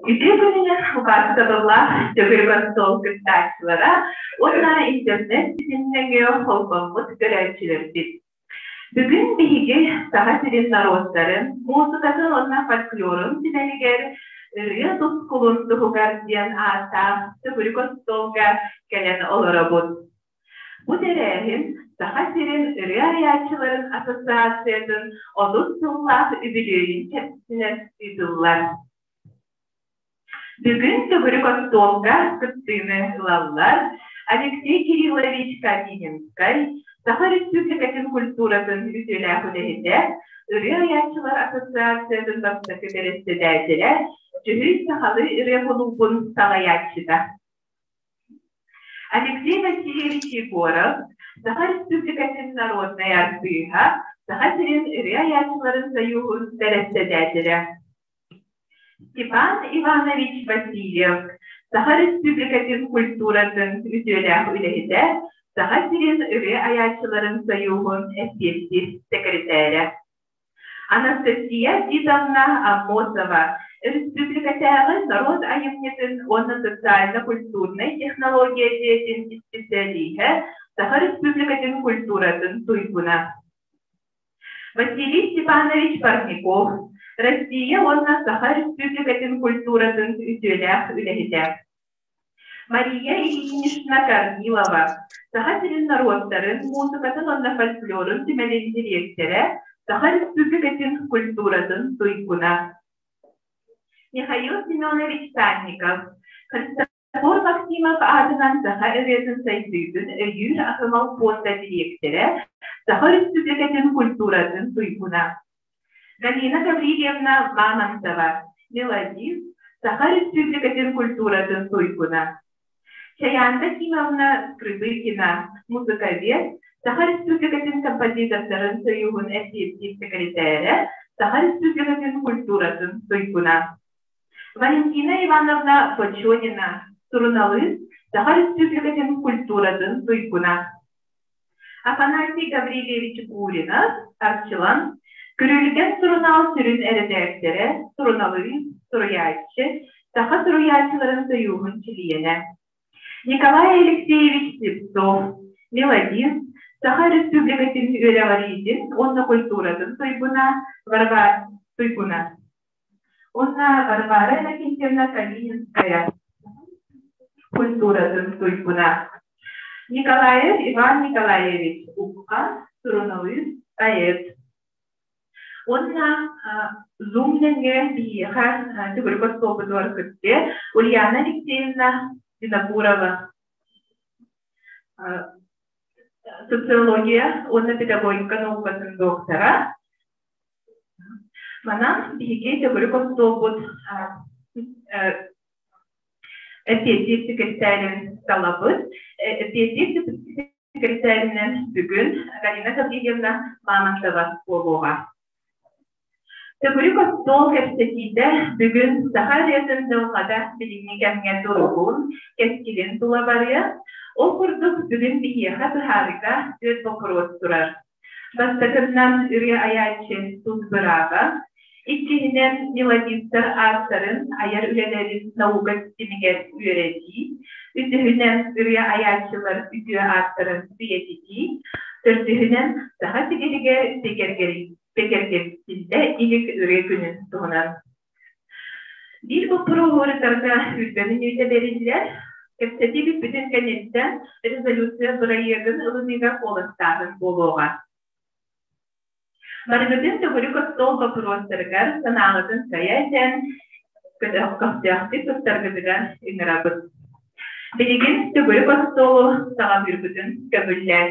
Үтүө күнүнэн убаастабыллаах төгүрүк остуол кыттааччылара уонна интернет ситимнэҥҥэ холбоммут көрөөччүлэрбит. Бүгүн биһиги Саха сирин норуоттарын муусукатын уонна фольклорун түмэлигэр ырыа тускулун туһугар диэн ааттаах төгүрүк остуолга кэлэн олоробут. Бу тэрээһин Саха сирин ырыа айааччыларын ассоциациятын 30 сыллаах үбүлүөйүн чэрчитинэн ыытыллар. Бүгүн төгүрүк остуолга кыттыыны ылаллар Алексей Кириллович Калининскай, Саха Республикатын культуратын үтүөлээх үлэһитэ, Ырыа айааччылар ассоциациятын бастакы бэрэссэдээтэлэ, Дьүһүй сахалыы ырыа кулуубун салайааччыта. Алексей Васильевич Егоров, Саха Республикатын народнай артыыһа, Саха сирин ырыа айааччыларын сойууһун бэрэссэдээтэлэ. Степан Иванович Васильев, Саха Республикатын культуратын үтүөлээх үлэһитэ, Саха сирин ырыа айааччыларын сойууһун эппиэттиир сэкирэтээрэ. Анастасия Титовна Аммосова, Өрөспүүбүлүкэтээҕи норуот айымньытын уонна социально-культурнай технология дьиэтин исписэлииһэ, Саха Республикатын культуратын туйгуна. Василий Степанович Парников, Россия уонна Саха Республикатын культуратын үтүөлээх үлэһитэ. Мария Ильинична Корнилова, Саха сирин норуоттарын муусукатын уонна фольклорун түмэлин дириэктэрэ, Саха Республикатын культуратын туйгуна. Михаил Семенович Санников, Христофор Максимов аатынан саха ырыатын сайдыытын өйүүр аһымал пуонда дириэктэрэ, Саха Республикатын культуратын туйгуна. Галина Гаврильевна Мамонтова, мелодист, Саха Республикатын культуратын туйгуна. Чаянда Кимовна Скрыбыкина, музыковед, Саха Республикатын композитордарын сойууһун эппиэттиир сэкирэтээрэ, Саха Республикатын культуратын туйгуна. Валентина Ивановна Бочонина, суруналыыс, Саха Республикатын культуратын туйгуна. Афанасий Гаврильевич Гуринов, Арчылан, Күрүлгэн сурунаал сүрүн эрэдээктэрэ, суруналыыс, суруйааччы, саха суруйааччыларын сойууһун чилиэнэ. Николай Алексеевич Слепцов, мелодист, Саха Республикатын үөрэҕириитин уонна культуратын туйгуна, туйгуна. Уонна Варвара Иннокентьевна Калининская культуратын туйгуна. Николаев Иван Николаевич Ухха, суруналыыс, поэт. Уонна Zoom нөҥүө биһиэхэ төгүрүк остуолбутугар кыттыа Ульяна Алексеевна Винокурова социология уонна педагогика наукатын доктора. Манан биһиги төгүрүк остуолбут эппиэттиир секретарин талабыт. Эппиэттиир секретаринэн бүгүн Галина Гаврильевна Мамонтова буолуоҕа. Төгүрүк остуол кэпсэтиитэ бүгүн саха ырыатын дьылҕата билиҥҥи кэмҥэ туругун, кэскилин тула барыа. Ол курдук бүгүн биһиэхэ быһаарыыга түөрт боппуруос турар. Бастакыннан ырыа айааччы тус бырааба, иккиһинэн мелодистар ааттарын айар үлэлэрин наука ситимигэр үөрэтии, үсүһүнэн ырыа айааччылар үтүө ааттарын үйэтитии, төрдүһүнэн Саха сиригэр бигэргэтиллэ илик ырыа күнүн туһунан. Биир боппуруоһу ырытарга 20 мүнүүтэ бэриллэр. Кэпсэтии бүппүтүн кэнниттэн резолюция бырайыагын ылыныыга куоластааһын буолуоҕа. Барыгытын төгүрүк остуол боппуруостарыгар санааҕытын сайа этэн, көхтөөхтүк туттаргытыгар ыҥырабыт. Билигин төгүрүк остуолу саҕалыырбытын көҥүллээн.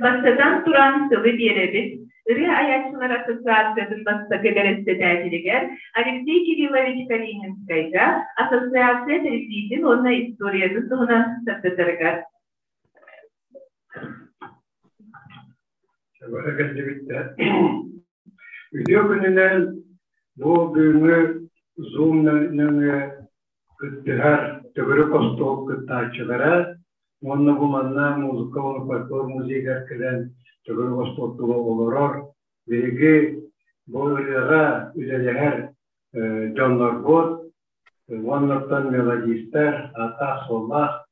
Бастатан туран тылы биэрэбит Ырыа айааччылар ассоциациятын бастакы бэрэссэдээтэлигэр Алексей Кириллович Калининскайга ассоциация тэриллиитин уонна историятын туһунан сырдатарыгар. Бары кэллибиттэр. Үтүө күнүнэн бу бүгүҥҥү Zoom нөҥүө кыттыһар төгүрүк остуол кыттааччылара уонна бу манна музыка уонна фольклор музейыгар кэлэн төгүрүк остуол тула олорор биһиги бу ырыаҕа үлэлэһэр. дьоннорбут, уоннартан мелодистар, ааттаах-суоллаах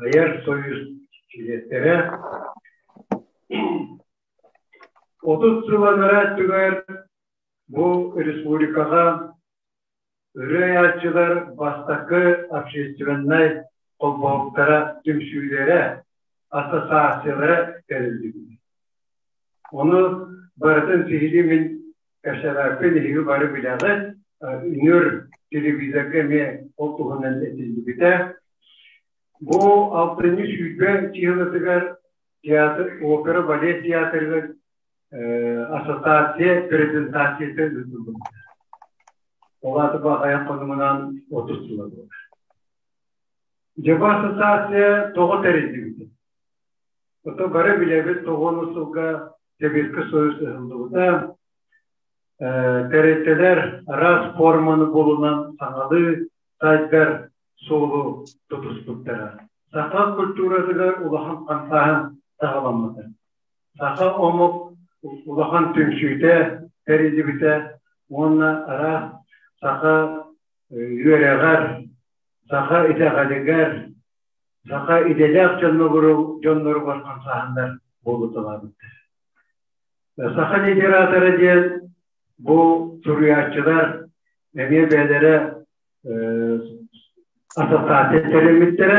айар союз чилиэттэрэ. 30 сыл анараа өттүгэр бу республикаҕа ырыа айааччылар бастакы общественнай холбоһуктара түмсүүлэрэ, ассоциациялара тэриллибит. Ону барытын сиһилии мин кэпсээбэппин, эһиги бары билэҕит. Үнүр телевизорга эмиэ ол туһунан этиллибитэ. Бу алтынньы 20 чыһылатыгар театр, опера, балет театрыгар ассоциация презентацията ыытыллыбыта. Ол аата бу аҕыйах хонугунан 30 сыла буолар. Дьэ бу ассоциация тоҕо тэриллибитэ? Ото бары билэбит тоҕуону сылга Сэбиэскэй Союз ыһыллыбыта. Тэрилтэлэр араас форманы булунан саҥалыы сайдар суолу тутуспуттара. Саха культуратыгар улахан хамсааһын саҕаламмыта. Саха омук улахан түмсүүтэ тэриллибитэ уонна араас саха үөрэҕэр, саха итэҕэлигэр, саха идэлээх дьонноругар хамсааһыннар буолуталаабыттар. Саха литератора диэн бу суруйааччылар эмиэ бэйэлэрэ ассоциация тэриммиттэрэ.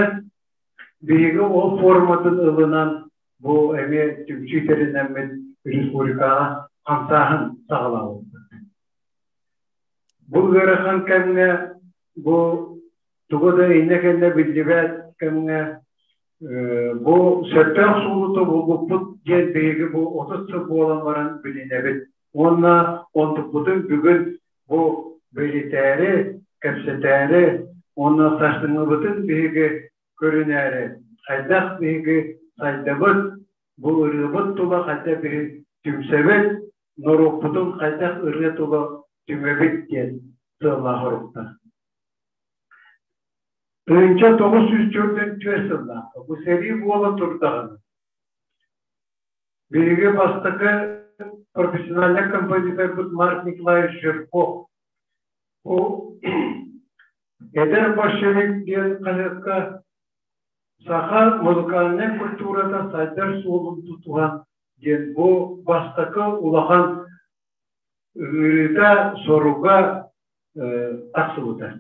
Биһиги ол форматын ылынан бу эмиэ түмсүү тэринэммит республикаҕа хамсааһын саҕалаабыппыт. Бу ыарахан кэмҥэ бу тугу да иннэ-кэннэ биллибэт кэмҥэ бу сөптөөх суолу тобулбуппут диэн биһиги бу 30 сыл буолан баран билинэбит. Уонна онтукпутун бүгүн бу бэлитээри, кэпсэтээри уонна сарсыҥҥыбытын биһиги көрүнээри, хайдах биһиги сайдабыт, бу ырыабыт тула хайдах биһиги түмсэбит, норуоппутун хайдах ырыа тула түмэбит диэн сыаллаах оруктар. 1944 сыллаахха бу сэрии буола турдаҕына биһиги бастакы профессиональнай композиторбыт Марк Николаевич Жирков бу «Эдэр большевик» диэн хаһыакка саха музыкальнай культурата сайдар суолун тутуһан диэн бу бастакы улахан ыҥырыыта, соруга тахсыбыта.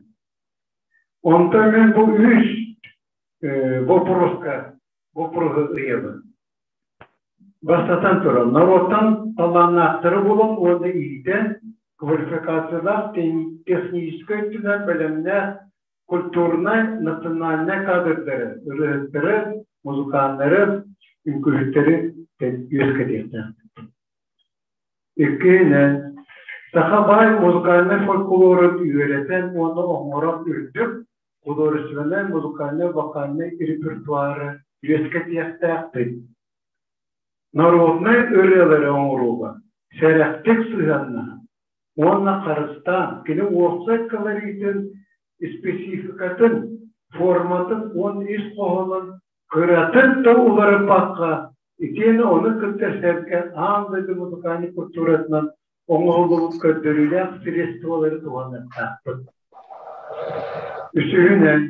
Онтон мин бу үс боппуруоска боппуруоһу ыйабын. Бастатан туран, норуоттан талааннаахтары булан уонна иитэн, квалификациялаах техническэй өттүнэн бэлэмнээх культурнай, национальнай кадрдары, ырыаһыттары, музыканнары, үҥкүүһүттэри үөскэтиэхтээхпит. Иккиһинэн, саха баай музыкальнай фольклорун үөрэтэн уонна оҥорон үрдүк художественнай музыкальнай-вокальнай репертуары үөскэтиэхтээхпит. Народнай ырыалары оҥорууга сэрэхтик сыһыаннаһан уонна харыстаан кини уопсай колоритын, спецификатын, форматын уонна ис хоһоонун кыратын да уларыппакка, итиэннэ ону кытта сэргэ аан дойду музыкальнай культуратынан оҥоһуллубут көрдөрүүлээх средстволары туһаныахтаахпыт. Үсүһүнэн,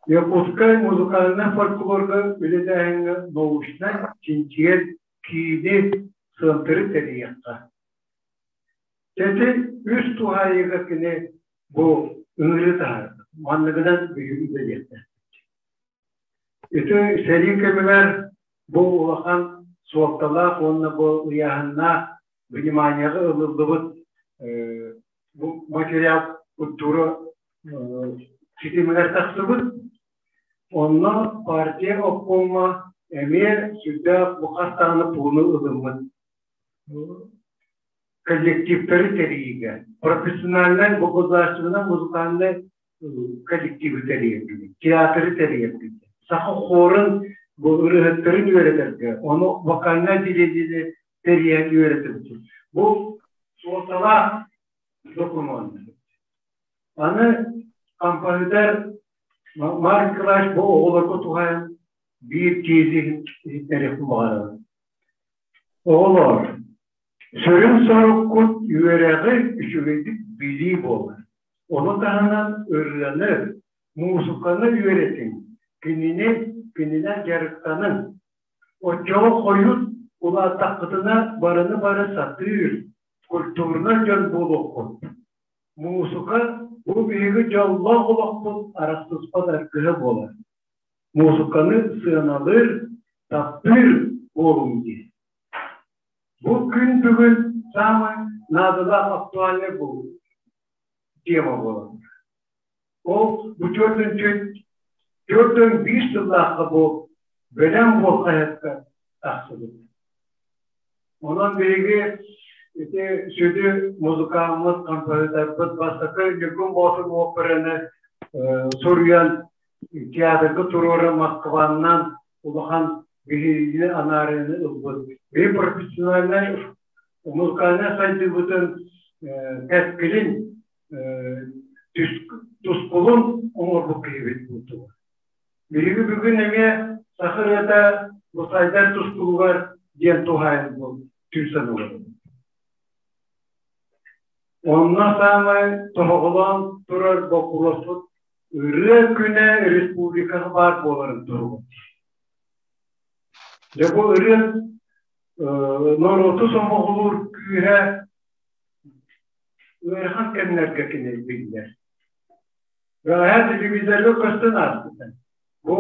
Якутскай музыкальнай фольклорга үлэлээһиҥҥэ научнай чинчийэр киини центры тэрийиэххэ. Ити үс туһаайыыга кини бу ыҥырыы таһаарда. Манныгынан биһиги үлэлиэхтээхпит. Ити сэрии кэмигэр бу улахан суолталаах уонна бу ыйааһыннаах вниманиеҕа ылыллыбыт бу материал культура ситимигэр тахсыбыт. Онно партия обкома эмиэ сүрдээх бу хас даҕаны пууну ылыммыт. Коллективтары тэрийиигэ профессиональнай государственнай музыкальнай коллективы тэрийэрбит, театры тэрийэрбит, саха хорун бу ырыаһыттарын үөрэтэргэ, ону вокальнай отделениени тэрийэн үөрэтэбит. Бу суолталаах докумуон. Аны композитор Марк Николаевич бу оҕолорго туһаайан биир тиэзи иһиттэриэхпин баҕарабын. Оҕолоор, сүрүн соруккут үөрэҕи үчүгэйдик. билии буолар. Ону таһынан ырыаны, муусуканы үөрэтиҥ, кинини кининэн дьарыктаныҥ. Оччоҕо хойут улааттаххытына барыны бары сатыыр, культурнай дьон буолуоххут. Муусука бу биһиги дьоллоох олохпут арахсыспат аргыһа буолар. Муусуканы сыаналыыр, таптыыр буолуҥ диэн. Бу күн бүгүн саамай наадалаах актуальнай тема буолар. Ол бу 441 сыллаахха бу бэлэм буол хаһыакка тахсыбыт. Онон биһиги ити сүдү музыкааммыт, композиторбыт бастакы Ньургун Боотур операны суруйан театрга туруора Москваннан улахан биһиги анаарыыны ылбыт. Биһи профессиональнай музыкальнай сайдыыбытын кэскилин тускулун оҥорбут киһибит буолтуга. Биһиги бүгүн эмиэ саха ырыата бу сайдар тускулугар диэн туһаайан түмсэн олоробут. Онно саамай тоһоҕолоон турар боппуруоспут Ырыа күнэ республикаҕа баар буоларын туһугар. Дьэ бу ырыа норуоту сомоҕолуур күүһэ ыарахан кэмнэргэ кини биллэр. Бэҕэһээ телевизорга көстөн ааспыта. Бу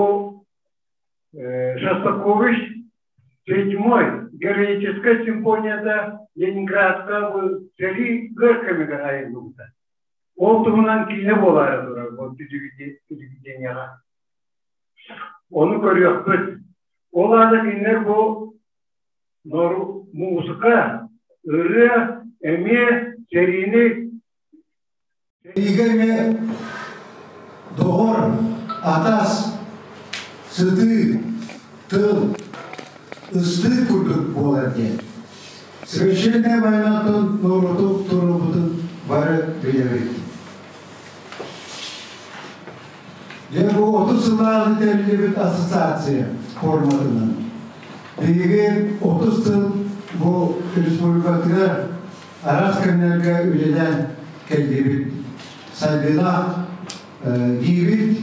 Шостакович седьмой героическай симфонията Ленинградка бу сэрии ыар кэмигэр айыллыбыта. Ол туһунан киинэ буолаары турар бу телевидениеҕа. Ону көрүөхпүт. Ол аата кинилэр бу музыка, ырыа эмиэ сэриини Сэриигэ эмиэ доҕор, атас, сытыы, тыл, ыстыы курдук буолар диэн. Священная войнатын норуоту туруорбутун бары билэбит. Дьэ бу 30 сыллааҕы тэриллибит ассоциация форматынан биһиги 30 сыл бу республикатыгар араас кэмнэргэ үлэлээн кэллибит. Сайдыылаах диибит.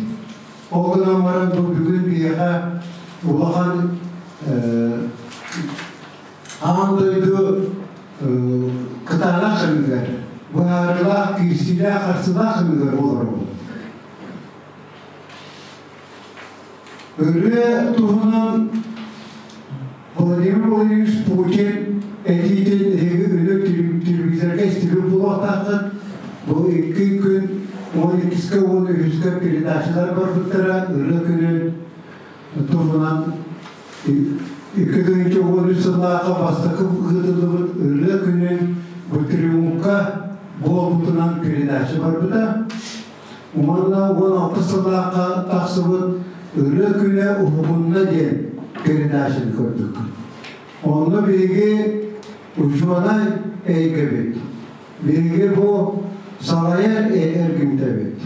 Ол гынан баран бу бүгүн биһиэхэ улахан Аан дойду кытаанах кэмигэр, быһаарыылаах, киирсиилээх, харсыылаах кэмигэр олоробут. Ырыа туһунан Владимир Владимирович Путин этиитин эһиги үнүр телевизорга истибит буолуохтааххыт. Бу икки күн 12-ке 13-ке передачалар барбыттара ырыа күнүн туһунан 2013 сыллаахха бастакы ыытыллыбыт Ырыа күнүн бу триумфка буолбутунан передача барбыта. Уонна 16 сыллаахха тахсыбыт Ырыа күнэ уһугунна диэн передачаны көрдүк. Онно биһиги учуонай эйгэбит, биһиги бу салайар эргимтэбит.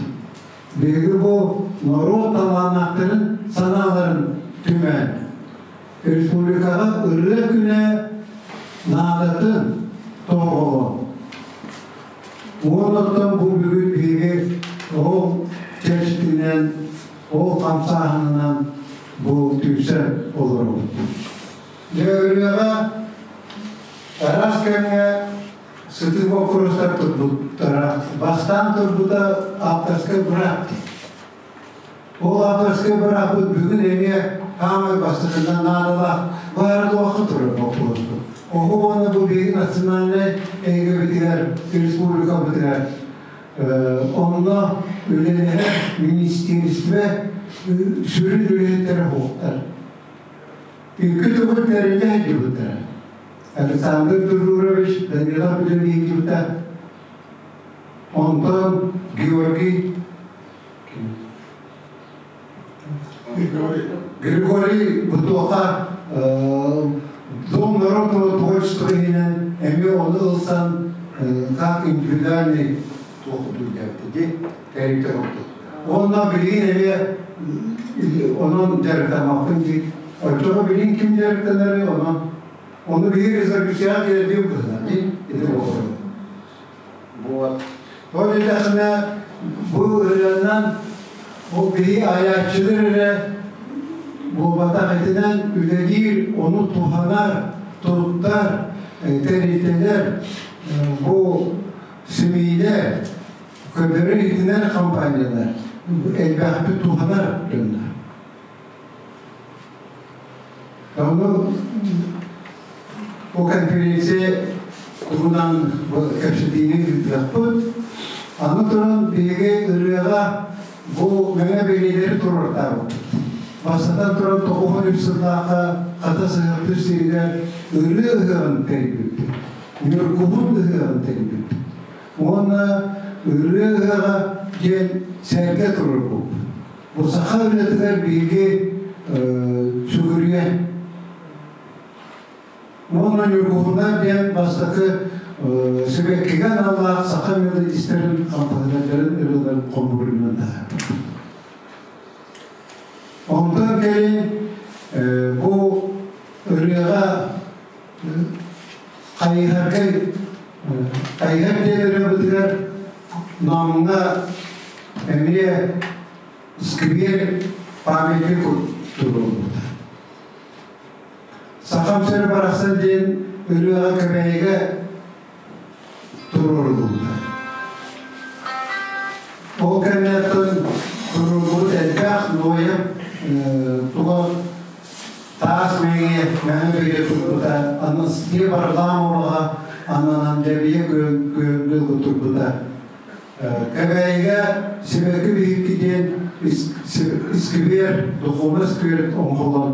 Биһиги бу норуот талааннаахтарын санааларын түмэн, республикаҕа ырыа күнэ наадатын тоһоҕолоон, уоннаттан бу бүгүн биһиги ол чэрчитинэн, ол хамсааһынынан бу түмсэн олоробут. Дьэ ырыаҕа араас кэмҥэ Сытыы боппуруостар турбуттара. Бастаан турбута авторскай быраап дии. Ол авторскай бырааппыт бүгүн эмиэ хаамай бастакынан наадалаах баара-туохха турар боппуруоспут. Оҕо уонна бу биһиги национальнай эйгэбитигэр, республикабытыгар онно үлэлэһэр министиэристибэ сүрүн үлэһиттэрэ буолуохтар. Икки төгүл тэриллэ сылдьыбыттара. Александр Дужурович Данилов үлэлиирбитэ. Онтон Георгий Григорий Бутуоха Дом народного творчества иһинэн эмиэ ону ылсан как индивидуальный туох дии тэрилтэ курдук. Уонна билигин эмиэ онон дьарыктаммаппын дии. Оччоҕо билигин ким дьарыктанарый онон Ону биһиги резолюцияҕа киирэрдии быһыылаах дии ити буолар. Вот. Ол диэтэххинэ бу ырыанан ол киһи айааччылар эрэ буолбатах итинэн үлэлиир, ону туһанар, туттар тэрилтэлэр бу СМИ-лэр, көрдөрөр-иһитинэр компаниялар элбэхтик туһанар дьоннор. Ону бу конференция туһунан кэпсэтиини ыытыахпыт. Аны туран биһиги ырыаҕа бу мэҥэ бэлиэлэри туруортаабыппыт. Бастатан туран 93 сыллаахха хата сыһыартыыр сиригэр ырыа ыһыаҕын тэрийбиппит. Ньургуһун ыһыаҕын тэрийбиппит. Уонна ырыа ыһыаҕа диэн сэргэ туруорбуппут. Бу саха ырыатыгар биһиги сүгүрүйэн уонна Ньургуһуннар диэн бастакы сибэккигэ аналлаах саха мелодистарын, композитордарын ырыаларын хомуурунан таһаарбыт. Онтон кэлин бу ырыаҕа хайыһарга хайыһар диэн ырыабытыгар Намҥа эмиэ сквер памятник туруорбута. Сахам сирэ барахсан диэн ырыаҕа Кэбээйигэ туруоруллубута. Ол кэнниттэн туруорбут элбэх Ноев туга таас мэҥэ мэҥэ бэйэ турбута, Анастасия Варламоваҕа ананан Дьэбийэ күөлгэ турбута. Кэбээйигэ Сибэкки биһикки диэн сквер, духовный сквер оҥоһуллан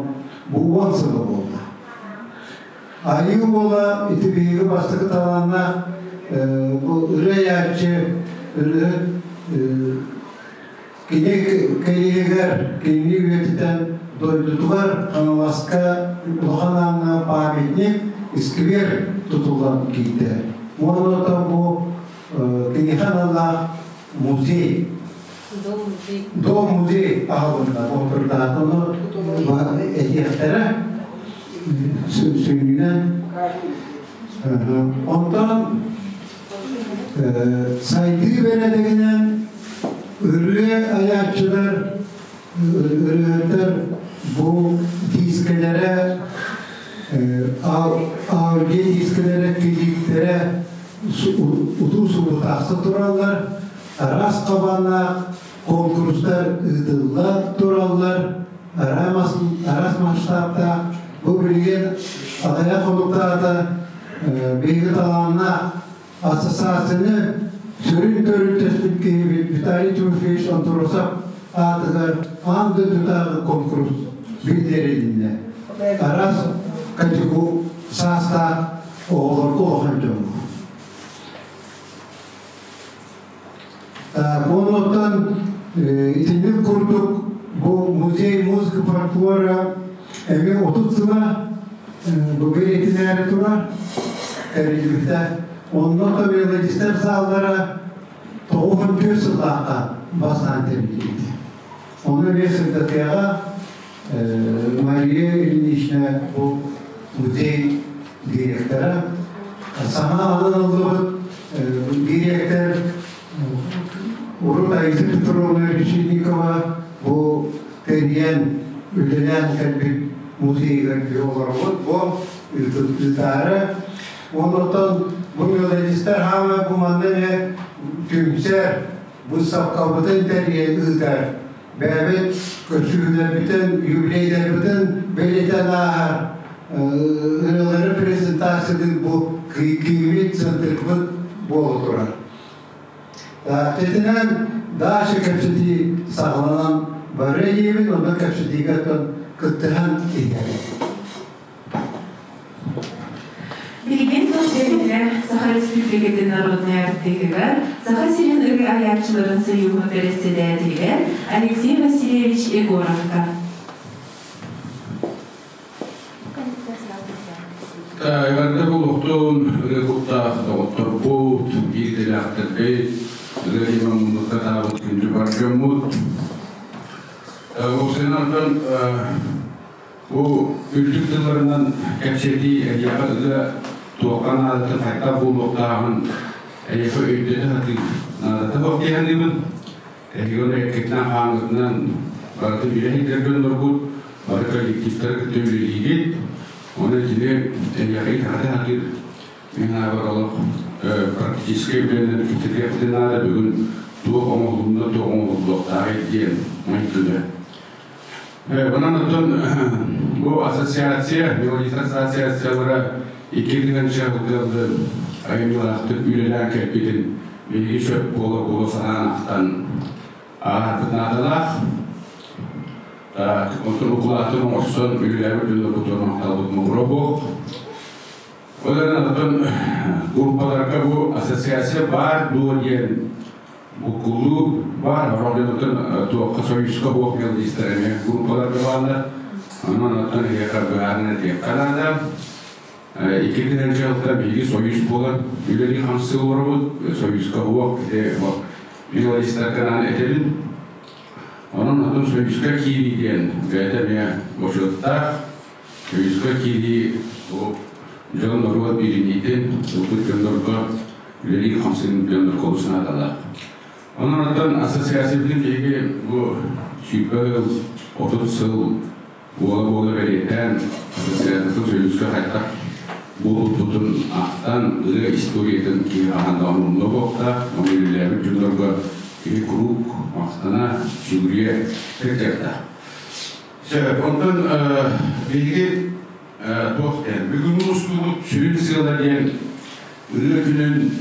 бу 10 сыла буолла. Айыы уола ити биһиги бастакы талааннаах бу ырыа ырыаһыт кини кэлиһигэр кинини үйэтитэн дойдутугар Хаҥаласка Улахан Ааҥҥа памятник сквер тутуллан киирдэ. Уонна оттон бу киниэхэ аналлаах музей Дом музей аһылынна отурдаат ону этиэхтэрэ сүнньүнэн. Онтон сайдыы бэрээдэгинэн ырыа айааччылар, ырыаһыттар бу диискэлэрэ, аудио диискэлэрэ, клиптэрэ утуу-субуу тахса тураллар, араас хабааннаах конкурстар ыытылла тураллар, араас масштабтаах. Бу билигин аҕыйах хонуктаата биһиги талааннаах ассоциацияны сүрүн төрүттэспит киһибит Виталий Тимофеевич Андросов аатыгар аан дойдутааҕы конкурс биллэрилиннэ. Араас категория саастаах оҕолорго улахан дьоҥҥо. Оннуттан итинник курдук бу музей музыка фольклора эмиэ 30 сыла бу бэлиэтинээри турар тэриллибитэ. Онно мелодистар сааллара 94 сыллаахха бастаан тэриллибитэ. Ону эмиэ сырдатыаҕа Мария Ильинична бу музей директора. Саҥа ананыллыбыт директор урут Аиса Петровна Решетникова бу тэрийэн үлэлээн кэлбит музейыгар олоробут. Бу ыытаары. Оннуттан бу мелодистар хаама бу манна эмиэ түмсэр, быыстапкабытын тэрийэн ыытар. Бэйэбит көрсүһүүлэрбитин, юбилейдарбытын бэлиэтээн ааһар ырыалары презентациялыыр бу кииммит, центрбыт буола турар. Итинэн дальше кэпсэтии саҕаланан бары диибин, онно кэпсэтиигэ кыттыһан иһэбит. Билигин тыл тэрилтэ Саха Республикатын народнай артыыһыгар, Саха сирин ырыа айааччыларын сойууһун бэрэссэдээтэлигэр Алексей Васильевич Егоровка. Эҕэрдэ буолуохтун, ырыа куттаах доҕотторбут, биир идэлээхтэрбит, ырыа диэн муннукка таабыт күндү бар дьоммут. Уопсайынан Бу үрдүк тылларынан кэпсэтии эйиэхэ ыга туохха наадатын хайдах буолуохтааҕын эйиэхэ өйдөтө сатыыр. Наадата суох дии саныыбын. Эһиги ону эккитинэн-хааҥҥытынан барытын билэ сылдьар дьонноргут, бары коллективтары кытта үлэлиигит. Ону итини эһиэхэ итэҕэтэ сатыыр мин аабар олох практическай үлэнэн кэпсэтиэхпитин наада бүгүн туох оҥоһулунна, туох оҥоһуллуохтааҕый диэн майгыга. Онон оттон бу ассоциация, мелодист ассоциациялара 2000 сылга айымньылаахтык үлэлээн кэлбитин биһиги сөп буола-буола санаан ахтан ааһарбыт наадалаах. Онтон укулаатын оҥорсон үлэлээбит дьоннорбутугар махталбыт муҥура буох. Ол эрэн оттон группаларга бу ассоциация баар дуо диэн Буккуллуу баар, оройуонтан туохха союзка буох мелодистар эмиэ группаларга бааллар. Онон оттон эһиэхэ быһааран этиэххэ наада. 2006 биһиги союз буолан үлэлии-хамсыы олоробут. Союзка буох мелодистарга этэбин. Онон оттон союзка киирии диэн бэйэтэ эмиэ бочуоттаах. Союзка киирии бу дьон норуот билиниитин ылбыт дьоннорго үлэлиир хамсыгын дьоннорго олус наадалаах. Онон оттон ассоциациябытын биһиги бу 20 сыл, 30 сыл буола-буола бэлиэтээн ассоциациятын союзка хайдах буолбутун ахтан ырыа историятын киһи хаһан даҕаны умнуо буолуохтаах. Ону үлэлээбит дьоннорго киһи куруук махтана, сүгүрүйэ сылдьыахтаах. Сөп, онтон биһиги туох диэн, бүгүҥҥү устуубут сүрүн сыала диэн ырыа күнүн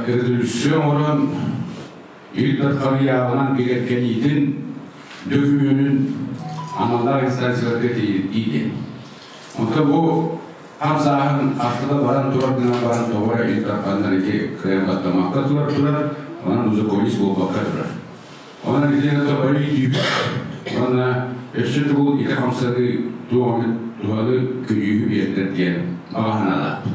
резолюция оҥорон Ил Дархан ыйааҕынан бигэргэниитин докумуонун аналлаах инстанцияларга тиийдии диэн. Онтон бу хамсааһын ахтыда баран турар гынан баран тоҕо эрэ Ил Дарханнар ити кыайан баттамакка турар турар, онон узаконись буолбакка турар. Онон итини тобой дүүбүт уонна өссө тугул ити хамсаныы туох эмит туһаны көдьүүһү биэрдэр диэн баҕа санаалаахпын.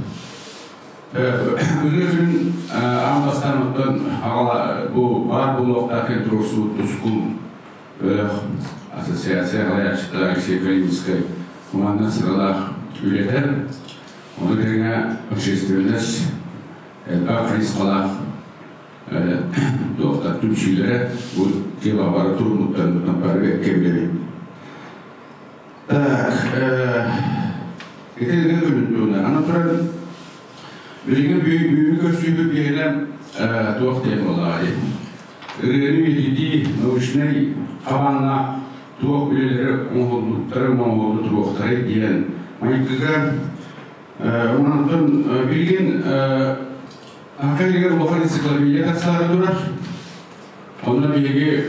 Ырыа күн аан бастаан оттон аҕала бу баар буолуохтаах кэн туруорсубут тускул бөлөх ассоциация салайааччыта Алексей Калининскай уонна сыралаах үлэтэ, ону тэҥэ общественность элбэх хайысхалаах туохтар түмсүүлэрэ бу дьыала бары туруммуттарын бары бэркэ билэбит. Так, ити ырыа күнүн туһунан. Аны туран, билигин бүгүҥҥү көрсүүбүт биһиэнэ туох диэн буоллаҕай? Ырыаны үйэтитии научнай хабааннаах туох үлэлэри оҥоһуллубуттары оҥоһуллу туруохтарай диэн майгыга онтон билигин Саха иһигэр улахан энциклопедия тахсаары турар. Онно биһиги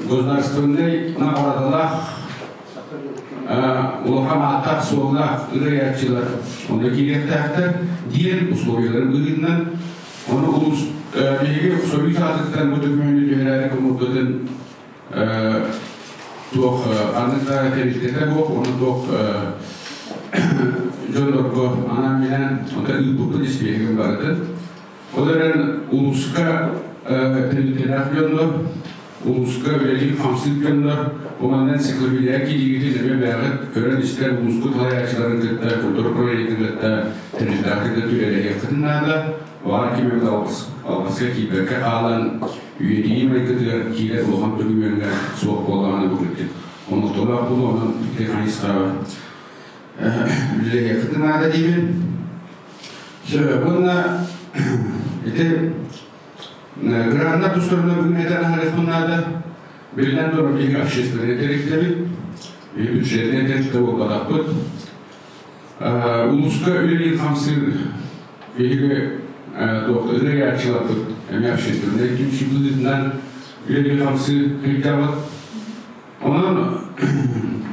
государственнай наҕараадалаах улахан ааттаах-суоллаах ырыаяччылар онно киириэхтээхтэр диэн условияларын быһыытынан ону улуус биһиги Союз аатыттан бу документы түһэрээри гыммыппытын туох ханнык да тэрилтэтэ буох ону туох дьоннорго анаан-минээн онтон ыыппыппыт испииһэгин барытын. Ол эрэн улууска тэрилтэлээх дьоннор, улууска үлэлиир-хамсыыр дьоннор бу манна энциклопедия киириигитин эмиэ бэйэҕит көрөн-истэн улуускут салайааччыларын кытта, культура управлениетын кытта тэрилтэҕэ кытта үлэлэһиэххитин наада. Баҕар ким эмит алҕаска киирбэккэ хаалан, үйэтийии майгытыгар киирэр улахан докумуоҥҥа суох буоллаҕына бу кырдьык оҥостолоох буолуо, онон ити хайысхаҕа үлэлэһиэххитин наада диибин. Сөп, уонна ити граннар тустарынан бүгүн этэн аһарыахпын наада. Биллэн турар, биһиги общественнай тэрилтэбит, биһиги бюджетнай тэрилтэ буолбатахпыт. Улууска үлэлиир-хамсыыр биһиги туох ырыаяччыларбыт эмиэ общественнай түмсүү быһыытынан үлэлии-хамсыы сылдьабыт. Онон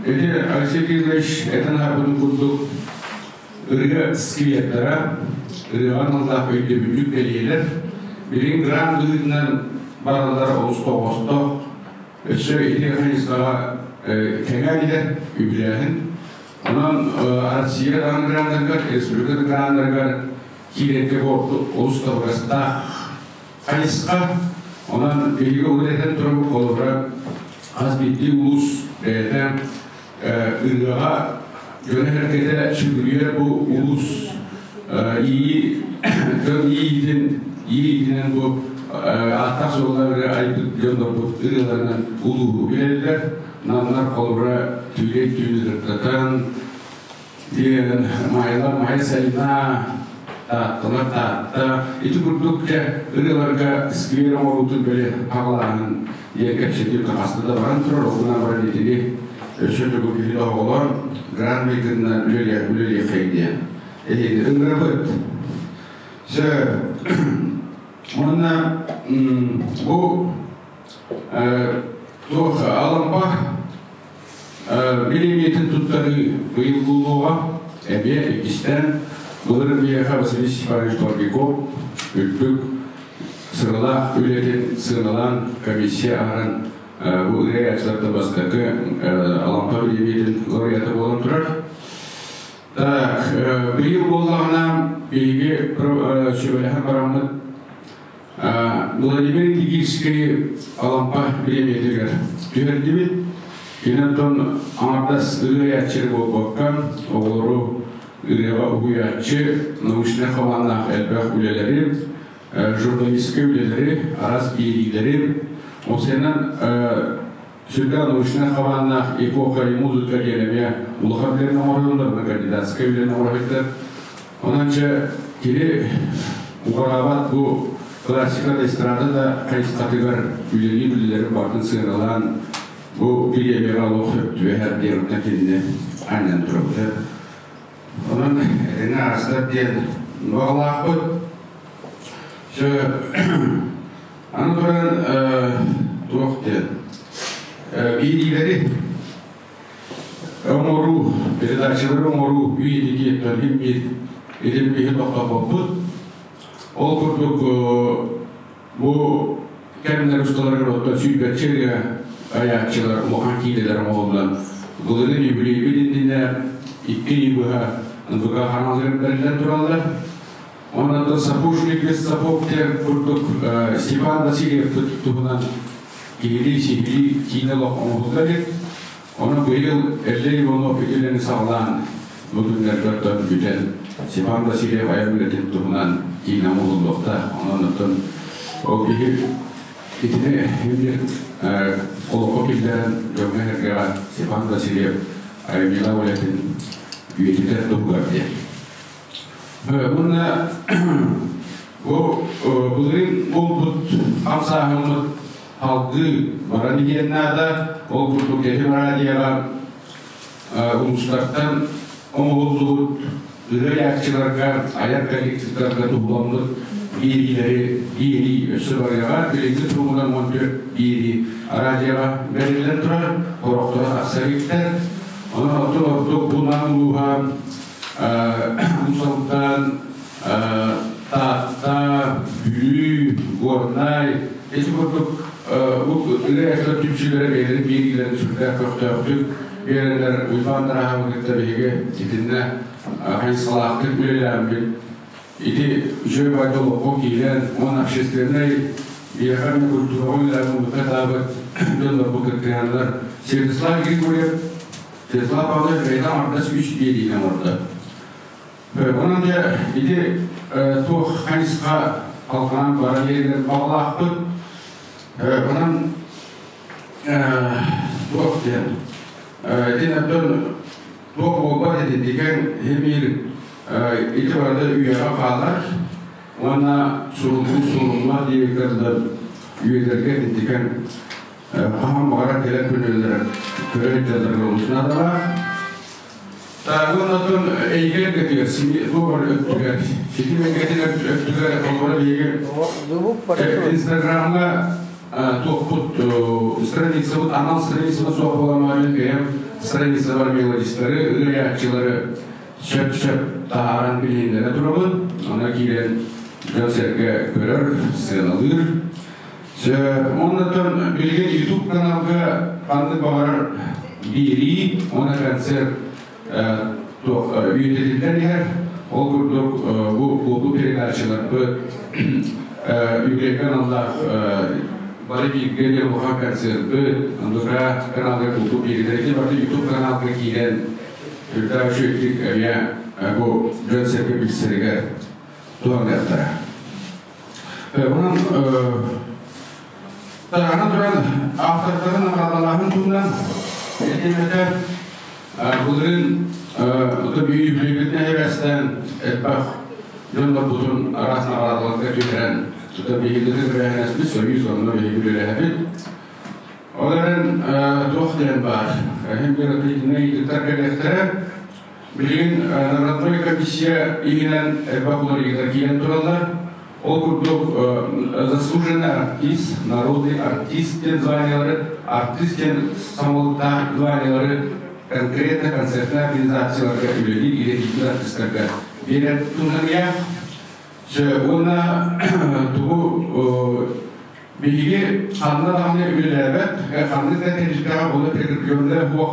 ити Алексей Кириллович этэн аһарбытын курдук ырыа сквердара, ырыаҕа аналлаах өйдөбүнньүк бэлиэлэр билигин грант быһыытынан бараллара олус тоҕоостоох. Өссө ити хайысхаҕа кэҥээн иһэр үбүлээһин. Онон Россия даҕаны граннарыгар, республика да граннарыгар киирэргэ олус табыгастаах хайысха. Онон биһиги ол этэн турабыт холобура хас биирдии улуус бэйэтэ ырыаҕа дьоно-сэргэтэ сүгүрүйэр бу улуус Ии дьон иитин иитинэн бу ааттаах суолларга айбыт дьоннорбут ырыаларынан улууһу билэллэр. Намнар холобура түүрэй түүн ырыттатан диэн Майалар Майа Сайна Таатталар Таатта ити курдук дьэ ырыаларга сквер оҥоруутун били хаҕалааһын диэн кэпсэтии хаста да баран турар. Ол гынан баран итини өссө төгүл киһи оҕолор гран мейкерынан үлэлиэх үлэлиэххэй диэн эһиги ыҥырабыт. Сөп. Уонна бу туох Алампа бириэмийэтин туттарыы быйыл буолуоҕа. Эмиэ иккистээн былыр биһиэхэ Василий Степанович Торгиков үрдүк сыралаах үлэтин сыаналаан комиссия аһаран бу ырыа бастакы Алампа бириэмийэтин лауреата буолан турар. Так, быйыл буоллаҕына биһиги сүбэлэһэн бараммыт Владимир Индигирскэй Алампа бириэмийэтигэр түһэрдибит. Кини оттон аҥардас ырыаяччы буолбакка, оҕолору ырыаҕа уһуйааччы, научнай хабааннаах элбэх үлэлэри, журналистскай үлэлэри, араас биэриилэри, уопсайынан сүрдээх научнай хабааннаах эпоха и музыка диэн эмиэ улахан үлэни оҥороллор, кандидатскай үлэни оҥоро Онон чэ, кини уҕараабат бу классика да эстрада да хайысхатыгар үлэлиир үлэлэрин барытын сыаналаан бу бириэмэҕэ олох сөп түбэһэр диэн онтон кинини анньан турабыт. Онон этэҥҥэ аастар диэн баҕалаахпыт. Аны туран туох диэн биэриилэри оҥоруу, передачалары оҥоруу үйэтитиэттэн биир итин тохтоппоппут. Ол курдук бу кэмнэр усталарыгар оттон сүүрбэччэ ырыа айааччылар улахан киинэлэр оҥоһуллан былырыын юбилейбит иннинэ 2 ый быһа НВК ханаалыгар бэриллэн тураллар. Онон сапожник без сапог диэн курдук Степан Васильев туһунан киһилии сиһилии киинэ олох оҥоһулла илик. Ону быйыл Эллэй Иванов үлэни саҕалаан бу күннэргэ оттон бүтэн Степан Васильев айар үлэтин туһунан киинэ оҥоһуллуохтаах. Онон оттон ол киһи итини биир олоххо киллэрэн дьоҥҥо-сэргэҕэ Степан Васильев айымньылаах үлэтин үйэтитэр туһугар диэн. Уонна бу былырыын буолбут хамсааһыммыт салгыы баран иһиэн наада. Ол курдук Кэтим радиоҕа улуустартан оҥоһуллубут ырыа айааччыларга, айар коллективтарга туһуламмыт биэриилэри биэрии өссө барыаҕа. Билиҥҥи туругунан 14 биэрии радиоҕа бэриллэн турар, сорохторо тахсар иһиттэр. Онон оттон ордук бу Нам улууһа Уус-Алдан, Таатта, Бүлүү, Горнай ити курдук бу ырыа түмсүүлэрэ бэйэлэрин биэриилэрин сүрдээх көхтөөхтүк биэрэллэр. Уйбаан Тараһабы кытта биһиги итиннэ хайысхалаахтык үлэлээммит ити үчүгэй байды олоххо киирэн уонна общественнай биһиэхэ культураҕа үлэлээн муннукка таабыт дьоннорбут кыттыһаннар Святослав Григорьев Светлана Павловна бэйэтэ аҥардас үс биэриини оҥордо. Онон дьэ ити туох хайысха халҕанан баран иһэригэр баҕалаахпыт. Онон туох диэн итин оттон туох буолбат итинтикэн химиир ити барыта үйэҕэ хаалар уонна суруллуу суруллубат диэбиккэ дылы үйэлэргэ итинтикэн хаһан баҕарар кэлэн көрөллөрө көрө сылдьалларыгар олус наадалаах. Таагын отун эйгэ эргэтигэр, дуобар өттүгэр, ситим эйгэтин өттүгэр холобура биһиги Инстаграмҥа туохпут страницабыт анал страницабыт суох буолан баран бэйэм страницабар мелодистары, ырыааччылары сөп-сөп таһааран билиһиннэрэ турабын. Онно киирэн дьон-сэргэ көрөр, сыаналыыр. Оннуттан билигин YouTube каналга ханнык баҕарар биэрии уонна концерт туох үйэтитиллэн иһэр. Ол курдук бу буолбут передачаларбыт юбилей каналлаах бары бииргэ диэн улахан концерпыт, НВК каналга буолбут биэриилэр ити барыта YouTube каналга киирэн үрдээх үчүгэйдик эмиэ Бу дьон-сэргэ билсэригэр туһаныахтара. Онон таһаана туран автордарын наҕараадалааһын туһунан этиэмэтэ былырыын үбүлүөйбүтүнэн эбэстээн элбэх дьоннорбутун араас наҕараадаларга түһэрэн тута биһигини эбээһинэспит Союз онно биһиги үлэлэһэбит. Ол эрэн туох диэн баар, иһин биир ыйытыктар кэлиэхтэрэ. Билигин наградной комиссия иһинэн элбэх уларыйыылар киирэн тураллар. Ол курдук заслуженный артист, народный артист диэн званиялары, артист диэн самолыктаах званиялары конкретно концертная организацияларга үлэлиир идэтийбит артистарга биэрэр туһаныйа. Уонна тугу биһиги ханна даҕаны үлэлээбэт, ханнык да тэрилтэҕэ буола прикрепленнай суох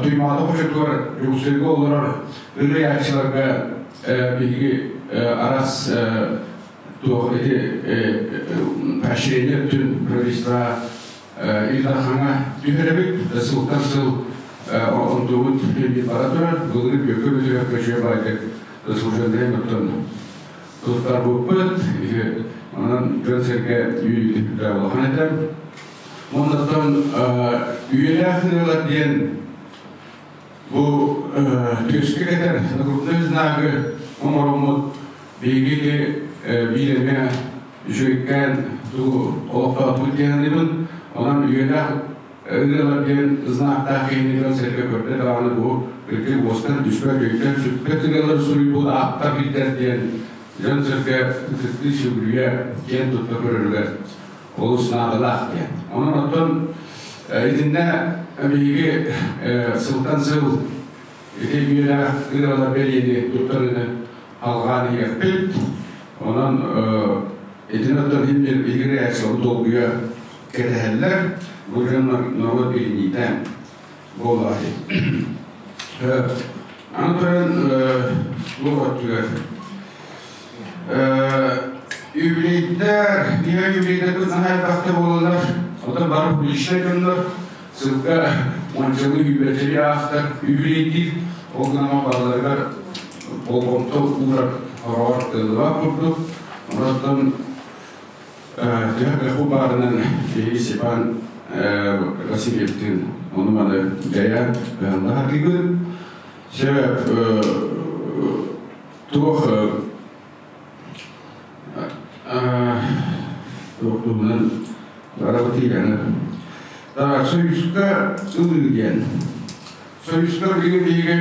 Туймаада хочотугар Дьокуускайга олорор ырыааччыларга биһиги араас туох ити поощрение өттүн правительство Ил Дархаҥа түһэрэбит. Сылтан сыл онтубут бара турар. Былырыын Бүөккэ Бүөтүрэ көчүө баайдык заслуженный оттон туттарбыппыт. Онон дьон-сэргэ үөрүүтэ улахан этэ. Оннуттан үйэлээх ырыалар диэн бу түөскэ кэтэр нагрудной знагы оҥороммут биһиги биир эмэ үчүгэйкээн тугу олохтоотубут диэн саныыбын. Онон үйэлээх ырыалар диэн знактаах киһини дьон-сэргэ көрдө даҕаны бу кырдьык уостан түспэт, өйтөн сүппэт ырыалары суруйбут ааптар билдэр диэн дьон-сэргэ ытыктыы сүгүрүйэ киэн тутта көрөрүгэр олус наадалаах диэн. Онон оттон итиннэ биһиги сылтан сыл ити үйэлээх ыаллар бэлиэни туттарыыны алҕаан иһиэхпит. Онон итини оттон иһин биһиги реакциябыт долгуйа кэтэһэллэр. Бу дьон норуот билиниитэ буоллаҕа дии. Аны туран бу өттүгэр Юбилейдар, биһиги юбилейдарбыт наһаа элбэхтэ буолаллар. Оттон бары публичнай дьоннор сылга уончалыы юбилейдэри аахтар, юбилейдиир. Ол гынан барыларыгар болҕомто уурар хороҕор тыыллыбат курдук. Онон төһө кыах баарынан биһиги Степан Васильевтыын ону-маны дьайа кыһалла сатыыбыт. Сөп туох туох туһунан арабытыйаны Союзка ылыы диэн. Союзка билигин биһиги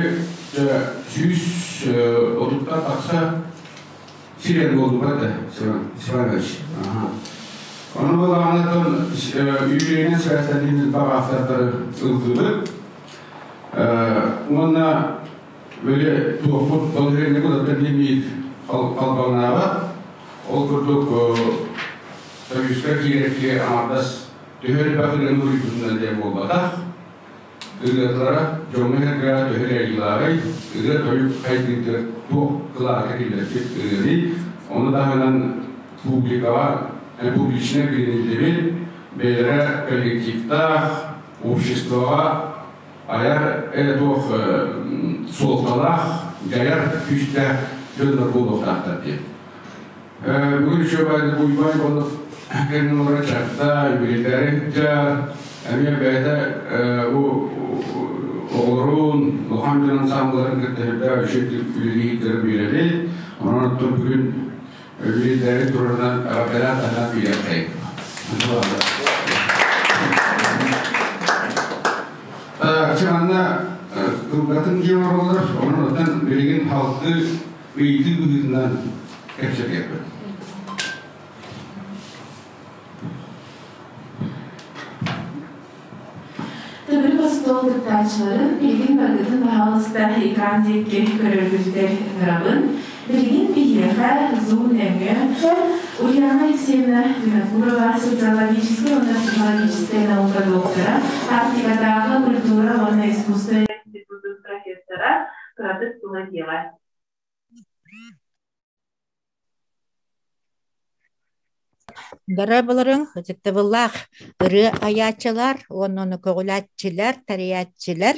130-тан тахса сирэн буолбут да Степанович. Ону буолаҕынаттан юбилейнай связьтан баҕаахтардары ыллыбыт. Уонна Били туохпут балаһыанньа кудаттан биир халбаҥнаабат. Ол курдук Союзка киирэргэ аҥардас төһө элбэх ырыаны уруйбутунан диэн буолбатах. Ырыалара дьоҥҥо-сэргэҕэ төһө дьайыылааҕый, ырыа-тойук хайдыытыгар туох кылаата киллэрбит ырыаный, ону таһынан публикаҕа публичнай билиниллибит, бэйэлэрэ коллективтаах, обществоҕа айар эрэ туох суолталаах, дьайар күүстээх дьоннор буолуохтаахтар диэн. Бүгүн үчүгэй Уйбаан Иванов кэлин олорон чарта, юбилейдары сылдьар, эмиэ бэйэтэ бу оҕолорун, улахан дьон ансамбларын кытта сүрдээх үчүгэйдик үлэлиирдэрин биэрэбит. Онон оттон бүгүн юбилейдары турарынан эҕэрдэлээн таһынан биэриэххэйиҥ. Чаанна кылгатын дьиэ оҥороллор, онон оттон билигин халкы ыйытыы быһыытынан кэпсэтиэхпит. Төгүрүк остуол кыттааччыларын билигин барыгытын баһаалыста экран диэки көрөргүтүгэр ыҥырабын. Билигин биһиэхэ Zoom нөҥүө Ульяна Алексеевна Винокурова, социологическай уонна психологическай наука доктора, Арктикатааҕы культура уонна искусство институтун профессора кыратык тула диэҕэ. Дорооболоруҥ, ытыктабыллаах ырыа айааччылар уонна ону көҕүлээччилэр, тэрийээччилэр.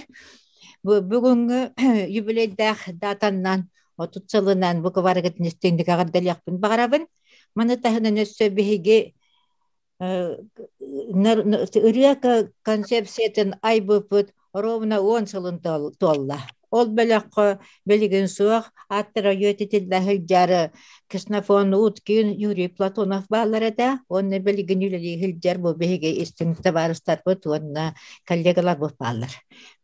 Бу бүгүҥҥү юбилейдаах датаннан 30 сылынан бу кыбарыгытын истиҥник эҕэрдэлиэхпин баҕарабын. Маны таһынан өссө биһиги ырыа концепциятын айбыппыт ровно 10 сылын туолла. Ол бөлөххө билигин суох ааттара үйэтитиллэ сылдьар Ксенофон Уткин, Юрий Платонов бааллар этэ. Уонна билигин үлэлии сылдьар бу биһиги истиҥ табаарыстарбыт уонна коллегаларбыт бааллар.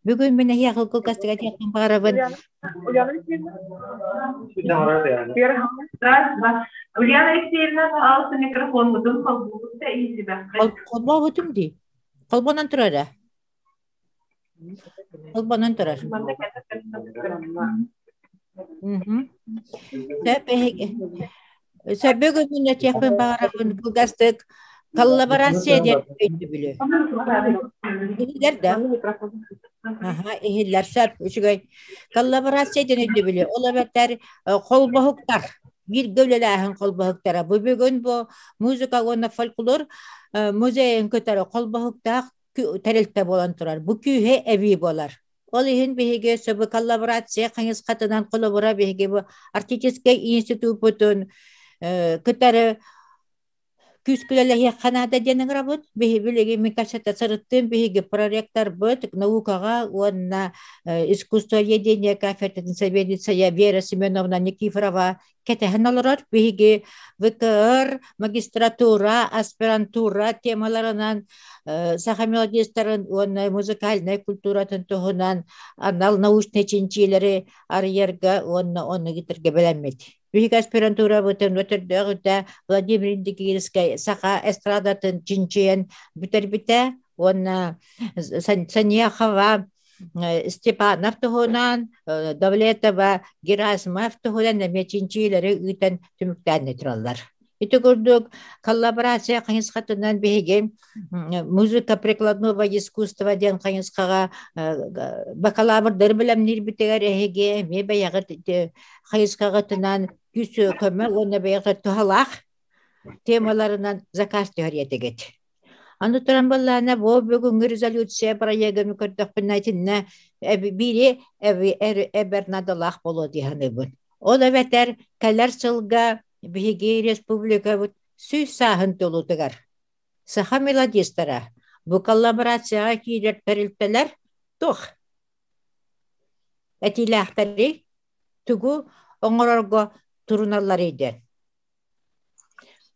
Бүгүн мин эһиэхэ кылгастык этиэхпин баҕарабын. Ульяна Алексеевна. Ульяна Алексеевна, пожалуйста, микрофонмутун холбуубут да иһиллибэххит. Холбообутум дии. Холбонон турар ээ. Холбонон турар. Сөп бүгүн этиэхпин баҕарабын кылгастык коллаборация диэн өйдөбүлү. Иһиллэр да? Аха, иһиллэр сөп, үчүгэй. Коллаборация диэн өйдөбүлү. Ол эбэтэр холбоһуктар, бииргэ үлэлээһин холбоһуктара. Бу бүгүн бу музыка уонна фольклор музейын кытары холбоһуктаах тэрилтэ буолан турар. Бу күүһэ эбии буолар. Ол иһин биһиги сөбү коллаборация хайысхатынан холобура биһиги бу Арктическай институппутун кытары күүскэ үлэлэһиэххэ наада диэн ыҥырабыт. Биһи билигин мин кэпсэтэ сырыттым, биһиги проректорбыт наукаҕа уонна искусствоведение кафедратын сэбиэдиссэйэ Вера Семеновна Никифорова кэтэһэн олорор. Биһиги ВКР, магистратура, аспирантура темаларынан саха мелодистарын уонна музыкальнай культуратын туһунан анал научнай чинчиилэри арыйарга уонна ону гитарга бэлэммит. Биһиги аспирантурабытын өтөрдөөх Владимир Индигирскэй саха эстрадатын чинчийэн бүтэрбитэ уонна Саньяхова Степанов туһунан, Давлетова, Герасимов туһунан эмиэ чинчийиилэри ыытан түмүктээн тураллар. Ити курдук коллаборация хайысхатынан биһиги музыка прикладного искусства диэн хайысхаҕа бакалаврдары бэлэмниирбитигэр эһиги эмиэ бэйэҕит хайысхаҕытынан күүс көмө уонна бэйэҕит туһалаах темаларынан заказ түһэриэтигит. Аны туран буоллаҕына, бу бүгүҥҥү резолюция проегын көрдөхпүнэ итиннэ биири эбэр наадалаах буолуо дии саныыбын. Ол эбэтэр кэлэр сылга биһиги республикабыт 100 сааһын туолуутугар саха мелодистара бу коллаборацияҕа киирэр тэрилтэлэр туох этиилээхтэрий, тугу оҥорорго туруналларый диэн.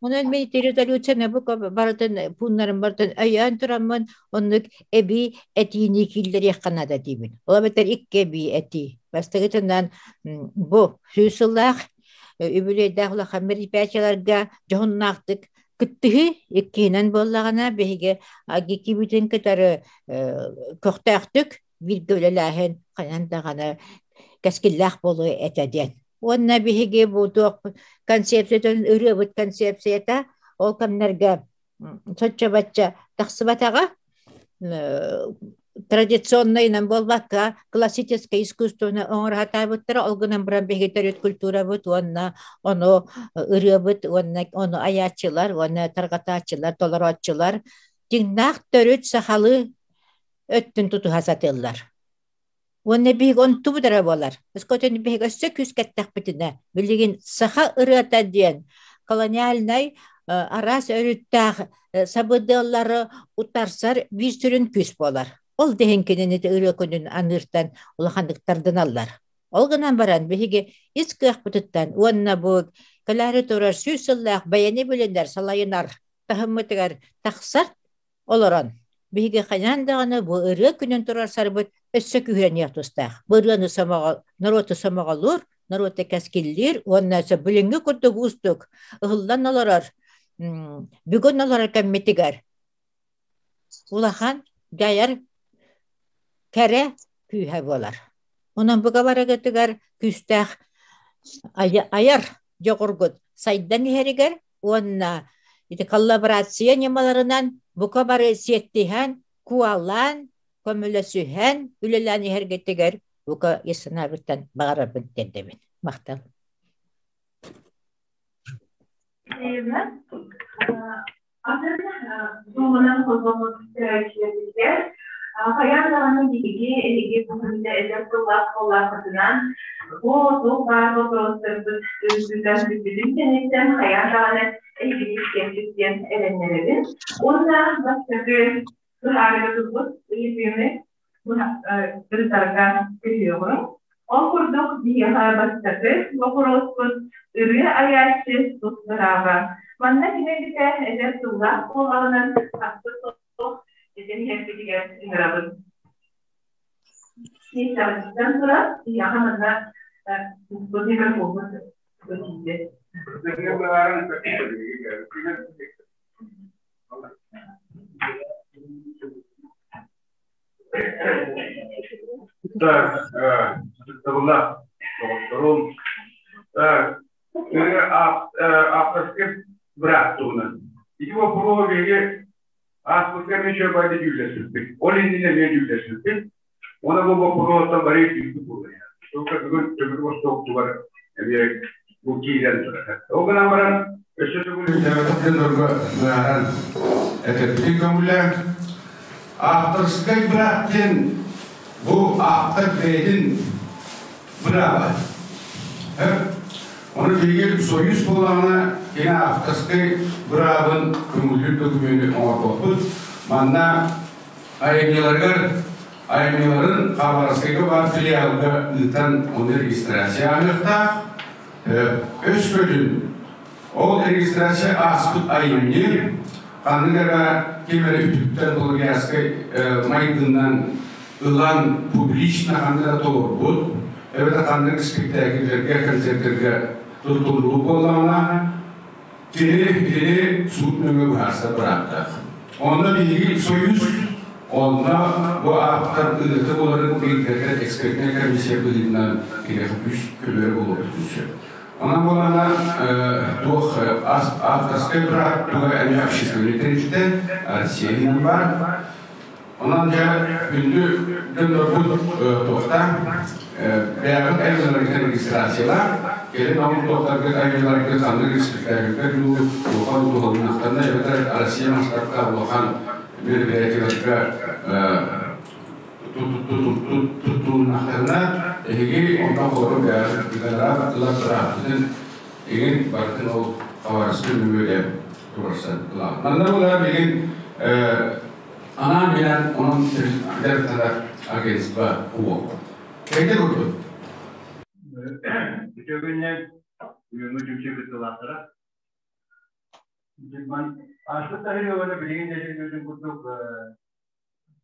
Онон мин ити резолюцияны бу барытын пууннарын барытын өйөөн тураммын оннук эбии этиини киллэриэххэ наада диибин. Ол эбэтэр икки эбии этии. Бастакытынан бу 100 сыллаах үбүлүөйдээх улахан мероприятиеларга дьоһуннаахтык кыттыһыы иккиһинэн буоллаҕына биһиги АГИКИбитин кытары көхтөөхтүк бииргэ үлэлээһин хайаан даҕаны кэскиллээх буолуо этэ диэн. Уонна биһиги бу туох концепциятын ырыабыт концепцията ол кэмнэргэ соччо-бачча тахсыбатаҕа традиционнайынан буолбакка классическое искусствоны оҥоро сатаабыттара ол гынан баран биһиги төрүт культурабыт уонна ону ырыабыт уонна ону айааччылар уонна тарҕатааччылар толорооччулар дьиҥнээх төрүт сахалыы өттүн тутуһа сатыыллар. Уонна биһиги онтубут эрэ буолар. Өскөтүн биһиги өссө күүс кэттэхпитинэ, билигин саха ырыата диэн колониальнай араас өрүттээх сабыдыаллары утарсар биир сүрүн күүс буолар. Ол да иһин кинини ырыа күнүн аныыртан улаханнык тардыналлар. Ол гынан баран биһиги ис кыахпытыттан уонна бу кэлээри турар 100 сыллаах бэйэни билинэр, салайынар таһыммытыгар тахсар олорон, биһиги хайаан даҕаны бу ырыа күнүн туруорсарбыт өссө күүһүрэниэх тустаах. Бу ырыаны сомоҕо, норуоту сомоҕолуур, норуоту кэскиллиир уонна өссө билиҥҥи курдук уустук ыһыллан олорор, бүгүн олорор кэммитигэр улахан дьайар кэрэ күүһэ буолар. Онон бука барыгытыгар күүстээх айар дьоҕургут сайдан иһэригэр уонна ити коллаборация ньымаларынан бука бары сиэттиһэн, куолаан, көмөлөсүһэн үлэлээн иһэргитигэр бука ис санаабыттан баҕарарбын тиэрдэбин. Махтал. Атын Думанан холбоммут көрөөччүлэрбитигэр Хайаан даҕаны биһиги эһиги бу эдэр сыллаах буоллаахпытынан бу туох баар боппуруостарбыт ыытыытан бүппүтүн кэнниттэн хайаан даҕаны эһигини истиэхпит диэн эрэннэрэбин. Уонна бастакы быһаарыыга турбут ыйытыыны ырытарга көһүөҕүҥ. Ол курдук биһиэхэ бастакы боппуруоспут ырыа айааччы тус бырааба. Манна кини бүтэ эдэр сыллаах буолаҕынан хаппыт этэн иһэрбитигэр ыҥырабын. Миэстэҕититтэн турар, киһиэхэ манна микрофоммут тиийдэ. Так, ытыктабыллаах доҕотторум, авторскай быраап туһунан. Ити боппуруоһу биһиги ааспыкка эмиэ үчүгэй дьүүллэспиппит. Ол иннинэ эмиэ дьүүллэспиппит. Уонна бу боппуруостан бары дьүүлбүт буолуо. Только бүгүн төгүрүк остуолтугар эмиэ бу киирэн турар. Ол гынан баран өссө төгүл дьоннорго быһааран этэрбитин көҥүллээн авторскай быраап диэн бу автор бэйэтин бырааба. Ону биһиги Союз буоллаҕына кини авторскай быраабын көҥүллүүр докумуону оҥорбоппут. Манна айымньыларыгар айымньыларын Хабаровскайга баар филиалга ыытан ону регистрация ааһыахтаах. Өскөтүн ол регистрация ааспыт айымньы ханнык эрэ ким эрэ үтүктэн плагиатскай майгынынан ылан публично ханна да толорбут, эбэтэр ханнык спектакльлэргэ, концертэргэ туттуллубут буоллаҕына, кини суут нөҥүө быһаарсар бырааптаах. Онно биһиги Союз онно бу ааптар ырыата буоларын билгэлэр экспертнэй комиссия быһыытынан киниэхэ үс көмө буолуохтун сөп. Онон буолана туох авторскай быраап туга эмиэ общественный тэрилтэ Россия баар. Онон дьэ күндү дьоннорбут туохтаан бэйэҕит айылларгыт регистрациялаах, кэлин ол туохтаргыт айылларгыт ханнык испиктээкилгэ дуу, улахан туһалынахтарына эбэтэр Россия масштабка улахан мероприятиеларга туттулуннахтарына, эһиги онтон холобур бэйэҕит гонорар ылар бырааппытын игин барытын ол Хабаровскай нөҥүө туруорсан ылаҕыт. Манна буолар билигин Анаан билэн онон дьарыктанар агентство уо. Кэйдэ курдук. Үтүө күннэн бүгүҥҥү түмсүү кыттыылаахтара. Ааспыт таһырыылары билигин да курдук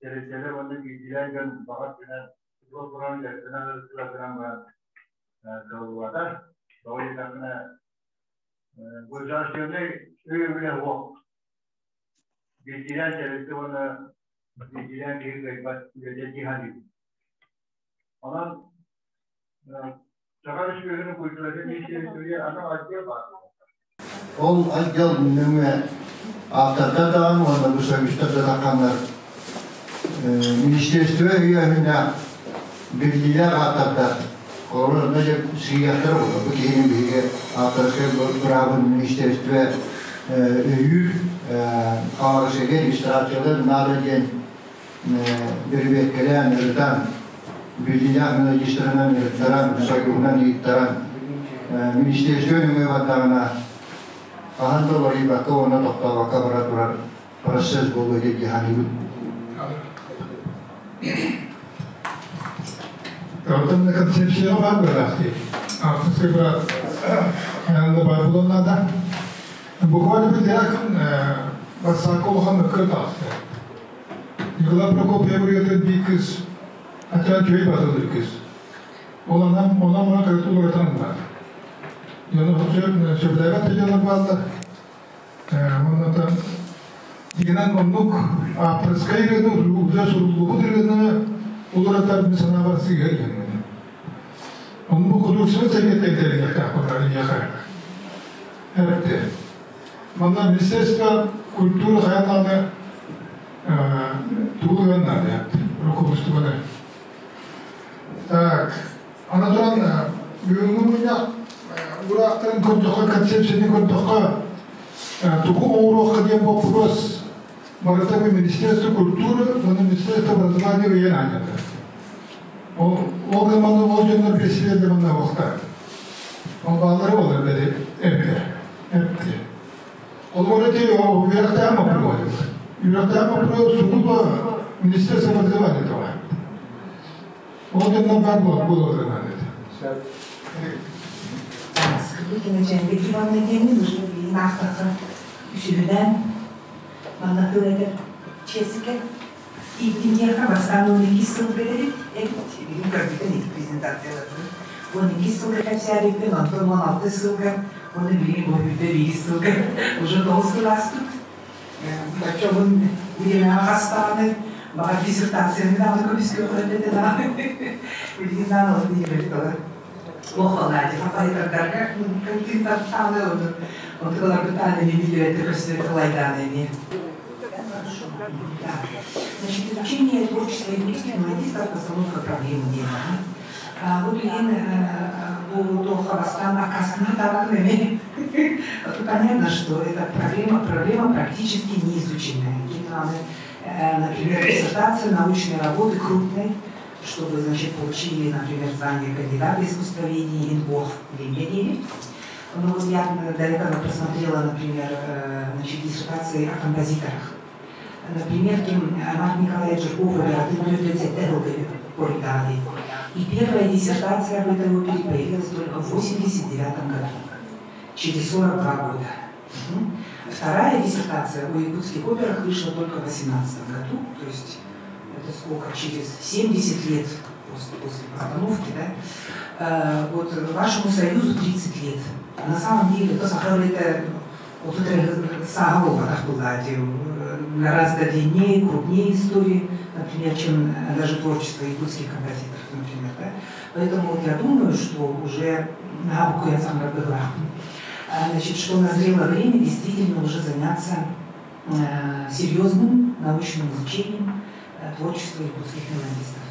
тэрилтэлэр уонна биирдиилээн дьон баҕар гынан футбол куран дьарыктанан ырыттылар баран кыаллыбата. Тоҕо диэтэххинэ государственнай өйөбүлэ суох. Биирдиилээн тэрилтэ уонна биирдиилээн киһи кыайбат үлэтэ дии саныыбын. Онон Саха Өрөспүүбүлүкэтин культуратын министиэристибэтигэр анал отдел баар. Ол отдел нөҥүө автордар даҕаны уонна бу союзтар да тахханнар министерство өйөөһүннээх биллиилээх автордар олору онно дьэ сыыйыахтара буолуо. Бу киһини биһиги авторскай быраабын министерство өйүүр Хабаровскайга регистрациялар наада диэн бөрүбүөккэлээн, ырытан, биллиилээх мелодистарынан ырыттаран, союһунан ыыттаран, министерство нөҥүө бардаҕына хаһан да уларыйбакка уонна тохтообокко бара турар процесс буолуо диэн саныыбын. Оттон концепцияҕа баар быһыылаах дии. Авторскай быраап хайаан да баар буолуон наада. Буквально bir күн бассаакка улахан мөккүөр таҕыста. Николай Прокопьев ырыатын биир кыыс, хотя үчүгэй батыллыы кыыс. Ол анам, онон мана төрүт уларытан баар. Дьону сөбүлээбэт да дьоннор бааллар. Оннотон дигинэн оннук авторскай ырыаны, уже суруллубут ырыаны уларытар мин санаабар сыыһа диэн. Оннук художественный совет этэригэр таахпытар Эбэтэ. Манна Министерство культуры хайа даҕаны тугу ылыан наада руководствоны. Так, аны туран бүгүҥҥү мунньах уураахтарын көрдөххө, концепцияны көрдөххө, тугу оҥоруохха диэн боппуруос Барыта Министерство культуры, уонна Министерство образования ыйан аанньата. Ол гыманы ол дьоннор бэсиэллэр манна уохтар. Ол баалары олар бэри эргэ, эргэ. Ол эти үөрэхтээх боппуруос. Үөрэхтээх боппуруос сугубо Министерство образования това. Ол дьоннор баар буолаллар это. Кинеченбек Ивановна диэмин уже билин аахтахха үсүһүнэн манна тыл этэр чиэскэ ииттинниэхэ бастаан 12 сылга эбит эбит билин көрбүтүн ити презентацияларын 12 сылга кэпсээбиппин, онтон 16 сылга, оны билигин бу 21 сылга, уже 9 сыл ааспыт. Баччабын билимэҕэ хастааны баҕар диссертацияны даҕаны көмүскэ көрөтөтө даҕаны билигин даҕаны ол диэбэт Охолаати хапайдардарга тыынтартааны ону отугаларбытааны билибэтте көстүбэт кылайдааны эми. Да. Значит, изучение творчества якутских мелодистов, постановка проблемы дела. Вот билигин бу туохха бастаан аккаастана табатын эми. Тут понятно, что эта проблема практически не изученная. Например, диссертацию, научные работы крупные, чтобы, значит, получили, например, звание кандидата искусствоведения, Инбох или. Ну вот я до этого просмотрела, например, значит, диссертации о композиторах. Например, Марк Николаевич Жирков И первая диссертация об этой опере появилась только в 1989 году, через 42 года. Вторая диссертация о якутских операх вышла только в 2018 году, то есть это сколько, через 70 лет после постановки, да? Вот вашему союзу 30 лет. На самом деле, то это вот это гораздо длиннее, крупнее истории, например, чем даже творчество якутских композиторов, например. Да? Поэтому вот я думаю, что уже значит, что назрело время действительно уже заняться серьезным научным изучением творчества якутских мелодистов.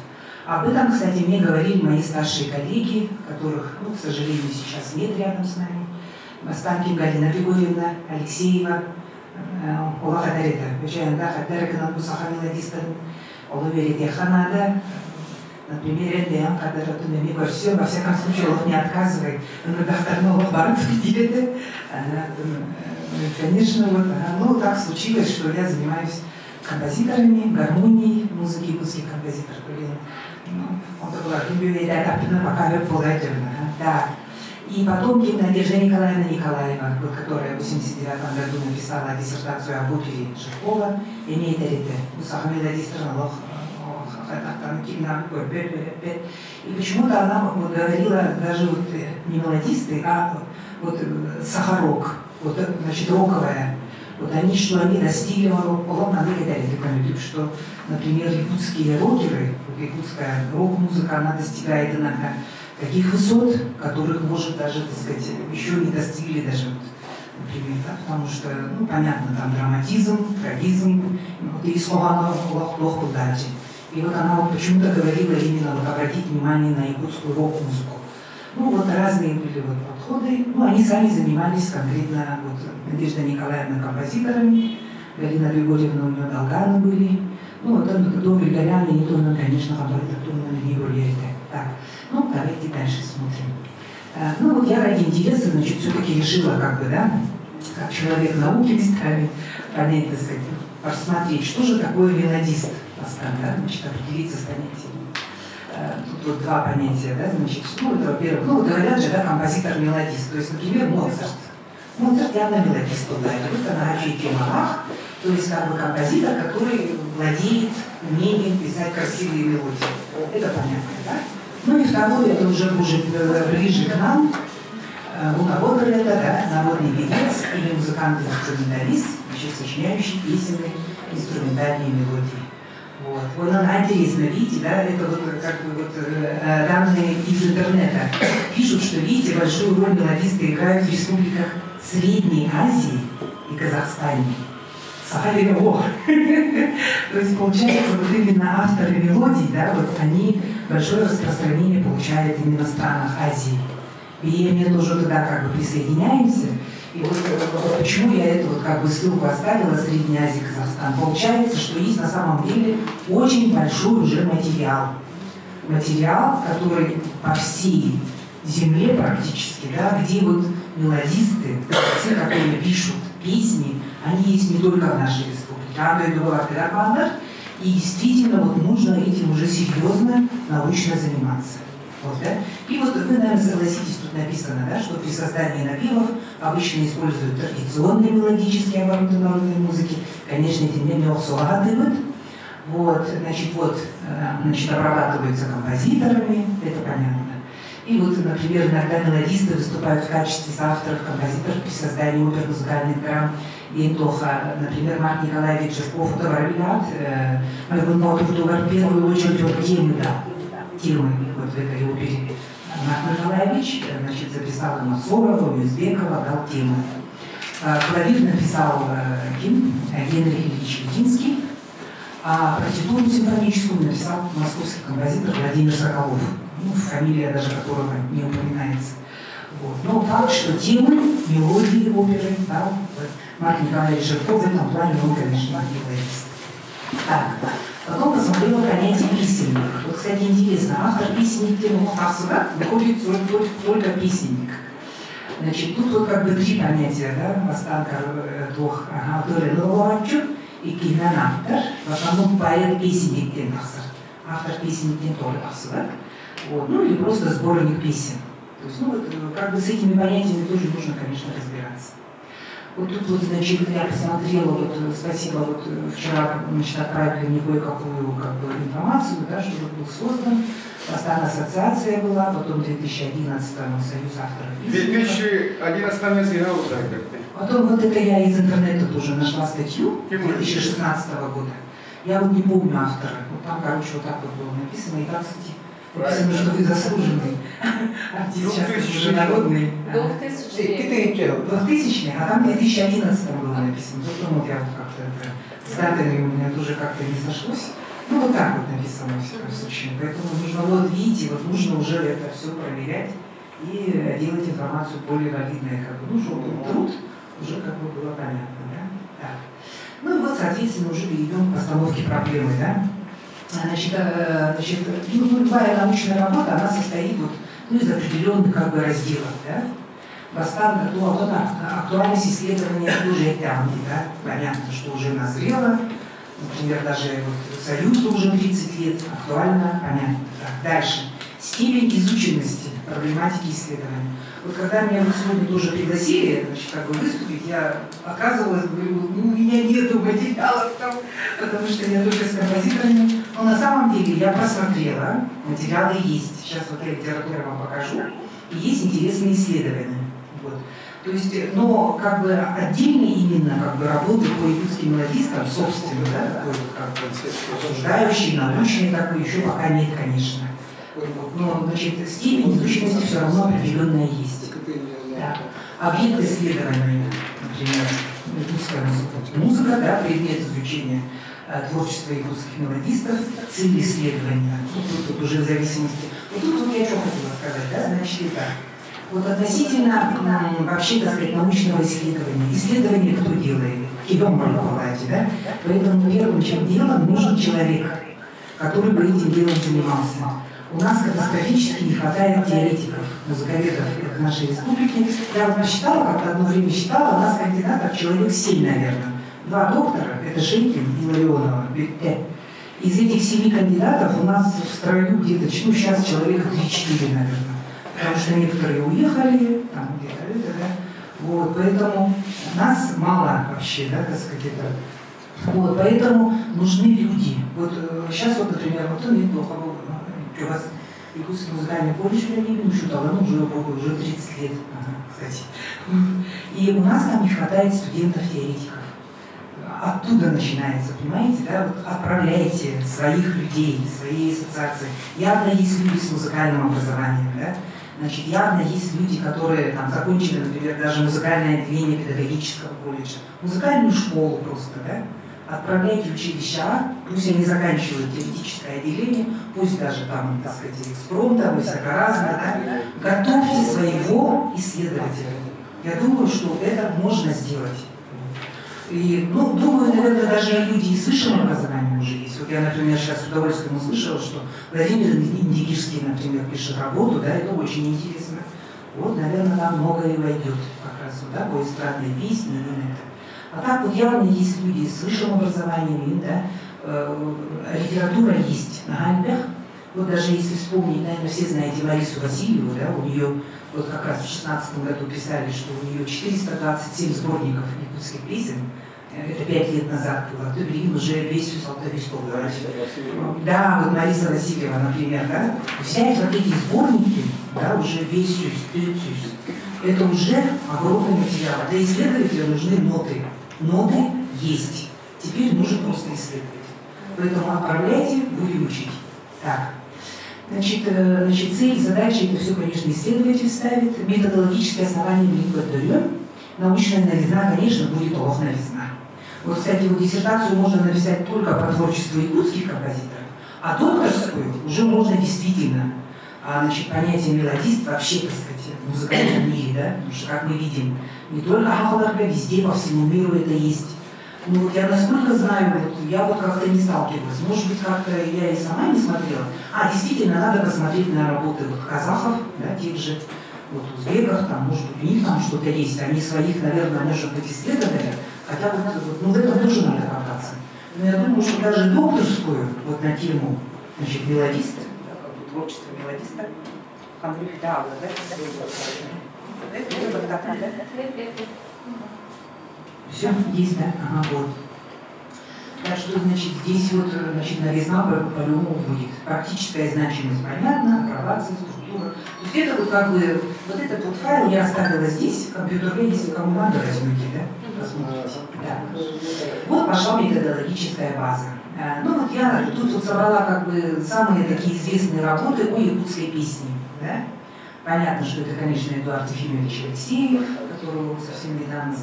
Об этом, кстати, мне говорили мои старшие коллеги, которых, ну, к сожалению, сейчас нет рядом с нами. Останкин Галина Григорьевна, Алексеева, Ола Хадарета. Өчәйында Хадарекынан бу саха мелодистын олы верите ханада. Например, Эндеян Хадаротун эми көрсө, во всяком случае, олох не отказывай. Ыңырдахтарын олох барып диети. Конечно, вот, ну, так случилось, что я занимаюсь композиторами, гармонией, музыки, якутских композиторов. Ну, он такой, пока да. И потом Надежда Николаевна Николаева, вот, которая в 1989 году написала диссертацию об опере Жиркова, имеет арите. И почему-то она вот говорила даже вот не мелодисты, а вот сахарок, вот, значит, роковая. Вот они, что они достигли, что, например, якутские рокеры, вот якутская рок-музыка, она достигает иногда таких высот, которых, может, даже, так сказать, еще не достигли даже, вот, например, да, потому что, ну, понятно, там драматизм, трагизм, вот, и слова лох дальше. И вот она вот почему-то говорила именно вот обратить внимание на якутскую рок-музыку. Ну, вот разные были вот подходы, ну, они сами занимались конкретно, вот, Надежда Николаевна композиторами, Галина Григорьевна у нее долганы были, ну, вот до Григоряна, не то, конечно, композитор, так. Ну, давайте дальше смотрим. Ну, вот я ради интереса, значит, все-таки решила, как бы, да, как человек науки местами, понять, так сказать, посмотреть, что же такое мелодист, да, значит, определиться с понятием. Тут вот два понятия, да, значит, ну, это, во-первых, ну, вот говорят же, да, композитор-мелодист, то есть, например, Моцарт. Моцарт явно мелодист был, да, это вот она то есть, как бы, композитор, который владеет умением писать красивые мелодии. Это понятно, да? Ну и второе, это уже ближе к нам. Луководер это, да, народный певец или музыкант-инструменталист, значит, сочиняющий песенные инструментальные мелодии. Вот. Вот она интересно, видите, да, это вот как бы вот данные из интернета. Пишут, что, видите, большую роль мелодисты играют в республиках Средней Азии и Казахстане. Сахалин, ох! То есть, получается, вот именно авторы мелодий, да, вот они большое распространение получают именно в странах Азии. И мы тоже туда как бы присоединяемся. И вот, вот почему я эту вот как бы ссылку оставила, Средняя Азия, Казахстан. Получается, что есть на самом деле очень большой уже материал. Материал, который по всей земле практически, да, где вот мелодисты, те, которые пишут песни, они есть не только в нашей республике. И действительно вот нужно этим уже серьезно научно заниматься. Вот, да? И вот вы, наверное, согласитесь, тут написано, да, что при создании напевов обычно используют традиционные мелодические обороты народной музыки. Конечно, эти вот, значит, вот, значит, обрабатываются композиторами, это понятно. И вот, например, иногда мелодисты выступают в качестве соавторов, композиторов при создании опер, музыкальных драм. Тоха, например, Марк Николаевич Жирков, в первую очередь вот темы дал, темы вот в этой опере. Марк Николаевич, значит, записал у Насорова, у Юзбекова, дал темы. Клавир написал Генрих Ильич Литинский, а партитуру симфоническую написал московский композитор Владимир Соколов, ну, фамилия даже которого не упоминается. Вот. Но факт, что темы, мелодии оперы дал Марк Николаевич Жирков, в этом плане он, конечно, мелодист. Так, потом посмотрела понятие песенник. Вот, кстати, интересно, автор песенник тему Хасура выходит только песенник. Значит, тут вот как бы три понятия, да, Останка двух, ага, и кинан автор, в основном поэт-песенник Тенахсар. Автор песенник Тенахсар. Вот, ну или просто сборник песен. То есть, ну вот, как бы с этими понятиями тоже нужно, конечно, разбираться. Вот тут вот, значит, я посмотрела, вот, спасибо, вот вчера, значит, отправили мне кое-какую, как бы, информацию, да, что вот был создан, Астана ассоциация была, потом в 2011 Союз авторов песен. 2011 Потом вот это я из интернета тоже нашла статью 2016 года. Я вот не помню автора. Вот там, короче, вот так вот было написано. И там, кстати, написано, что вы заслуженный артист, сейчас уже народный. 2000, а там в 2011 было написано. Потом вот я вот как-то это, с датами у меня тоже как-то не сошлось. Ну вот так вот написано, во всяком случае. Поэтому нужно, вот видите, вот нужно уже это все проверять и делать информацию более валидной, как бы, ну, чтобы был труд, уже как бы было понятно, да? Так. Ну и вот, соответственно, уже перейдем к постановке проблемы, да? Значит, ну, любая научная работа, она состоит вот, ну, из определенных как бы разделов, да? Актуальность исследования уже там, да? Понятно, что уже назрело, например, даже вот Союзу уже 30 лет, актуально, понятно. Так, дальше. Степень изученности проблематики исследования. Вот когда меня вот сегодня тоже пригласили, значит, как бы выступить, я отказывалась, говорю, ну, у меня нету материалов там, потому что я только с композиторами. Но на самом деле я просмотрела, материалы есть. Сейчас вот я литературу вам покажу. И есть интересные исследования. Вот. То есть, но как бы отдельно именно как бы работы по якутским мелодистам, собственно, да, такой вот, как бы обсуждающий, научный такой, еще пока нет, конечно. Но, значит, степень изученности все равно определенная есть. Да. Объект исследования, например, якутская музыка, да, предмет изучения творчества якутских мелодистов, цель исследования. Тут уже в зависимости. Вот тут вот я что хотела сказать, да, значит, это. Вот относительно вообще, так сказать, научного исследования. Исследование кто делает? Кибом да? Поэтому первым чем делом нужен человек, который бы этим делом занимался. У нас катастрофически не хватает теоретиков, музыковедов в нашей республике. Я вот посчитала, как-то одно время считала, у нас кандидатов человек 7, наверное. 2 доктора, это Шейкин и Ларионова. Из этих 7 кандидатов у нас в строю где-то, ну, сейчас человека 3-4, наверное. Потому что некоторые уехали, там где-то это, да. Вот, поэтому нас мало вообще, да, так сказать, это. Вот, поэтому нужны люди. Вот сейчас вот, например, вот он неплохо был, у вас Якутский музыкальный колледж Леонид Шуталан уже, уже 30 лет, ага, кстати. И у нас там не хватает студентов-теоретиков. Оттуда начинается, понимаете, да? Вот отправляйте своих людей, свои ассоциации. Явно есть люди с музыкальным образованием, да? Значит, явно есть люди, которые там закончили, например, даже музыкальное отделение педагогического колледжа, музыкальную школу просто, да? Отправляйте училища, пусть они заканчивают теоретическое отделение, пусть даже там, так сказать, экспромтом и всяко разное, да? Готовьте своего исследователя. Я думаю, что это можно сделать. И, ну, думаю, наверное, даже и люди и с высшим образованием уже есть. Вот я, например, сейчас с удовольствием услышала, что Владимир Индигирский, например, пишет работу, да, это очень интересно. Вот, наверное, там многое и войдет как раз, вот, да, по эстрадной песне или это. А так вот явно есть люди с высшим образованием, да, литература есть на Альпах. Вот даже если вспомнить, наверное, все знаете Ларису Васильеву, да, у нее вот как раз в 16 году писали, что у нее 427 сборников якутских песен. Это 5 лет назад было. Ты, блин, уже весь Да, вот Лариса Васильева, например, да, взять вот эти сборники, да, уже весь сюз, это уже огромный материал. Для исследователя нужны ноты. Ноты есть. Теперь нужно просто исследовать. Поэтому отправляйте, будем учить. Так. Значит, цель, задачи, это все, конечно, исследователь ставит. Методологические основания мы Научная новизна, конечно, будет олох новизна. Вот, кстати, вот диссертацию можно написать только по творчеству якутских композиторов, а докторскую уже можно действительно. А, значит, понятие мелодист вообще, так сказать, в музыкальном мире, да, потому что, как мы видим, не только Ахаларга, везде по всему миру это есть. Ну вот я насколько знаю, вот, я вот как-то не сталкивалась. Может быть, как-то я и сама не смотрела. А, действительно, надо посмотреть на работы вот казахов, да, тех же, вот узбеков, там, может быть, у них там что-то есть. Они своих, наверное, может быть, исследовали. Хотя вот, вот, ну, в этом тоже надо копаться. Но я думаю, что даже докторскую вот на тему, значит, мелодист, да, как бы творчество мелодиста, да? Все, есть, да? Ага, вот. Так что, значит, здесь вот, значит, новизна по-любому будет. Практическая значимость понятна, апробация, структура. То есть это вот как бы, вот этот вот файл я оставила здесь, в компьютере, если кому надо, возьмите, да, посмотрите. Да. Вот пошла методологическая база. Ну вот я тут вот собрала как бы самые такие известные работы о якутской песне, да. Понятно, что это, конечно, Эдуард Ефимович Алексеев, которого совсем недавно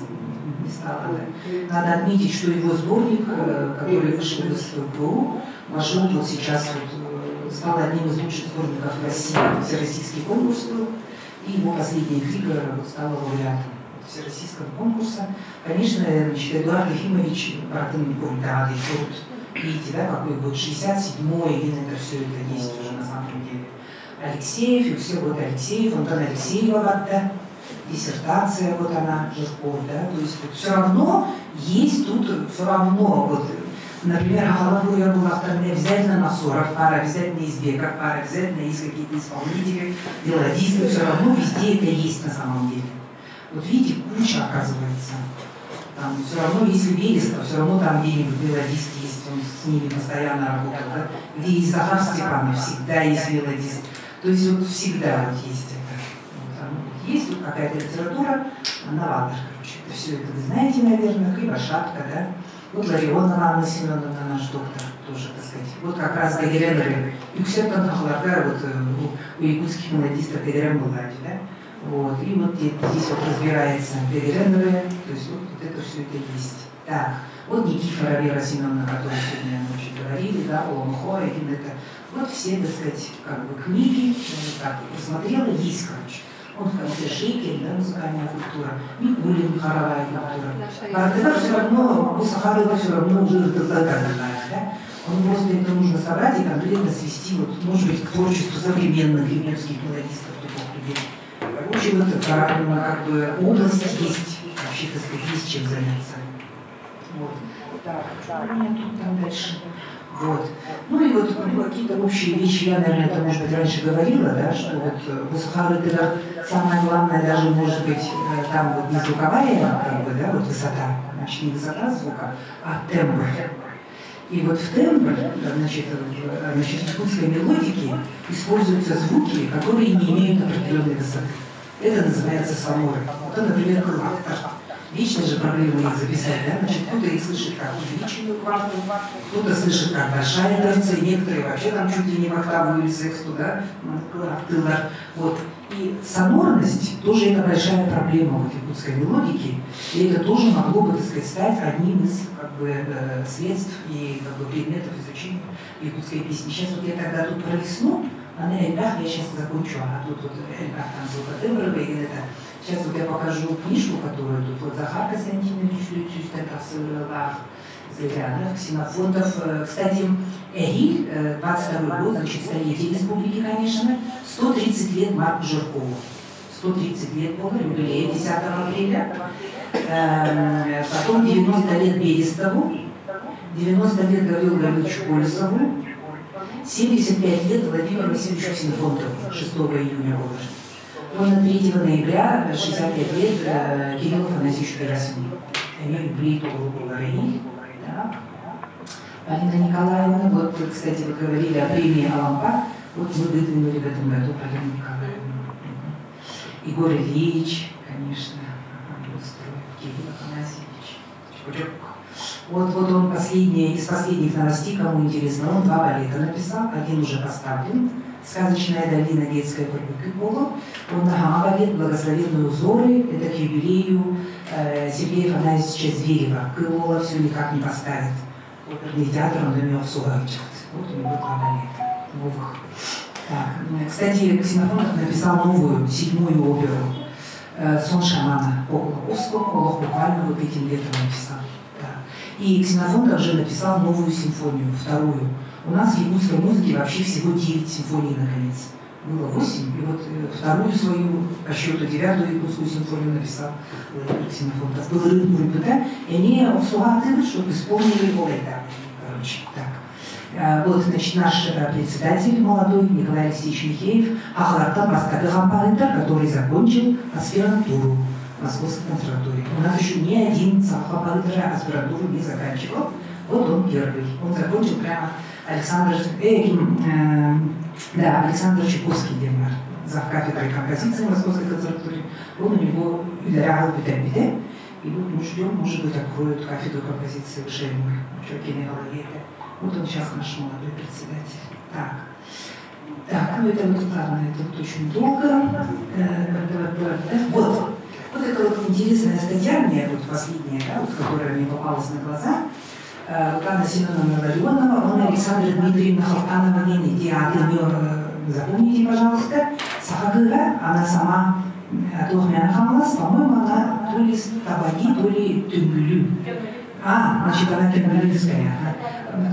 не стало. Да. Надо отметить, что его сборник, который вышел из ФПУ, вошел вот сейчас, вот, стал одним из лучших сборников России. Всероссийский конкурс был, и его последняя книга вот, стала лауреатом Всероссийского конкурса. Конечно, значит, Эдуард Ефимович Братын Куртады, вот, видите, да, какой год, 67-й, это все это есть уже на самом деле. Алексеев, и все вот Алексеев, Антон Алексеева, да, диссертация, вот она, Жирков, да, то есть вот все равно есть тут, все равно, вот, например, Ахалабу я была обязательно Насоров пара, обязательно Избеков пара, обязательно есть какие-то исполнители, мелодисты, все равно везде это есть на самом деле. Вот видите, куча оказывается. Там все равно, если Верестов, все равно там где-нибудь мелодист есть, он с ними постоянно работал, да? Где есть Захар Степанов, всегда есть мелодист. То есть вот всегда вот есть это. Вот, там, вот есть вот какая-то литература, новатор, короче. Это все это вы знаете, наверное, Кривошапка, да? Вот Ларионова Анна Семеновна, наш доктор, тоже, так сказать. Вот как раз Гагеренеры. Юксептан Тахларга, вот у якутских мелодистов Гагерен была, да? Вот, и вот здесь вот разбирается Гагеренеры, то есть вот, вот это все это есть. Так, вот Никифора Вера Семеновна, о которой сегодня ночью говорили, да, Олонхо, один это. Вот все, так сказать, как бы книги, я вот так вот посмотрела, есть, короче. Он в конце Шейкин, да, музыкальная культура, Микулин, хоровая культура. Бардыгар все равно, у Сахарова все равно уже да? Он просто это нужно собрать и конкретно свести, вот, может быть, к творчеству современных якутских мелодистов, людей. Короче, вот как бы область есть, вообще, так сказать, есть чем заняться. Вот. Так, что у меня тут там дальше? Вот. Ну и вот ну, какие-то общие вещи, я, наверное, это, может быть, раньше говорила, да, что вот у Сахары самое главное даже, может быть, там вот не звуковая, как бы, да, вот высота, значит, не высота звука, а тембр. И вот в тембр, значит, в якутской мелодике используются звуки, которые не имеют определенной высоты. Это называется соноры. Вот, например, клактор. Вечно же проблема их записать, да? Значит, кто-то их слышит как увеличенную кварту, кто-то слышит как большая терция, некоторые вообще там чуть ли не в октаву или сексту, да, тылар. Вот. И сонорность тоже это большая проблема вот якутской мелодики, и это тоже могло бы, так сказать, стать одним из как бы, средств и как бы, предметов изучения якутской песни. Сейчас вот я тогда тут пролистну, а на эльбах я сейчас закончу, а тут вот эльбах там звукотембровый, и это. Сейчас вот я покажу книжку, которую тут вот Захар Константинович Люцюстен Зырянов, Ксенофонтов. Кстати, Эриль, 22 год, значит, столетие республики, конечно, 130 лет Марку Жиркову. 130 лет было, юбилей 10 апреля. Потом 90 лет Берестову, 90 лет Гаврилу Гавриловичу Колесову, 75 лет Владимиру Васильевичу Ксенофонтову, 6 июня было. Он 3 ноября, 65 лет, Кириллу Афанасьевичу Герасимову. Они юбилей было Так. Полина Николаевна, вот, кстати, вы говорили о премии Алампа, вот мы выдвинули в этом году Полину Николаевну. Егор Ильич, конечно, Кирилл Афанасьевич. Вот, вот он последний, из последних новостей, кому интересно, он 2 балета написал, один уже поставлен, «Сказочная долина детская Барбекюпола». Он на балет «Благословенные узоры», это к юбилею Сергея Афанасьевича Зверева. Кыола все никак не поставит. Оперный театр он имел в Вот у него 2 балета новых. Так, кстати, Ксенофонтов написал новую, 7-ю оперу «Сон шамана» по Кулаковскому. Олох буквально вот этим летом написал. Да. И Ксенофонтов же написал новую симфонию, 2-ю. У нас в якутской музыке вообще всего 9 симфоний, наконец. Было 8, и вот 2-ю свою, по счету 9-ю якутскую симфонию написал Владимир Ксенофонтов. Был рынок РПТ, и они в Сугаты, чтобы исполнили это. Короче, так. Вот, значит, наш председатель молодой, Николай Алексеевич Михеев, Ахларта Бастагы, который закончил аспирантуру Московской консерватории. У нас еще ни один Сахапалытер аспирантуру не заканчивал. Вот он первый. Он закончил прямо Александр, да, Александр Чайковский, Демар, зав кафедрой композиции Московской консерватории. Он у него ударял бите-бите. И вот мы ждем, может быть, откроют кафедру композиции в ШМ. Вот он сейчас наш молодой председатель. Так, так, ну это вот, ладно, это вот очень долго. Вот, вот это вот интересная статья мне, вот последняя, да, вот, которая мне попалась на глаза. Вот Анна Семеновна Ларионова, он Александра Дмитриевна Халтанова, не театр, запомните, пожалуйста, Сахагыра, она сама Тухмяна по-моему, она то ли Табаги, то ли Тюнгюлю. А, значит, она Тюнгюлинская.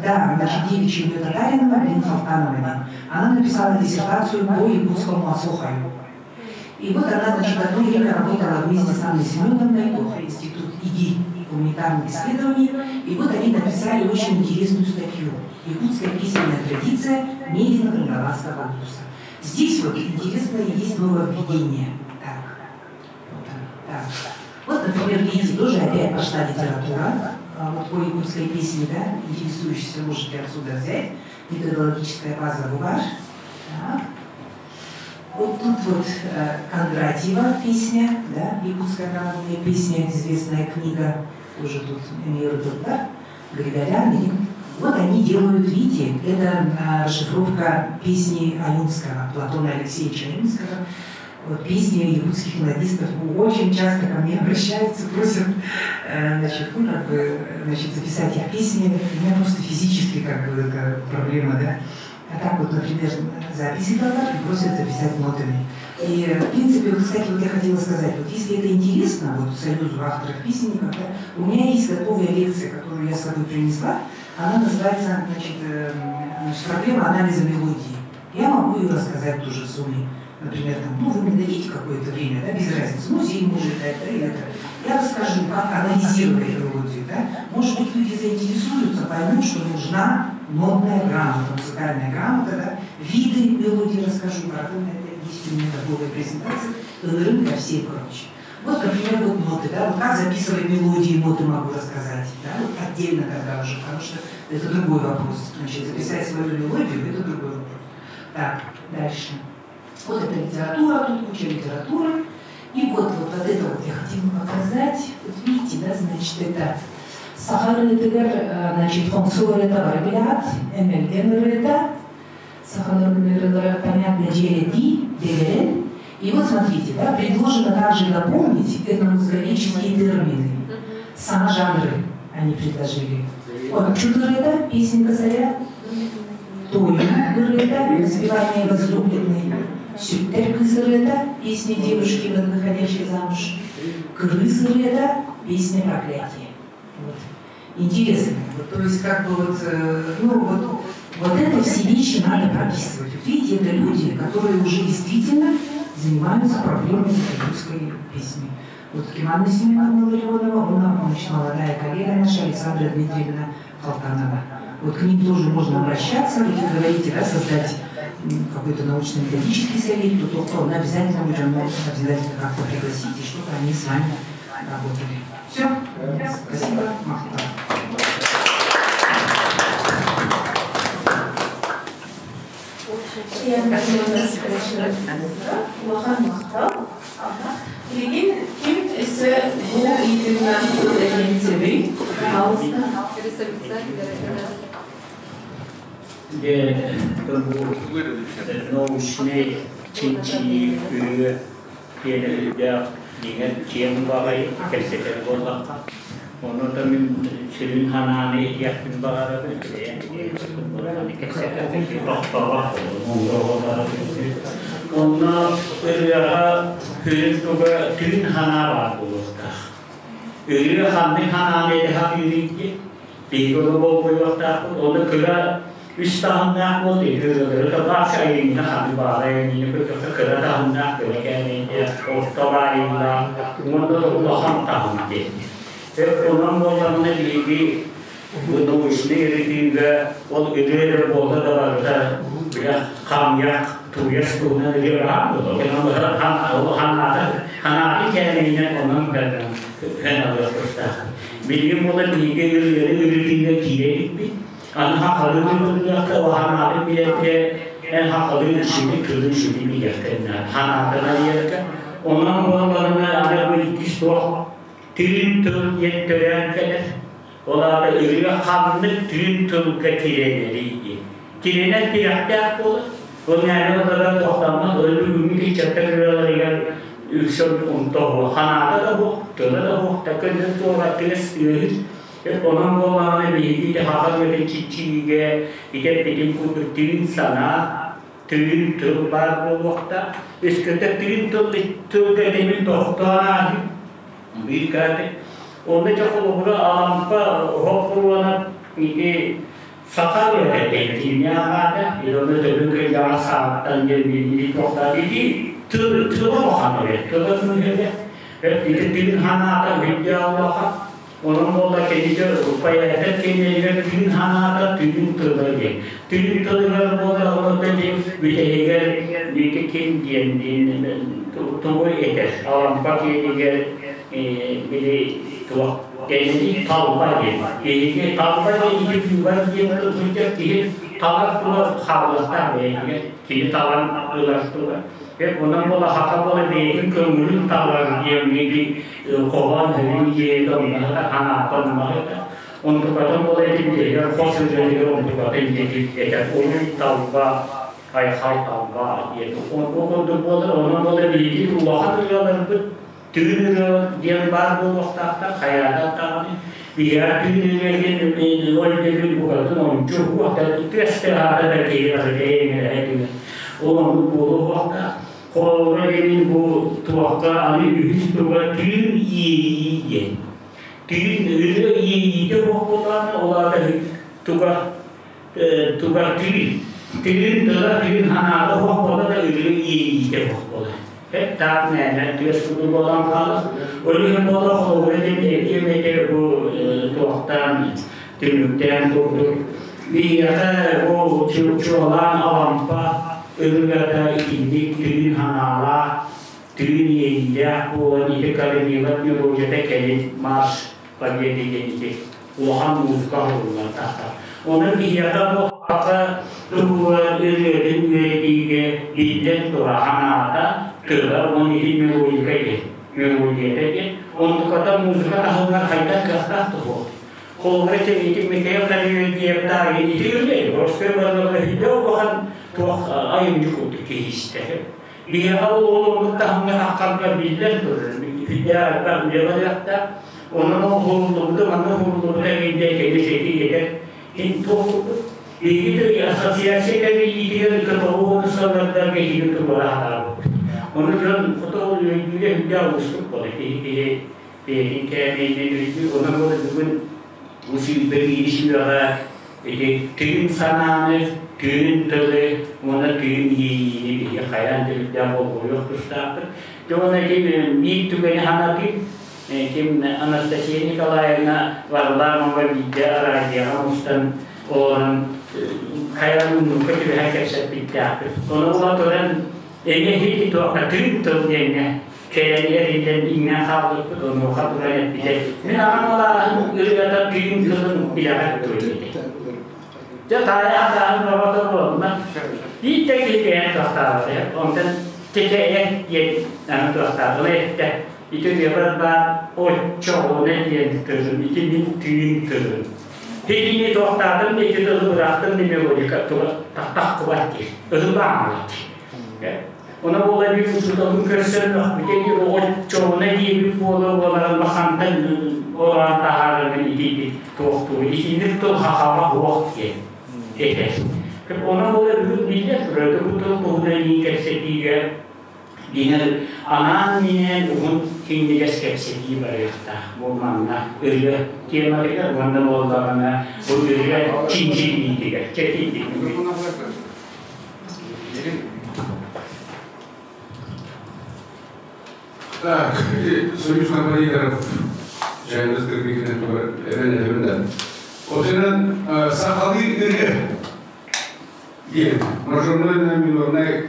Да, значит, девичья ее Татаринова, Блин Халтанова. Она написала диссертацию по якутскому Асохаю. И вот она, значит, одно время работала вместе с Анной Семеновной, Институт ИГИ гуманитарных исследований, и вот они написали очень интересную статью «Якутская письменная традиция Медино-Кангаласского улуса». Здесь вот интересно есть нововведение. Так, вот, так. Вот, например, видите, тоже опять пошла литература, вот по якутской песне, да, интересующиеся можете отсюда взять, методологическая база ВУГАР. Так. Вот тут вот Кондратьева песня, да, якутская народная песня, известная книга, тоже тут Эмир да, Григорян. Вот они делают, видите, это расшифровка песни Аюнского, Платона Алексеевича Аюнского. Вот песни якутских мелодистов очень часто ко мне обращаются, просят, значит, ну, как бы, значит, записать их песни. У меня просто физически как бы это проблема, да. А так вот, например, записи дала и просят записать нотами. И, в принципе, вот, кстати, вот я хотела сказать, вот если это интересно, вот Союзу авторов-песенников, да, у меня есть готовая лекция, которую я с собой принесла, она называется, значит, «Проблема анализа мелодии». Я могу ее рассказать тоже в сумме. Например, там, ну, вы мне дадите какое-то время, да, без разницы, музей может дать, да, или это. Я расскажу, как анализировать мелодию, да. Может быть, люди заинтересуются, поймут, что нужна нотная грамота, музыкальная грамота, да. Виды мелодии расскажу, правда, это есть у меня готовая презентация, рынка все, короче. Вот, например, вот ноты, да, вот как записывать мелодии, ноты могу рассказать, да, вот отдельно тогда уже, потому что это другой вопрос. Значит, записать свою мелодию – это другой вопрос. Так, дальше. Вот это литература, тут куча литературы. И вот, вот, вот это вот я хотела показать. Вот видите, да, значит, это Сахарытыгар, значит, Хонсуэрета Барбилят, Эмельденрета, Сахарытыгар, понятно, Джереди, Дегерен. И вот смотрите, да, предложено также дополнить этномузыкалические термины. Сам-жанры они предложили. Вот Чудырета, песенка царя, Тою, Рыта, воспевание возлюбленной. Сүктэр кыыс ырыата, песня девушки, выходящей замуж, Кырыыс ырыата, песня проклятия. Вот. Интересно. Вот, то есть как бы вот, ну, вот, вот это все вещи надо прописывать. Вот видите, это люди, которые уже действительно занимаются проблемой русской песни. Вот Иванна Семеновна Ларионова, она, значит, молодая коллега наша, Александра Дмитриевна Халтанова. Вот к ним тоже можно обращаться, вот вы говорите, да, создать какой-то научно-методический совет, то, то, то обязательно будем обязательно как-то пригласить, и чтобы они с вами работали. Все, спасибо, Махта. Билигин ким өссө бу ыйытыынан тыл этиэн сөбүй? Пожалуйста. Дьэ, бу научнай чинчийии ырыа диэн өйдөөх дьиҥэр киэҥ баҕайы кэпсэтэр буоллахха. Ону да мин сүрүн санааны этиэхпин баҕарабын. Кэпсэтэр тохтообот Онно ырыаҕа сүрүн туга түүн санаа баар буолуохтаах. Ырыа ханнык санааны этэ сатыырый диэн биһиги ону болҕойуохтаахпыт. Ону кыра үс таһымнаах буолла, ырыалары табааччы айымньыны ханнык баҕарар айымньыны көрдөххө кыра таһымнаах, кыра кээмэйдээх, орто баайыылаах уонна да улахан таһым диэн. Онон буоллаҕына биһиги бу научнай ырытыыга ол ырыа эрэ буолла да барыта бile хамыйах туйас туһунан ырыа баһаам буолла. Ханааты ханааты кээмэйинэн онон кэн алыах тустаах. Билигин буолла биһиги ырыаны ырытыыга киирэ иликпит. Аны хахалыы ырытыахта ханаатын билэргэ эн хахалыы ишини тылын ишини билиэхтэринэ ханаатын арыйарга. Онон буолларына аны бу иккис туох тыын тыл диэн төрөөн кэлэр. Ол аата ырыа ханнык тыын тылга тирэнэрий диэн. Тирэнэр тирэхтээх буолар. Ол мээнэ ылларар туохтаммат, ол бүгүҥҥү ыччаттар ырыаларыгар үксэ онто ханаата да суох, тыла да суох, да көннөр туора тыас тыаһыт. Онон буоллаҕына биһиги ити хаха ырыатын чиччиигэ итэрбитин курдук тыын санаа, тыын тыл баар буолуохтаах. Өскөтө тыын тыл тылга этимин тохтоон ааһыы биир кааты. Онно дьэ холобура Алампа оһох ити саха ырыата диэн аата, онно төбүн кыйдаҕа сааттан диэн биир тохтоон ити тыл тыла улахан ырыа, тыла тыла ити тыын ханаата үрдэ улахан. Онон буолла кэнники поэттар кэннилэригэр тыын ханаата тыын тыла диэн. Тыын тылыгар буолла онон диэн бүтэһигэр ити ким диэн тугу этэр. Алампа киэнигэр били туох кэнники талба диэн. Киһиги талба диэн ити быыбар диэн сылдьар киһи талар тула хаалыахтаах бэйэтигэр. Кини талан ылар тула. Онон буола хака буола бэйэтин көҥүлүн талар диэн ити хоһоон хөрүн дьиэгэ оннаһыта ханаатан маһыта. Онтукатын буола ити хос ырыатыгар онтукатын диэки этэр. Уруй талба, айхал талба диэн. Ол курдук буолар, онон буола биһиги улахан ырыаларбыт тыын ырыа диэн баар буолуохтаахтар, хайаатар даҕаны. Биһиэхэ тыын ырыа диэн ол дөбүл букатын ончу тыас тыаһаата да киһи барыта эҥэрэһэ түгэн. Ол оннук буолуохтаах. Холобура диэн бу туохха аны үһүс туга тыын иэйии диэн. Тыын ырыа иэйиитэ буох буоллаҕына, ол аата туга туга тыын. Тыын тыла тыын ханаата суох буолла да ырыа иэйиитэ суох буолар. Таах мээнэ тыас курдук буолан хаалар. Ол иһин буолла холобура диэн этиэм этэ бу туохтаан түмүктээн курдук. Биһиэхэ бу чуолаан Алампа ырыата итинник тыын ханаалаах, тыын иэйиилээх буолан ити Корнилов мелодията кэлин марш Победы диэн ити улахан музыка оһолунан тахсар. Онон биһиэхэ бу хата туһугар ырыатын үөрэтиигэ биллэн турар ханаата тыла уонна ити мелодика диэн мелодията диэн онтуката музыка таһымыгар хайдах кыахтаах туһуох. Холобура ити Михаил Калинин ити ырыа Ростой барыларга улахан туох айымньы курдук киһи истэр. Биһиэхэ ол олорбут таһымҥа таххарга биллэн турар. Хүндээх элбэх үлэ барыахтаах. Онон ол уһуллубуту, манна уһуллубута эҥин кэли сэтии этэр. Ин туох курдук. Биһиги ассоциация тэриллиитигэр көтөҕүү сыллардарга иһиги туруора сатаабыт. Ону дьон хоту өйдүүрэ үрдээх уустук буолар. Киһи киһи бэйэтин кээмэйинэн өйдүүр. Онон буола бүгүн бу 21 үйэҕэ ити тыын санааны, тыын тылы уонна тыын иэйиини биһиги хайаан да үрдээх болҕойуох тустаахпыт. Дьэ уонна ити биир түгэни санатыы ким Анастасия Николаевна Варламова биирдэ араадьыйаҕа мустан олорон хайа муннукка түбэһэн кэпсэппиттээхпит. Ону була туран эмиэ ити туохха тыын тыл диэҥҥэ кэлэн эриллэн иҥнэн хаалбыппыт, онуоха туран эппитэ. Мин аҕам алааһын ырыата тыын тылын билэҕэр туруйбут. Дьэ таайа атааһын бөҕөтө буолла. Биир да киһи кэйэн туохтаабата. Онтон текейэ диэн аны туохтаабыла эттэ. Ити ырыабар баар оччоҕуна диэн тылым, ити мин тыын тылым. Итини туохтаатым да ити тылы быраахтым да мелодика тахтахтыбат диир. Ылыбааммыт. Она буола биир учууталын көрсөн мөхпүтэ диир оччоҕуна диэбит буола буоларын бахантан олорон таһаарарын итийбит туохтуур. Итинник тыл хахаҕа уох диэн этэр. Она буола бүгүн биллэр турар, бу тыл туһунан кэпсэтиигэ Дьиҥэр, анаан-минээн уһун кинигэс кэпсэтии барыахтаах. Бу манна ырыа тематыгар уонна буоллаҕына бу ырыа чинчийиитигэр чэтийдик. Так, Союз композиторов Чайныз кыргыытынан эбэн этэбин да. Осынан сахалыы ырыа диэн мажорной минорнай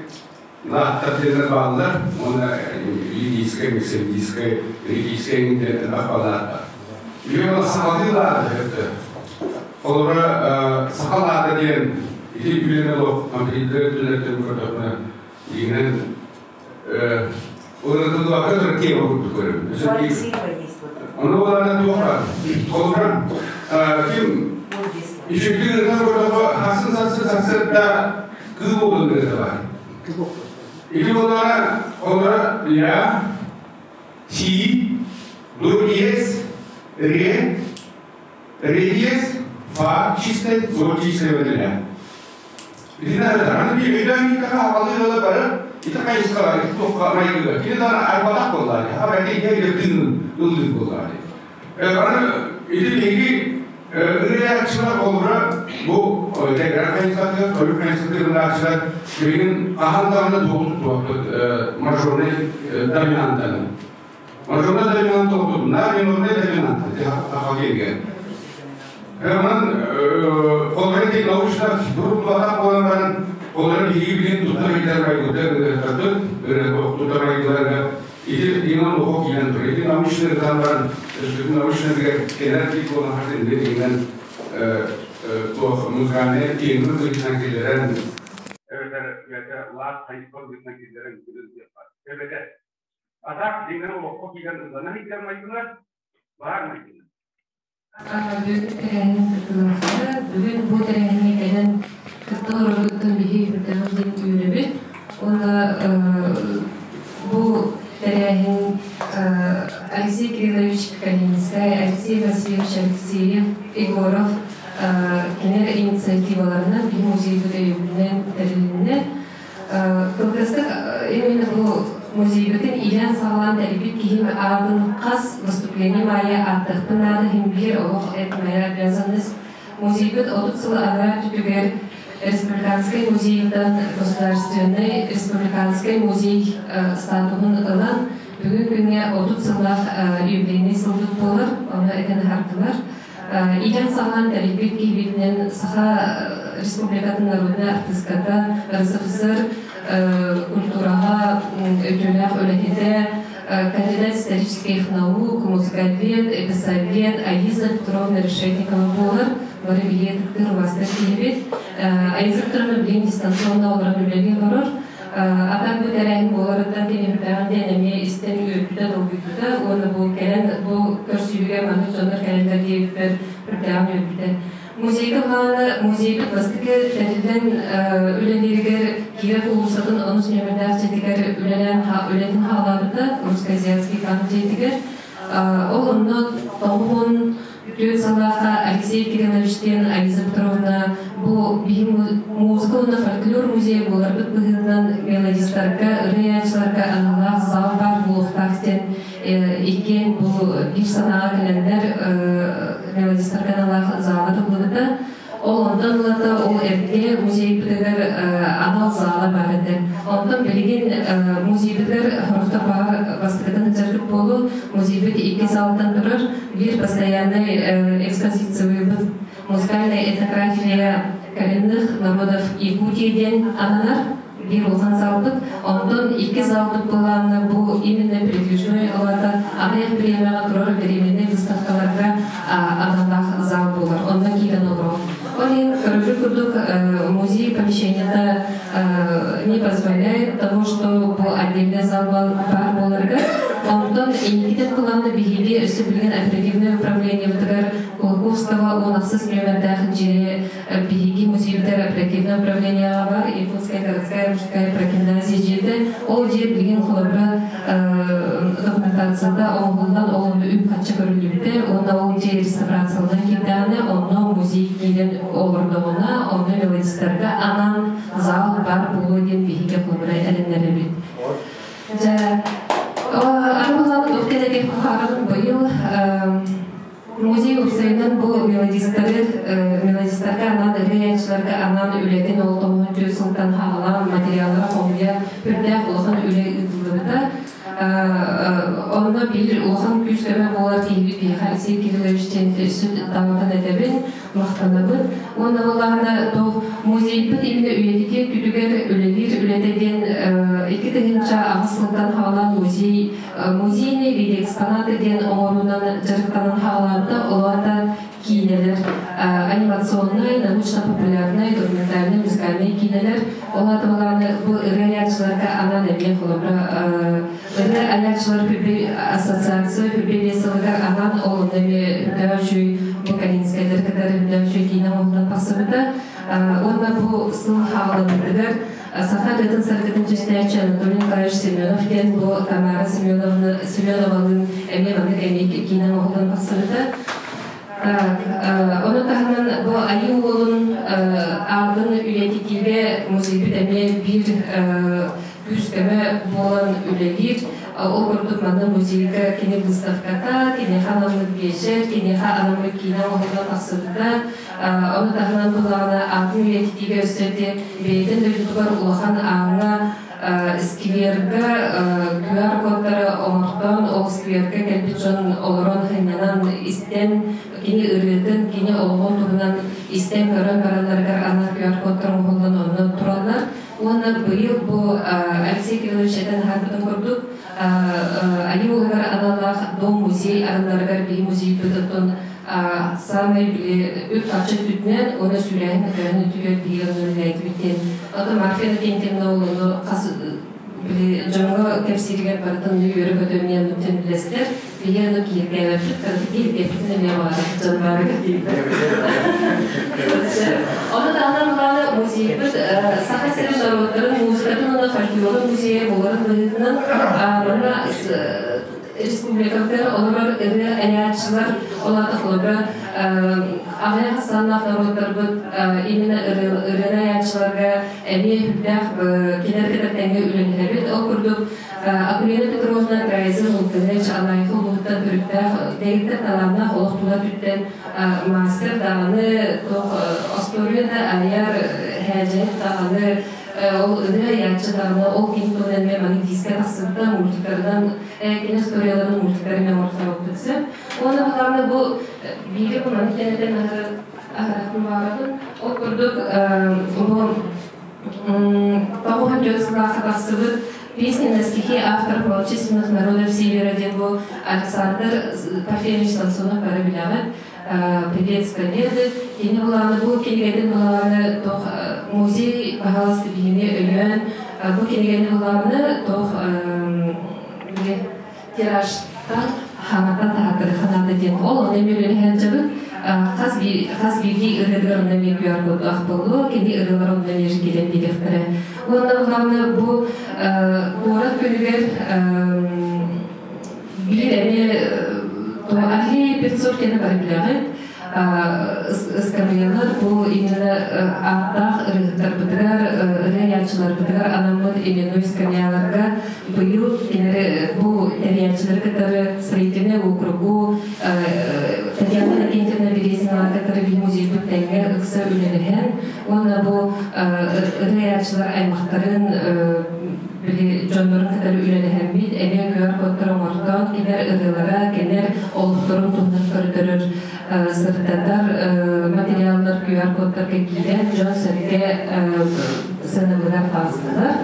Лааттар диэннэр бааллар уонна лидийскай, миксердийскай, ригийскай иҥдэртэн ахпалааттар. Үйэ сахалыы лаата өттө. Холобура, саха лаата диэн ити үлэни олох компьютер өттүлэртэн көрдөхпүнэ, иҥэн ырытыллыбакка турар тема курдук көрөбүн. Ону булаана туох баар? Холобура, ким үчүгдүк ырытан көрдөххө, хасын сарсын сарсыарда кыы буолуон ырыта баар. Ити буоллаҕына, олоро ля, си, до диез, ре, ре диез, фа чистай, соль чистай ля. Итиннэ аны биир өйдөөн киирдэххэ аҕалыы ыала бары ити хайысхаҕа, ити туохха майгыга кини даҕаны арбатах буоллаҕа дии, аҕа бэркэ иһэ тыынын ыллыыр буоллаҕа дии. Аны ити биһиги ырыааччылар холобура бу дэгран хайысхатыгар, төрүт хайысхатыгар ылааччылар билигин хаһан даҕаны туоҕу туттубаппыт мажорнай доминантаны. Мажорнай доминант тоҕутунна, минорнай доминант ахалгиэргэ. Онон холобура ити научно буруллубатах буолан баран холобура биһиги билин туттар ыйдар майгыта ырыаттарбыт, туттар майгыларга Ити иман оһох киирэн турар. Ити научный ытан баран, өскөтүн научныйга кэлэр киһи буолан хатын инде туох музыкальный термин быһыытынан киллэрэн эбэтэр бэйэтэ лаах хайысха быһыытынан киллэрэн күлүн диэххэ. Эбэтэр атаак дьиҥэр олоххо киирэн ыллана сылдьар майгылар баар майгылар. Бүгүн тэрээһин кыттыылаахтара. Бүгүн бу тэрээһиҥҥэ кэлэн кытта олороргуттан биһиги үрдээх диэн үөрэбит. Уонна бу тэрээһин Алексей Кириллович Калининскай, Алексей Васильевич Алексеев, Егоров кинилэр инициативаларынан биһи музейбыт өйөбүлүнэн тэрилиннэ. Кылгастык именно бу музейбытын иилээн-саҕалаан тэрийбит киһим аатын хас выступлением аайы ааттыахпын наада иһин биир олох это моя обязанность. Музейбыт 30 сыл анараа өттүгэр Республиканскай музейтан Государственный республиканский музей статуһун ылан бүгүн күҥҥэ 30 сыллаах юбилейный сылбыт буолар, ону этэн аһардылар. Иилэн-саҕалаан тэрийбит киһибитинэн Саха Республикатын народнай артыыската, РСФСР культураҕа үтүөлээх үлэһитэ, кандидат исторических наук, музыковед, эписовед Аиза Петровна Решетникова буолар. Бары билиэ ытыктыыр убаастар киһибит. Аиза Петровна билигин дистанционно олорон үлэлии олорор. Ата бу тэрээһин буоларыттан кини үрдээҕин диэн эмиэ истэн үөрбүтэ, долгуйбута уонна бу кэлэн бу көрсүһүүгэ маннык дьоннор кэлэллэр диэбиппэр үрдээҕин үөрбүтэ. Музейга былаана музейбыт бастакы тэриллэн үлэлииригэр Киров уулуссатын онус нүөмэрдээх дьиэтигэр үлэлээн үлэтин хаалаабыта, Русско-азиатский банк дьиэтигэр. Ол онно тоҕуһун Түөрт сыллаахха Алексей Кирилловичтыын Алиса Петровна бу биһи музыка уонна фольклор музейа буоларбыт быһыытынан мелодистарга, ырыааччыларга аналлаах зал баар буолуохтаах диэн иккиэн бу биир санааҕа кэлэннэр мелодистарга аналлаах зала тыллыбыта. Ол онтон ылата ол эргэ музейбытыгар анал зала баар этэ. Онтон билигин музейбытыгар сорохтор баар бастакытын сылдьарбыт буолуо. Музейбыт икки залтан турар. Биир постоянный экспозициябыт музыкальная этнография коренных народов Якутии диэн ананар биир улахан залбыт. Онтон икки залбыт былаанна бу именно передвижной ылата аҕыйах бириэмэҕэ турар временный выставкаларга аналлаах зал буолар. Онно киирэн олорор. Ол иһин көрөргө курдук музей помещениета не позволяет того, что бу отдельный зал баар буоларыгар. Онтон инникитин кылааны биһиги өссө билигин оперативное управлениебытыгар Кулаковского 16 нүөмэрдээх дьиэ Биһиги музейбытыгар оперативнай управлениеҕа бар Якутская городская мужская прогимназия дьиэтэ. Ол дьиэ билигин холобура документацията оҥоһуллан ол үп-харчы көрүллүбүтэ уонна ол дьиэ реставрацияланан киирдэҕинэ онно музей киирэн олордоҕуна онно мелодистарга анаан зал бар буолуо диэн биһиги холобура эрэннэрэбит. Дьэ, арыллабыт ол кэнники быйыл Музей уопсайынан бу мелодистары, мелодистарга анаан ырыааччыларга анаан үлэтин ол тоҕуһун түөрт сылтан хаалаан материаллара хомуйа үрдээх улахан үлэ ыытыллыбыта. Онно биир улахан күүс-көмө буолар киһибит биһиэхэ Алексей Кириллович диэн өссө даҕатан этэбин, махтанабын. Уонна буоллаҕына туох музейбыт именно үйэтитии өттүтүгэр үлэлиир үлэтэ диэн 2008 сылтан хаалаан музей музейный видеоэкспонаты диэн оҥоруунан дьарыктанан хаалаабыта. Ол аата киинэлэр анимационнай, научно-популярнай, документальнай, музыкальнай киинэлэр. Ол аата былааны бу ырыа айааччыларга анаан эмиэ холобура ырыа айааччылар Хүрбэй ассоциация Хүрбэй биэс сылыгар анаан ол онно эмиэ үрдээх үчүгэй бу Калининскайдары кытары үрдээх үчүгэй киинэ оҥоһуллан тахсыбыта. Уонна бу сыл хааланыытыгар Саха ырыатын саргытын түстээччи Анатолий Николаевич Семенов диэн бу Тамара Семеновна Семеновалыын эмиэ маннык эмиэ киинэ оҥоһуллан тахсыбыта. Так, ону таһынан бу Айыы Уолун аатын үйэтитиигэ музейбит эмиэ биир күүс-көмө буолан үлэлиир. Ол курдук манна музейга кини выставката, киниэхэ анаммыт биэчэр, киниэхэ анаммыт киинэ оҥоһуллан тахсыбыта. Ону таһынан буллаҕына атын үйэтитиигэ өссө ити бэйэтин дойдутугар улахан ааҥҥа сквергэ QR-кодтары оҥортоон, ол сквергэ кэлбит дьон олорон сынньанан истэн, кини ырыатын, кини олоҕун туһунан истэн көрөн баралларыгар анал QR-кодтар оҥоһуллан онно тураллар. Уонна быйыл бу Алексей Кириллович этэн аһарбытын курдук, Али уолугар аналлаах дом-музей арылларыгар биһи музейбыт оттон саамай били үп-харчы өттүтүнэн уонна сүүрээһин көтөөһүн өттүгэр биһиги онно үлэлээтибит диэн. Оттон Марфа Иннокентьевна ол ону хас били дьоҥҥо кэпсииригэр барытын үөрэ-көтө эмиэ оннуктан үллэстэр. Биһиги ону киһиргээбэппит, кыратык киһиргээппитин эмиэ баҕарар дьон баарыгар дииллэр. Ону таһынан былааны музейбыт Саха сирин норуоттарын музыкатын уонна фольклорун музейа буоларын быһыытынан манна республикабытыгар олорор ырыа айааччылар, ол аата холобура аҕыйах ахсааннаах норуоттарбыт именно ырыаны айааччыларга эмиэ сүрдээх кинилэр кытта тэҥҥэ үлэлэһэбит. Ол курдук Акулина Петровна Трайзен Лукинович Алаайха улууһуттан төрүттээх дэгиттэр талааннаах олох тула түттэн мастер даҕаны туох остуоруйа да айар һээдьэһит даҕаны ол ырыа айааччы даҕаны ол кини туһунан эмиэ маннык диискэ тахсыбыта мультиктарынан кини историяларын мультиктарын мен оҥортообуппут сөп. Уонна былаана бу биири бу маннык кэнниттэн аһарахпын баҕарабын. Ол курдук бу 94 сыллаахха тахсыбыт «Песни на стихи авторов малочисленных народов Севера» диэн бу Александр Парфенович Самсонов бары билэҕит. «Привет с Победы». Кини былааны бу кинигэтин былааны тох музей баһаалыста биһини өйөөн бу кинигэни былааны тох тиражтан хаҥатан таһааттары ханаата диэн ол онно эмиэ үлэлэһэн дьабыт хас хас биирдии ырыатыгар онно эмиэ QR коддаах буолуо кини ырыалар онно эмиэ кэлэн биэриэхтэрэ уонна былааны бу куорат күнүгэр биир эмиэ Аллея певцов диэни бары билэҕит. Ыскамыйалар бу именно ааттаах ырыаһыттарбытыгар, ырыа айааччыларбытыгар анаммыт именной скамьяларга быйыл кинилэри бу тэрийээччилэри кытары строительнай округу Татьяна Иннокентьевна Березиналары кытары биһи музейбыт тэҥҥэ ыкса үлэлэһэн уонна бу ырыа айааччылар аймахтарын били дьоннорун кытары үлэлэһэммит, эмиэ QR-кодтар оҥортоон, кинилэр ырыалара, кинилэр олохторун туһунан көрдөрөр, сырдатар материаллар QR-кодтарга киирэн, дьон-сэргэ сыанабылыгар таҕыстылар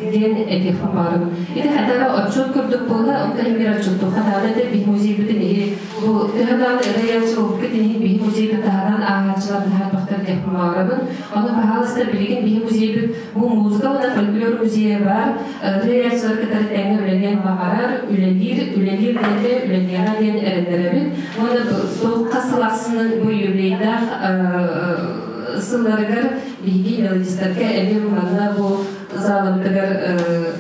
диэн этиэхпин баҕарабын. Ити хатара отчуот курдук буолла, онтон иһин биир отчуоттуохха наада этэ, биһи музейбытын иһи бу төһө даҕаны ырыа улукка тиһин биһи музейбыт таһынан ааһааччылар наһаа диэхпин баҕарабын. Ону пожалуйста, билигин биһи музейбыт бу музыка уонна фольклор музейа бар, ырыа кытары тэҥҥэ үлэлиэн баҕарар, үлэлиир, үлэлиир диэтэ, үлэлиэҕэ диэн эрэннэрэбит. Уонна хас сыл ахсынын бу юбилейдаах сылларыгар биһиги мелодистарга эмиэ манна бу залыбытыгар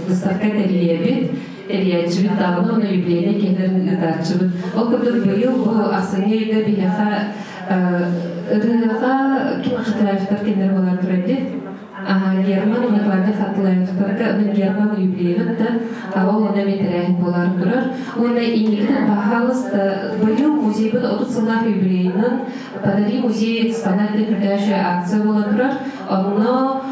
выставка тэрийэбит, тэрийээччибит даҕаны уонна юбилейнай киһилэрин ыытааччыбыт. Ол курдук быйыл бу ахсынньы ыйга биһиэхэ ырыаҕа ким Хатылаевтар кинилэр буолан турар Герман уонна Клавдия Хатылаевтарга Герман юбилейын да ол онно эмиэ тэрээһин буолар турар. Уонна инникитин пожалуйста, быйыл музейбыт 30 сыллаах юбилейынан «Подари музей экспонат» диэн үрдээччи акция буола турар. Онно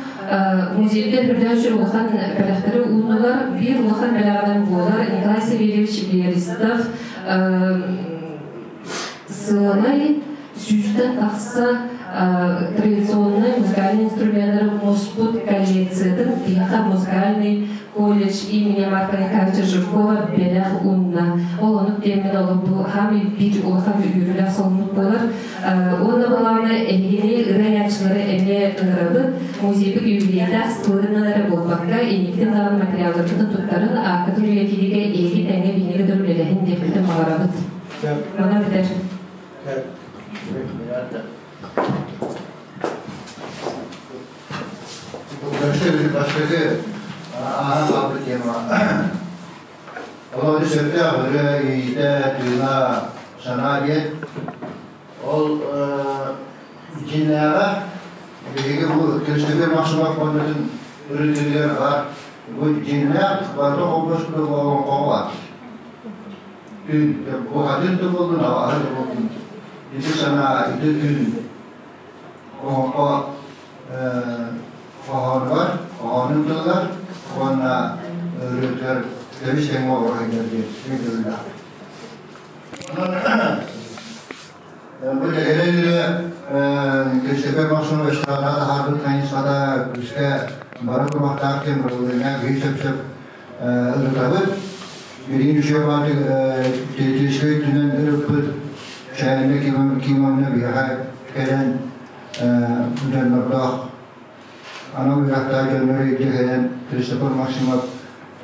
музейга үрдээччи улахан бэлэхтэри ууннулар. Биир улахан бэлэҕинэн буолар Николай Савельевич Берестов сыалай сүүстэн тахса традиционный музыкальный инструменттары муспут коллекциятын биһиэхэ музыкальный колледж имени Марка Николаевича Жиркова бэлэх уунна. Ол онук диэммин олох бу хаамый биир улахан үөрүүлээх солунук буолар. Уонна балааны эһигини ырыа айааччылары эмиэ ыҥырабыт. Музейбыт юбилейдаах сылынан эрэ буолбакка, инниктин даҕаны материалларбытын туттарын, ааккытын үйэтиигэ эһиги тэҥҥэ биһиги кытары үлэлэһин диэхпитин баҕарабыт. Манан бүтэр. Бастакы ааһан хаалбыт тема. Ол сөптөөх ырыа иитэ, тыына, санаа диэн. Ол дьиҥнээҕэ биһиги бу Кристопер Максимов фондатын ырытыытыгар баар бу дьиҥнээх барыта холбос олоҥхоҕо баар. Түүн бухатын да буоллун, аҕаһы да буоллун ити санаа, ити түүн олоҥхо хоһоонугар, хоһоонун тылыгар уонна ырыатыгар көмүс тэҥҥэ олоро сылдьар диэн өйдөбүллээх. Онон бу дэгэрэн ырыа Кристопер Максимов эстрадаҕа таһаарбыт хайысхата күүскэ бары курбахтаах диэн быралыына биир сөп-сөп ырытабыт. Билигин үчүгэй баатык театрическай өттүнэн ырыппыт Чээнэ Кимовна биһиэхэ кэлэн дьоннордоох анал үөрэхтээх дьоннору илдьэ кэлэн Христофор Максимов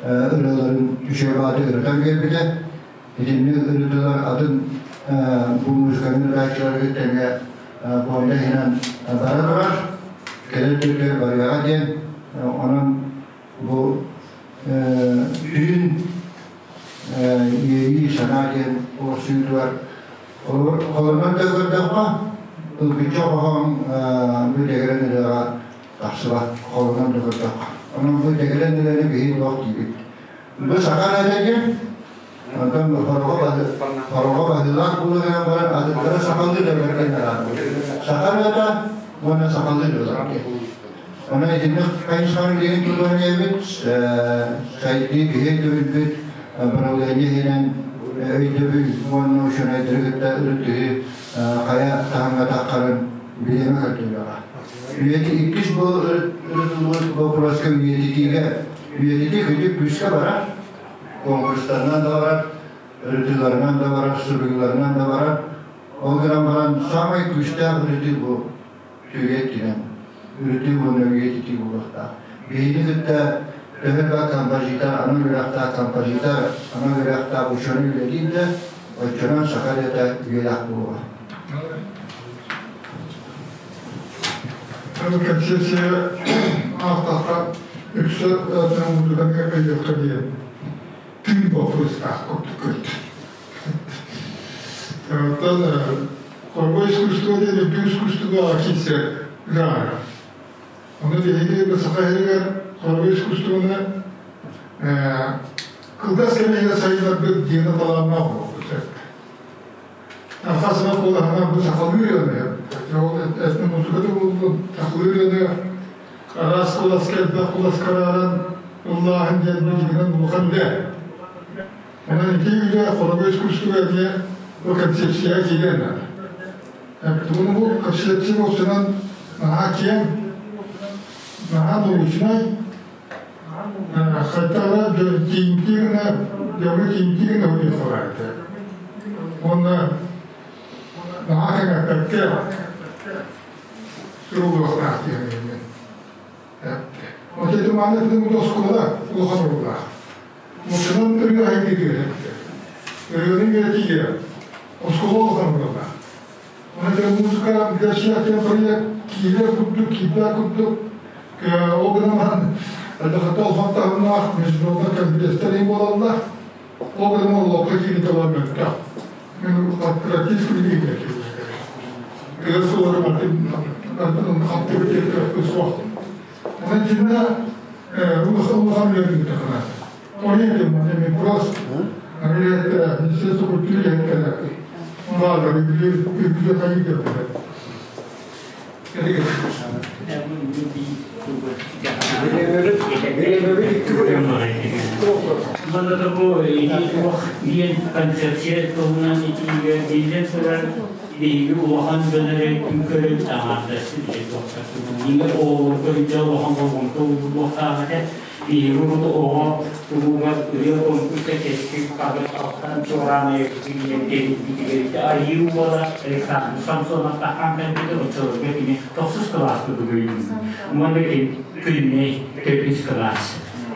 ырыаларын үчүгэй баатык ырытан биэрбитэ. Итинник ырытыылар атын бу музыканы ырытааччыларга тэҥэ пуонда иһинэн бара турар. Кэлэр түргэр барыаҕа диэн. Онон бу түүн иэйии санаа диэн олохсуйуутугар холонон да көрдөххө, ылгычча хоһоон бу дэгэрэн ырыаҕа тахсыбат, холонон да көрдөххө. Онон бу дэгэрэн ырыаны биһиги туох диибит? Бу саха ырыата диэн, онтон хороҕо баһыылаах буола гынан баран атыттара сахалыы да бэргэн Саха ырыата уонна сахалыы ырыалар диэн. Онон итинник хайысханы билигин тутуһан иһэбит, сайдыы биһи өйдөбүлбүт быралыанньа иһинэн өйдөбүл уонна учуонайдары кытта ырытыһыы хайа таһымҥа таххарын билиэмэ көрдөрүөҕэ. Үйэти иккис бу ырытыллыбыт боппуруоска үйэтитиигэ үйэтитии күдьүк күүскэ барар, конкурстарынан да барар, ырытыыларынан да барар, суруйууларынан да барар. Ол гынан баран саамай күүстээх ырытыы бу сүүрэ өттүнэн ырытыы уонна үйэтитии буолуохтаах. Биһигини кытта төһө да композитор, анал үөрэхтээх композитор, анал үөрэхтээх учуонай үлэлиир да, оччонон саха ырыата үйэлээх буолуоҕа. Концепция аахтахха үксэ музыканы өйүөххэ диэн тыын боппуруостаах курдук көрдүм. Оттон хоровое искусство диэн үрдүк искусствоҕа киирсэр жанр. Ону биһиги Саха сиригэр хоровое искусствоны кылгас кэм иһигэр сайыннарбыт диэн талааннаах буолбут. Хас эмэ куолаһынан бу сахалыы ырыаны, ол этномузыка да буоллун, сахалыы ырыаны араас куоласка элбэх куоласка арааран ыллааһын диэн билигинэн улахан үлэ. Онон ити үлэ хоровой искусство эмиэ бу концепцияҕа киириэн наада. Тугун бу концепция буолсунан наһаа киэҥ, наһаа научнай, хайдах эрэ тиийимтиэ гына, дьоҥҥо тиийимтиэ гына суруйуохха баар этэ. Уонна наһаа кэҥэппэккэ суруллуохтаах диэн мин. Вот это мааны оскуола улахан оруоллаах. Мусунан ырыа айгыдыыр ырыаны үөрэтиигэ оскуола улахан оруоллаах. Онон музыка для всех диэн проект киирэ курдук, киирбэт курдук. Ол гынан баран элбэхтэ улахан таһымнаах международный конгресстэр буолаллар. Ол гынан олоххо кииритэ олор мөлтөх. Мен практически билигин кыра суолары бартын хаттыбыт диэн суох. Онон итиннэ улахан үлэ ыытыахына. Ол иһин вопрос Министерство культуры баалар үбүлү хайыы көрдөрөр. Манна да бу туох диэн концепция туһунан этиигэ биллэн турар биһиги улахан дьон эрэ күн көрөбүт аҥаардастыы туохтар оҕолорго илдьэ улахан болҕомто ууруллуохтаах этэ. Биһиги урут оҕо туһугар ырыа конкурса кэскил хабыр алтан чуораан диэн тэрийбитигэр Айыы уола Александр Самсонов таххан кэлбитэ, оччолорго кини тохсус кылааска бүгүн уонна күннэй төрдүс кылаас.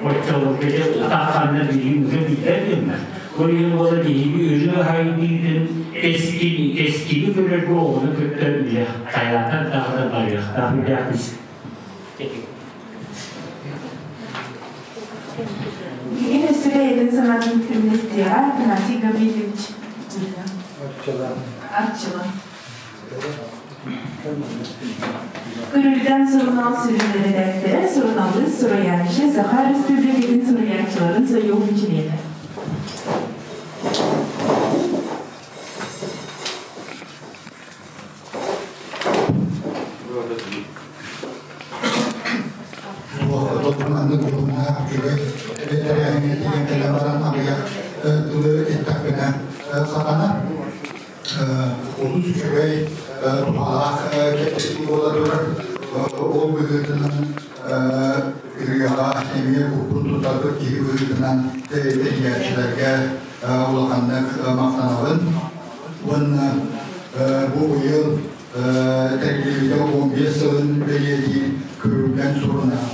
Оччолорго тахханна билигин уже биллэр гыннар. Ол иһин уола биһиги ырыа хайдыытын кэскили кэскили көрөргө оҕону кытта үлэ хайаатар даҕаны барыахтаах үлэхпис. Билигин өссө бэйэтин санаатын үллэстиэҕэ Афанасий Гаврильевич Арчыла. Күрүлгэн сурунаал сүрүн эрэдээктэрэ, суруналыыс, суруйааччы, Саха Өрөспүүбүлүкэтин суруйааччыларын сойууһун чилиэнэ. Маннык уһуннаах үчүгэй тэрээһиҥҥэ тиийэн кэлэн баран аҕыйах тылы эттэхпинэ сатанар. Олус үчүгэй туһалаах кэпсэтии буола турар. Ол быһыытынан ырыаҕа эмиэ куппун тутарбыт киһи быһыытынан тэрийээччилэргэ улаханнык махтанабын. Уонна бу быйыл тэриллибитэ 15 сылын бэлиэтиир Күрүлгэн сурунаал,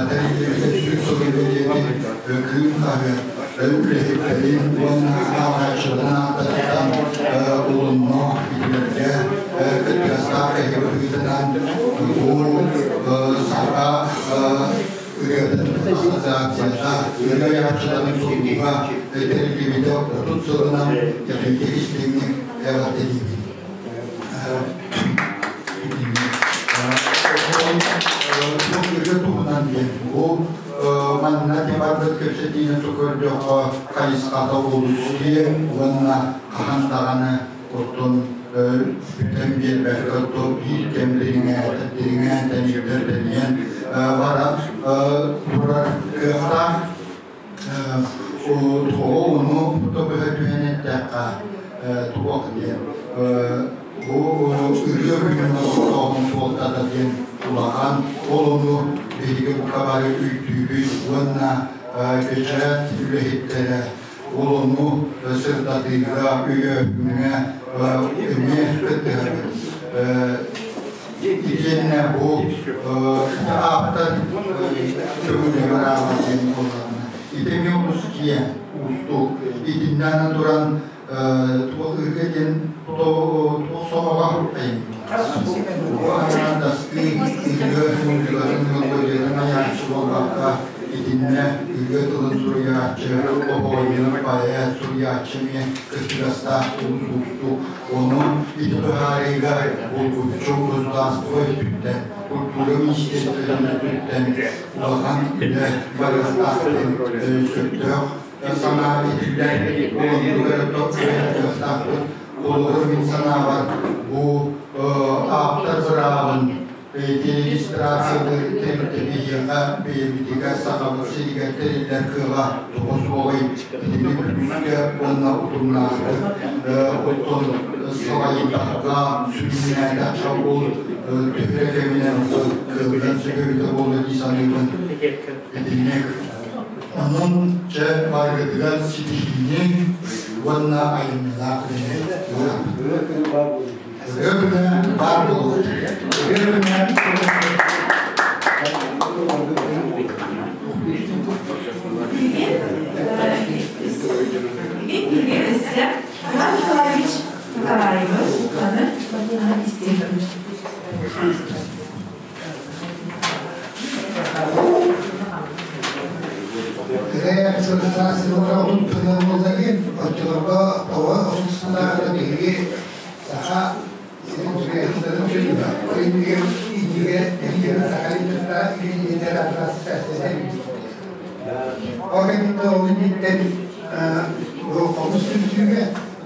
тэриллибитэ 100 сылын бэлиэтиир Кыым хаһыат үлэһиттэрин уонна ааҕааччыларын ааттарыттан олонно итилэргэ кыттыгастаах эһи быһыытынан бу саха ырыатын ассоциацията ырыа айааччыларын сойууһа тэриллибитэ 30 сылынан кэлиҥҥи истиҥник эҕэрдэлиибин. Туһунан диэн бу манна барбыт кэпсэтиини көрдөххө хайысхата олус киэҥ уонна хаһан даҕаны оттон бүтэн биэрбэккэ то биир кэм дириҥээн тэнийдэр тэнийэн баран турар кыахтаах. Тоҕо ону то быһа түһэн эттэххэ туох диэн бу ырыа күнүн олохтооһун суолтата диэн улахан, ол ону биһиги бука бары өйдүүбүт уонна бэчээт үлэһиттэрэ ол ону сырдатыыга, өйөөһүҥҥэ эмиэ кыттыһабыт. Итиэннэ бу ааптар көҥүлэ бараама диэн буоллаҕына ити эмиэ олус киэҥ, уустук. Итиннээн туран туох ырыа диэн туох сомоҕо Бу анаан дастыы ырыа музыкатын мелодиятын айааччы буолбакка ити Итиннэ ырыа тылын суруйааччы, хоһоонньут, поэт, суруйааччы эмиэ кыттыгастаах олус уустук. Ону ити быһаарыыга булгуччу государство өттүттэн, культура министерствотын өттүттэн улахан үлэ барыахтаахтын сөптөөх санаа этиллэр. Оннугар кыахтаахпыт. Холобур, мин санаабар, бу ааптар быраабын регистрациялыыр тэрилтэ биһиэхэ бэйэбитигэр Сахабыт сиригэр тэриллэр кыаҕа тоҕо суоҕуй? Итини күүскэ уонна утумнаахтык оттон салайдахха, сүрүннээтэххэ ол төһө кэминэн ол кыаллыан сөп эбитэ буолуо дии саныыбын. Итинник. Онон чэ барыгытыгар ситиһиини уонна айымньылаах үлэни баҕарабын. Ырыа күнэ баар буолуо. Ырыа күнэ Бүгүн өссө Иван Николаевич Николаевы аны истиэхпит. Кытай сыллара отут тыла буолла диэн, оччолорго тоҕо 30 сыллааҕыта биһиги Саха сирин суруйааччыларын сүрүнэ иннигэр иннигэр иннигэр саха литература Ол кэнниттэн ол инниттэн хомус түмсүүгэ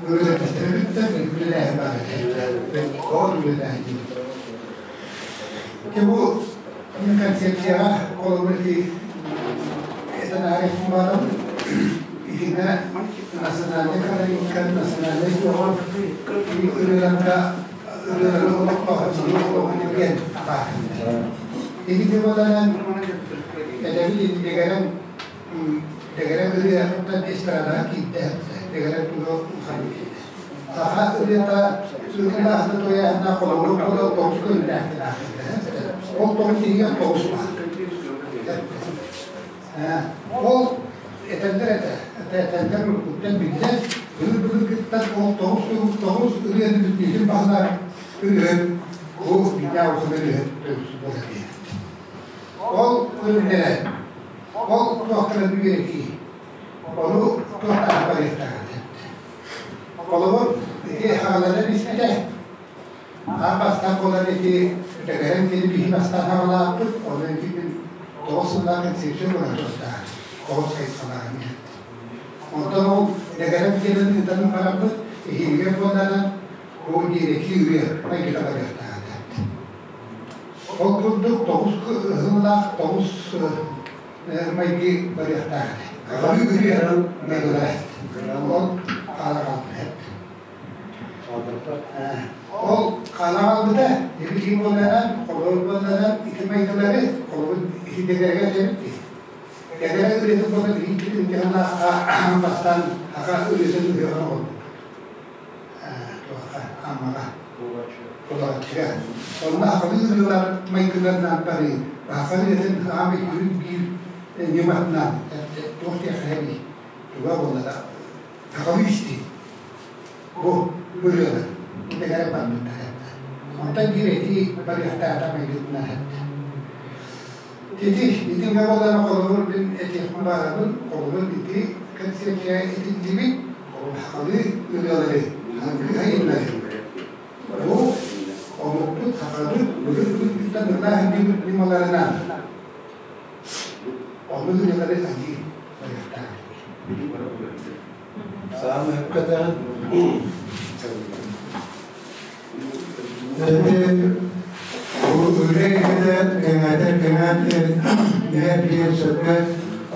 ырыаһыттарыттан үлэлээһин баар этэ. Ол үлэлээһин. Бу концепцияҕа холобур ити этэн ааһыахпын баҕарабын. Итиннэ национальнай колоритка, национальнай суоҕа ырыаларга ырыалары олохтоох олоҕун диэн баар. Ити буолан эдэбил дэгэрэн дэгэрэн ырыаттан эстрадаҕа киирдэ, дэгэрэн туга улахан киирдэ. Саха ырыата ырыалаахта туйаахна холобур буола тоҕус көрүннээхтин Ол тоҕус иһигэр тоҕус баар. Ол этэллэр этэ, этэллэр уруккуттан биллэр, былыр-былыргыттан ол тоҕус тоҕус ырыаны бүтүннүүтүн баһылаан ырыаһыт, ол биирдээх улахан ырыаһыт буолар диэн. Ол көрүҥнэрэ, ол туохтарын үөрэтии, ону туохтаах барыахтаах этэ. Холобур, ити хаҕаланан испитэ, Аан бастаан буолан ити дэгэрэҥ диэни биһи бастаан хаҕалааппыт, ону ити мин 9 сыллаах концепция буолан турдаах, тоҕус хайысхалааҕын иһит. Онтон ол дэгэрэҥ диэнин ыытан бараммыт, эһиилигэр буоллаҕына, ол диэки ырыа майгыта барыахтаах этэ. Ол курдук тоҕус ыһыллаах тоҕус майгы барыахтаах этэ. Хаҕалыы ырыа майгылара Ол хаала хаалбыт. Ол хаала хаалбыта, ити буоллаҕа, холобур буоллаҕа, ити майгылары холобур ити дэгэргэ этэбит дии. Дэгэрэ ырыатын буолла биһиги имтиханнаахха бастаан аха ырыатын ыһыаҕын оҕолбут. Туохха Аммаҕа. Кулааччыга. Онно ахалыы ырыалар майгыларынан барыы, аха ырыатын аамай күрүн биир ньыматынан туох диэххэ эбий туга буолла сахалыы истии. Бу ырыалар дэгэрэ барбыттар этэ. Онтон биир этии барыахтаата майгытынан эттэ. Ити итингэ буолан холобур мин этиэхпин баҕарабын, холобур ити концепция этиллибит сахалыы ырыалары, аныгы айымнары. Бу омукпут сахабыт былыр-былыргыттан ылаа сылдьыбыт ньымаларынан ону ырыалары айыы барыахтаах. Саамай өккөтөөн Эти үлэ кэҥэтэр кэҥээн иһэр диэн сөпкө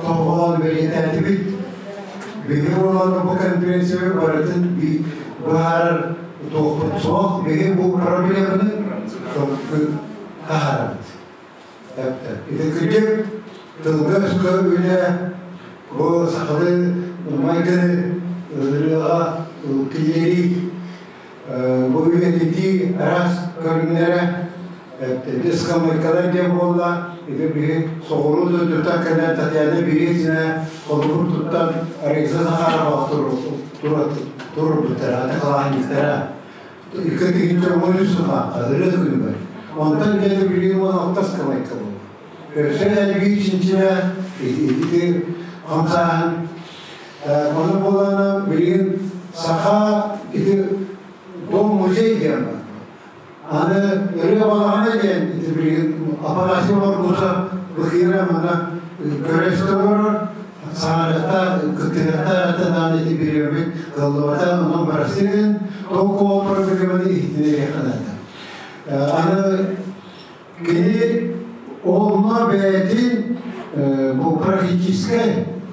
тоһоҕолоон бэлиэтээтибит. Биһиги буолан бу конференция барытын быһаарар туохпут суох. Биһиги бу проблеманы таһаарабыт. Ити кырдьык тылга-өскө үлэ бу сахалыы майгыны ырыаҕа киллэрии бу үйэтитии араас көрүҥнэрэ ити ыскамыайкалар диэн буолла ити биһи соҕуруу дойдуттан кэлэн Татьяна Березина холобур туттан Раиса Захарова туруорбуттара аты халаанньыктара икки тыһыынча 13 сыллаахха ырыа күнүгэр. Онтон дьэ билигин 16 ыскамыайка буолла. Өссө элбии чинчинэ Ити хамсааһын. Ону буолана билигин саха ити дом музей диэн бар. Аны ырыа балаҕана диэн ити билигин Афанасий Моргусов быхыыра мана көрөстө олорор саҥарыахта кыттыһыахта даҕаны ити бириэмэбит кыаллыбата онон барастыгын тоҕо проблеманы иһитинэриэххэ наада. Аны кини онно бэйэтин бу практическай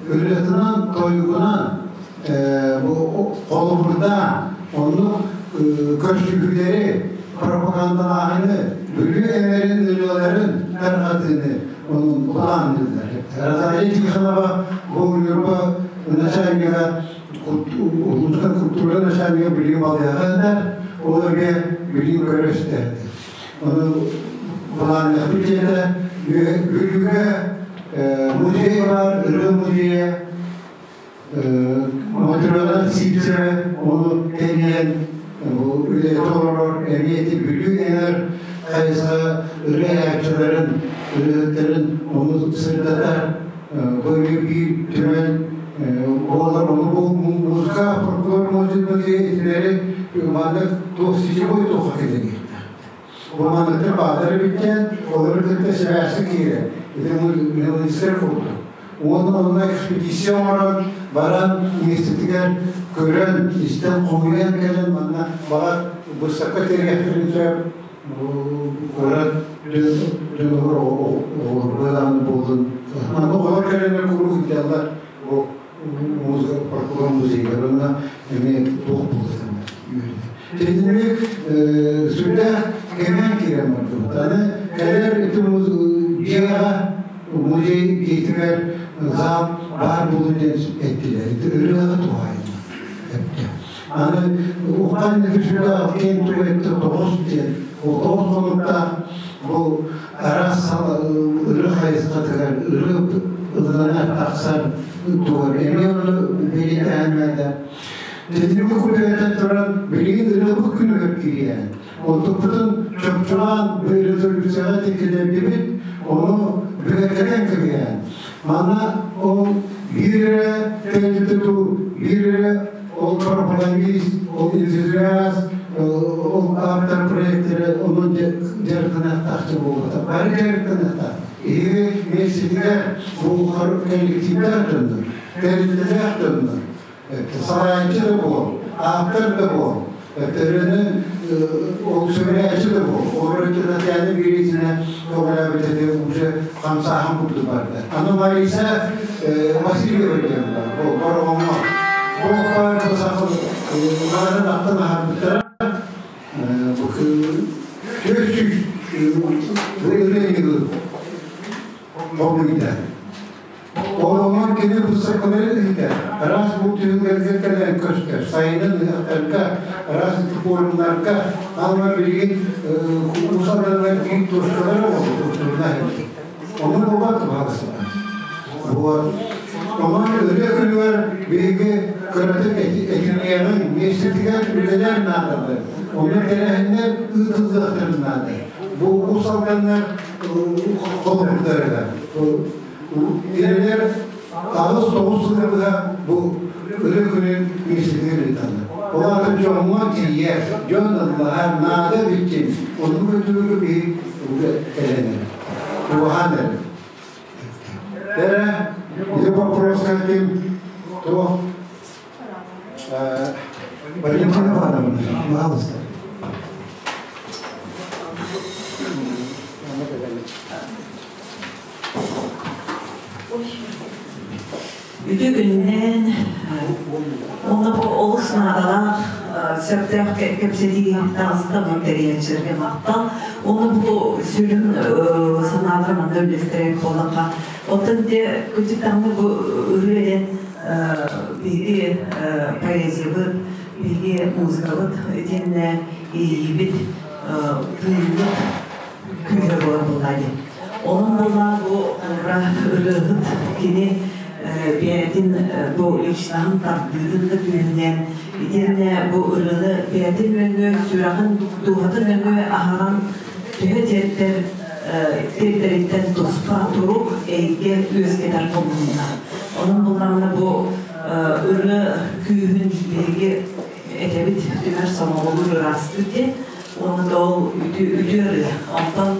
ырыатынан, тойугунан бу холобурдаан оннук көрсүһүүлэри, пропагандалааһыны, Бүлүү эҥэрин ырыаларын тарҕатыыны онун былаанныыллар. Розалия Тихонова бу Ньурба начальнига улууска культура начальнига билии балыйаҕа ыытар, ол эмиэ билии көрө-истэ. Ону былаанныахпыт диэтэ, Бүлүүгэ музей бар, ырыа музейа, Матрена Сивцева ону тэрийэн үлэтэ олорор, эмиэ ити Бүлүү эҥэр хайысха ырыа айааччыларын, ырыаһыттарын ону сырдатар бу эмиэ биир түмэл буолар. Ону бу музыка, фольклор музейа итилэри маннык туох сетевой туохха киллэриэхтээх. Бу манныктар бааллар эбиттэн, олору кытта сибээскэ киирэн, ити мелодистар курдук. Уонна онно экспедиция оҥорон, баран миэстэтигэр көрөн, истэн, хомуйан кэлэн манна баҕар быыстапка тэрийиэхтэрин сөп. Куорат дьонугар оҕолорго даҕаны буоллун. Манна оҕолор кэлэннэр куруук ыйдаллар бу музыка фольклор музейыгар уонна эмиэ туох буолуохтан Итинник сүрдээх кэмэн киирэн бардыбыт. Аны кэлэр ити дьиэҕэ музей дьиэтигэр зал баар буолун диэн эттилэр. Ити ырыаҕа туһаайыллар эптэ. Аны уххан сүрдээх киэҥ түгэтте тоҕус диэн ол тоҕус хонуктаах бу араас ырыа хайысхатыгар ырыа ылланар тахсар тугар эмиэ ону бэлиэтээн Тэтими күлүгэтэн туран билигин ырыабыт күнүгэр кириэн. Онтукпутун чопчулаан резолюцияҕа тиккилэрдибит, ону бигэргэтэн кэбиһэн. Манна ол биир эрэ тэрилтэ дуу, биир эрэ ол пропагандист, ол энтузиаст, ол ааптар проектэрэ онон дьарыктаныахтаах буолбата. Бары дьарыктаныахтаах. Эһиги миэстэтигэр бу коллективтаах дьоннор, тэрилтэлээх дьоннор салайааччы да буол, ааптар да буол, төрүөнү ол сөбүлээччи да буол, олору Татьяна Березина көҕүлээбитэ уже хамсааһын курдук барда. Аны Мариса Васильева диэн бар, ол Бороҕоҥҥо. Ол баар бу сахал баарын аттан аһарбыттара. Бу 400 ырыа хомуйда. Олоҥор кини быысапкалары ыытар, араас булт түһүлгэлэргэ кэлэн көстөр, сайынын ыһыахтарга, араас форумнарга, ама билигин Уус Алданыгар биир точкалара оҥорбуттар. Ону буолбат баҕаласыта. Вот. Онон ырыа күнүгэр биһиги кыратык этиниэҕиҥ, миэстэтигэр үлэлэр наадалар. Онно тэрээһиннэр ыытыллыахтарын наада. Бу Уус Алданнар холобурдарыгар Кинилэр 8-9 сылы быһа бу ырыа күнүн миэстэтигэр ыыталлар. Ол аата дьоҥҥо тиийэр, дьон ыллаһар, наада бүттүн. Оннук өтүүгү биһи кэлэн Чугаһаан эрэр. Эрэ, ити вопроска ким туох Валентина Ивановна, пожалуйста. Үтүө күнүнэн уонна бу олус наадалаах сөптөөх кэпсэтии таҕыста бу тэрийээччилэргэ махтал. Уонна бу сүрүн санаалары манна үллэстэрэ буоллахха, оттон те кырдьык даҕаны бу ырыа диэн биһиги поэзиябыт, биһиги музыкабыт итиэннэ иэйиибит, тыыммыт күүһэ буолар буоллаа дии. Онон буоллаа бу ырыаһыт кини бэйэтин бу личноһын тардыытын да күүһүнэн итиэннэ бу ырыаны бэйэтин нөҥүө сүрэҕин дууһатын нөҥүө аһаран төһө тиэрдэр Тирдэриттэн туспа турук эйгэ үөскэтэр хомунна. Онон буллаҕына бу ырыа күүһүн биһиги этэбит түмэр сомоҕолуур ыраастыыр диэн уонна да ол үтүө ырыа. Онтон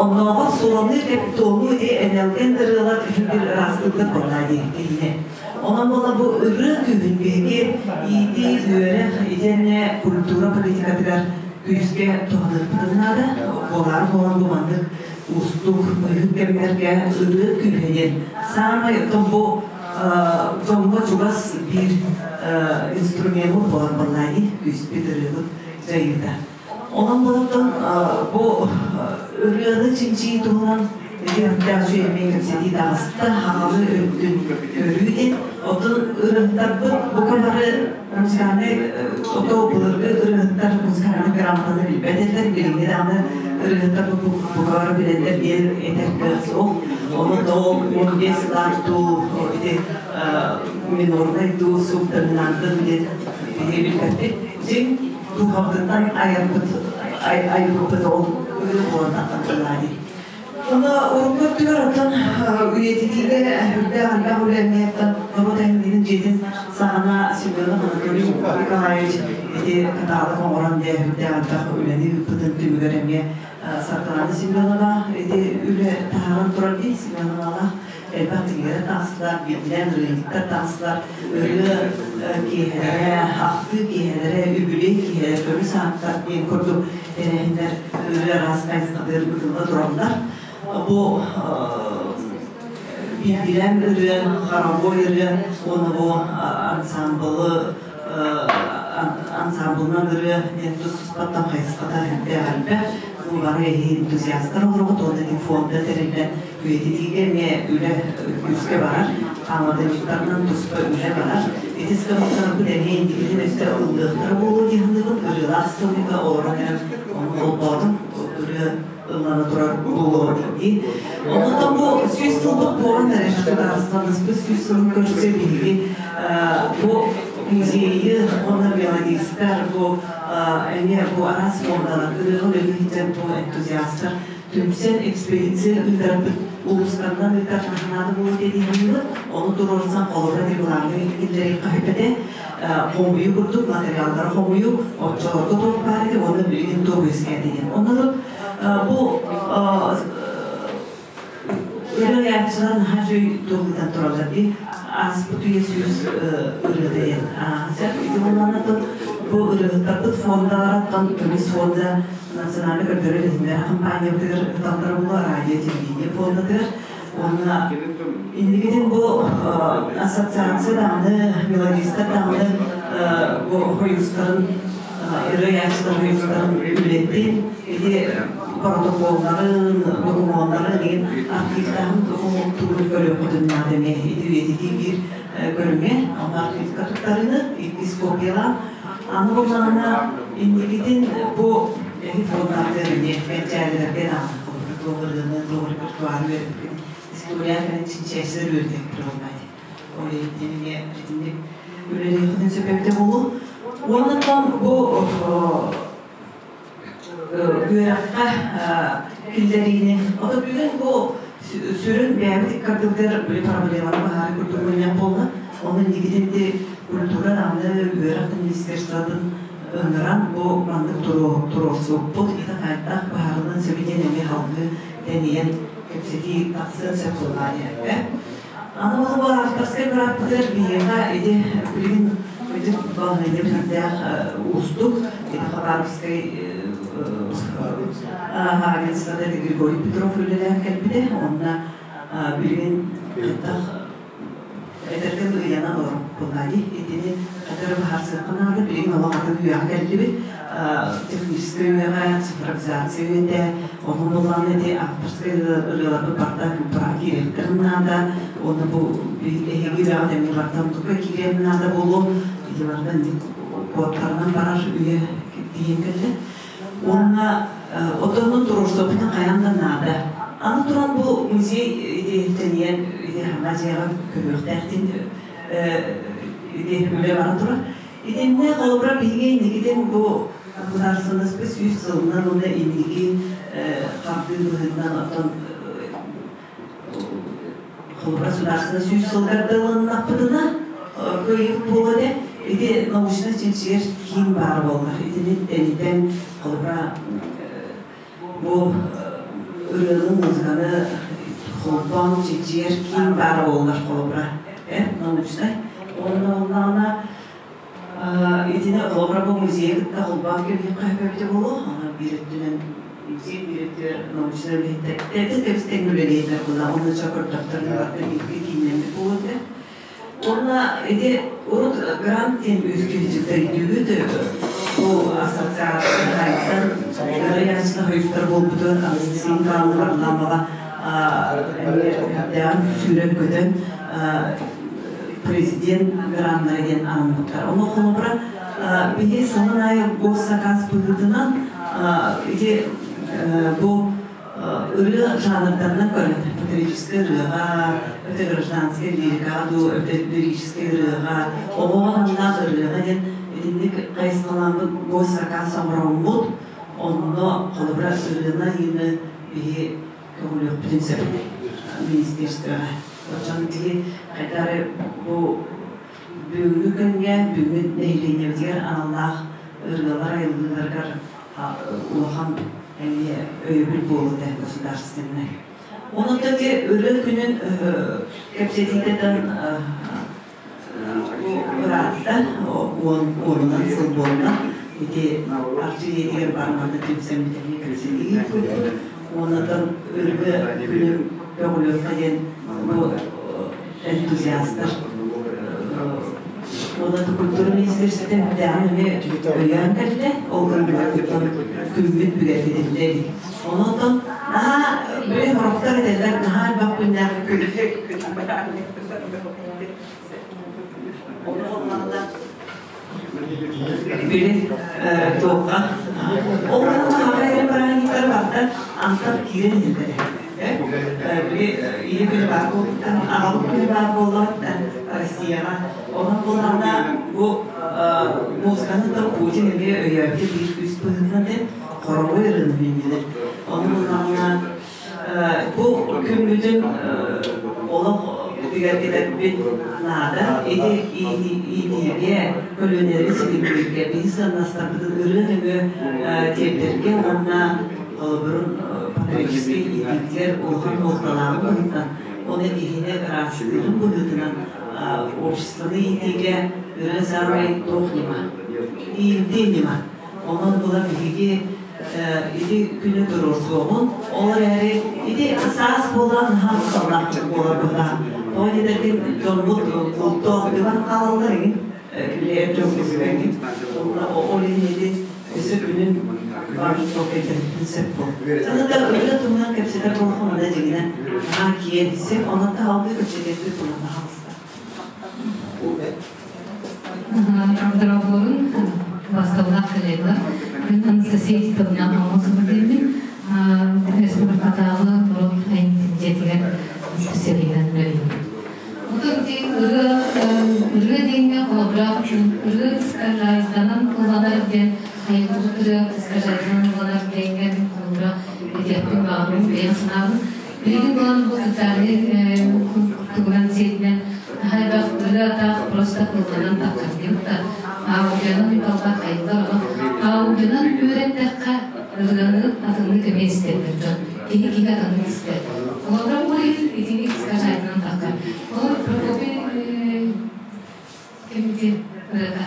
оннооҕор суоланыы кэп туолуу ити энэлгэн ырыалар үһүн ыраастыыллар буоллаа дии киһини. Онон буолла бу ырыа күүһүн биһиги иитии, үөрэх итиэннэ культура политикатыгар күүскэ туһаныахпытын наада. Буолаары буолан бу маннык уустук быыһык кэмнэргэ ырыа күүһэ диэн саамай оттон бу дьоҥҥо чугас биир инструмеммут буолар буоллаа дии күүспүт ырыабыт дьайыыта. Онон буолан бу ырыаны чинчийии туһунан үөрдээх үчүгэй кэпсэтии таҕыста, хаҥалы өттүн көрүү диэн. Оттон ырыаһыттарбыт бука бары музыкальнай ото былыргы ырыаһыттар музыкальнай грамотаны билбэт этилэр, билиҥҥи даҕаны ырыаһыттар бука бары билэллэр диэн этэр кыах суох. Ону ол 15 сылаах дуу, ити минорнай дуу, субдоминантын диэн биһиги билбэппит. Дьиҥ дууһабытыттан айарбыт айбыппыт ол ырыа буолан тахсан дии. Онно урукку өттүгэр оттон үйэтитиигэ үрдээх элбэх үлэниттэн норуот айымньытын дьиэтин саҕана Семенов Анатолий Николаевич ити каталог оҥорон дьэ үрдээх элбэх үлэни ыыппытын түмүгэр эмиэ Саргылана Семенова ити үлэ таһааран турар дии Семеновалаах элбэх кинигэлэр таҕыстылар, биирдиилээн ырыаһыттар таҕыстылар, ырыа киэһэлэрэ, ахтыы киэһэлэрэ, үбүлүөй киэһэлэр, көмүс ааттар диэн курдук тэрээһиннэр ырыа араас хайысхатыгар ыытылла тураллар. Бу биирдиилээн ырыа, хоровой ырыа уонна бу ансамблы ансамблынан ырыа диэн тус-туспаттан хайысхата элбэх элбэх. Бу бары эһи энтузиастар олоробут уонна фонда тэриллэн үйэтитиигэ эмиэ үлэ күүскэ барар, хааматынньыктарынан туспа үлэ барар. Ити скамейкаларбыт эмиэ инникитин өссө ыллыахтара буолуо дии саныыбын. Ырыалаах скамейка олорон эрэн ону холбоотум, ырыа ыллана турар буолуо дии. Онтон бу 100 сылбыт буолан эрэр судаарыстыбаннаспыт 100 сылын көрсө биһиги бу музейы уонна мелодистар бу эмиэ бу араас фондалар ырыаҕа үлэлиир бу энтузиастар түмсэн экспедиция ыытарбыт улуустарынан ыытар наһанаада буолуо дии саныыбын. Ону туруорсан холобура регулярнай киллэрии хаһыппэтэ хомуйуу курдук материаллары хомуйуу оччолорго туох баар этэ уонна билигин туох үөскээтэ диэн. Онно бу ырыааччылар наһаа үчүгэй туох ыытан тураллар дии. Ааспыт үйэ 100 ырыа диэн. Сөп ити буоллаҕына бу ырыаһыттарбыт фондаларыттан көмүс фонда национальный көрдөрөр иһитиннэрэр компаниябытыгар ыталлара буолуо, радио, телевидение фондатыгар. Уонна инникитин бу ассоциация даҕаны, мелодистар даҕаны бу хойуустарын, ырыааччылар хойуустарын үлэтин, ити протоколларын, докумуоннарын деген архивтааһын докумуонтуурун көрүөххүтүн наада эмиэ ити үйэтитии биир көрүҥэ. Онно архивка туттарыыны иккис копиялаан. Аны буоллаҕына инникитин бу эһи фондартар эмиэ кэнчээрилэргэ даҕаны туох ырыаны, туох репертуары үөрэппит история кэлин чинчийээччилэр үөрэтиэхтэрэ буоллаа дии. Ол иһин эмиэ итинник үлэлиэххитин сөп эбитэ буолуо. Уонна бу үөрэххэ киллэриини. Ото бүгүн бу сүрүн бэйэбит иккардыбытыгар били проблеманы быһаарыы курдук мунньах буолла. Онно инникитин культура даҕаны үөрэх министерствотын ыҥыран бу маннык туруорсууппут ити хайдах быһаарыллан сөбүй диэн эмиэ салгыы тэнийэн кэпсэтии тахсыан сөп буоллаҕа диэхпэ. Аны ол бу авторскай бырааппытыгар биһиэхэ ити билигин ити балаһыанньа сүрдээх уустук. Ити Хабаровскай агентствода Григорий Петров үлэлээн кэлбитэ. Онно билигин хайдах этэргэ ыйанан олорбуттар дии. Итини хатыры быһаарсыахха наада. Билигин олох атын үйэҕэ кэллибит. Техническэй үйэҕэ, цифровизация үйэтэ, онон буоллаҕына ити авторскай ырыаларбыт барыта культураҕа киириэхтэрин наада. Уонна бу эһиги үлэҕит эмиэ барыта онтукка киириэн наада буолуо. Ити барыта инник куоттарынан барар үйэ тиийэн кэллэ. Уонна отоннун туруорсуохпутун хайаан да наада. Аны туран бу музей ити тэнийэн ити хаҥа дьиэҕэ көһүөхтээхтин ити үлэ бара турар. Итиннэ холобура биһиги инникитин бу государственность 100 сылынан уонна инники хардыы быһыытынан оттон холобура государство сүүс сылгар ылыннахпытына кыайыыбыт буолуо этэ. Ити научнай чинчийэр киин баар буоллар. Итини тэнитэн холобура бу ырыаны, музыканы холбоон чинчийэр киин баар буоллар холобура научнай. Онно буоллаҕына итини холобура бу музейы кытта холбоон кэбиһиэххэ сөп эбитэ буолуо. Онон биир өттүнэн музей биир өттүгэр научнай үлэһиттэр тэбис тэҥҥэ үлэлииллэр буолла. Онно ча көрдөхтөрүнэ барыта бииргэ кииннэммит буолуо этэ. Уонна ити урут грант диэн үс тэрийдүүгүт бу ассоциация хайдан ырыаччы хойуктар буолбутун Анастасия Николаевна Варламова эмиэ сүүрэн-көтөн президент граннара диэн анаммыттар. Ону холобура биһи сылын аайы госсакаас быһыытынан ити бу ырыа жанрдарынан көрөн патриотическай ырыаҕа, өтө гражданскай лирикаҕа дуу, өтө лирическэй ырыаҕа, оҕоҕо аналлаах ырыаҕа диэн итинник хайысхаламмыт госсакаас оҥороммут, онно холобура ырыаны айыыны биһи көҕүлүөхпүтүн сөп министерствоҕа. Оччону биһи хайдах эрэ бу бүгүҥҥү күҥҥэ, бүгүҥҥү нэһилиэнньэбитигэр аналлаах ырыалар айыллыыларыгар улахан эмиэ өйөбүл буолуо государственнай. Онон ити ырыа күнүн кэпсэтиитэтэн ыраатта, уонунан сыл буолла. Ити арчы дьиэтигэр бармата түмсэммит эмиэ кэпсэтии ыыппыппыт. Уоннатан ырыа күнүн көҕүлүөххэ диэн бу энтузиастар уонна культура министерствотын бүтээҕин эмиэ өйөөн кэллэ. Ол гынан күммүт бигэргэтиллэ илик. Онон наһаа били сорохтор этэллэр наһаа элбэх күннээх били туохха ол гынан хаһаа эрэ бырааһынньыктар барда антах киирэн иһэллэрэ. Били ийэ күнэ баар буолбуттан, аҕабыт күнэ баар буоллаҕыттан Россияҕа. Онон буоллаҕына бу музыканы да Путин эмиэ өйөөбүтэ биир күүс быһыытынан хоровой ырыаны үүннүлэр. Ону буоллаҕына бу күммүтүн олох бигэргэтэрбит наада. Ити иитиигэ, көлүөнэлэри ситимнииргэ, биһи сыаннастарбытын ырыа нөҥүө тиэрдэргэ уонна холобурун патриотическай иитиитигэр улахан суолталааҕын быһыытынан, оны киһини ыраастыырын быһыытынан обществоны иитиигэ ырыа саамай туох ньыма, иирдии ньыма. Онон була биһиги ити күнү туруорсуоҕун, ол эрээри ити саас буолан наһаа ыксаллаах буолар быһыылаах. Тоҕо диэтэргин дьоммут бултоох дьыбар хаалаллар игин, билэр дьон көспөккүн. Ол иһин ити өссө күнүн кэлбитин сөп буол. Саната ырыа туһунан кэпсэтэр буоллахха манна дьиҥинэн наһаа киэн сөп, онон таһалгыы кэпсэтиэхпит буолан таһаҕаста. Дорогорун басталлаах коллегалар, мен Анастасия Титовна Амосова диэммин, республикатааҕы норуот айымньытын дьиэтигэр специалиһынан үлэлиибин. Отон ити ырыа ырыа диэҥҥэ холобура ырыа искажайданан ылланар диэн айыллыбыт ырыа искажайданан ылланар диэҥҥэ мин холобура этиэхпин баҕарабын бэйэм санаабын. Билигин буолан бу социальнай тугунан сиэтинэн хайдах ырыа-таах просто ылланан таххардыыбыт да аудионан ыыталлар хайыллар ону аудионан үөрэттэххэ ырыаны атыннык эмиэ истэллэр дьон киһи киһи атыннык истэр холобура ол иһин итини скачайтынан таххар ол Прокопий ким ырыата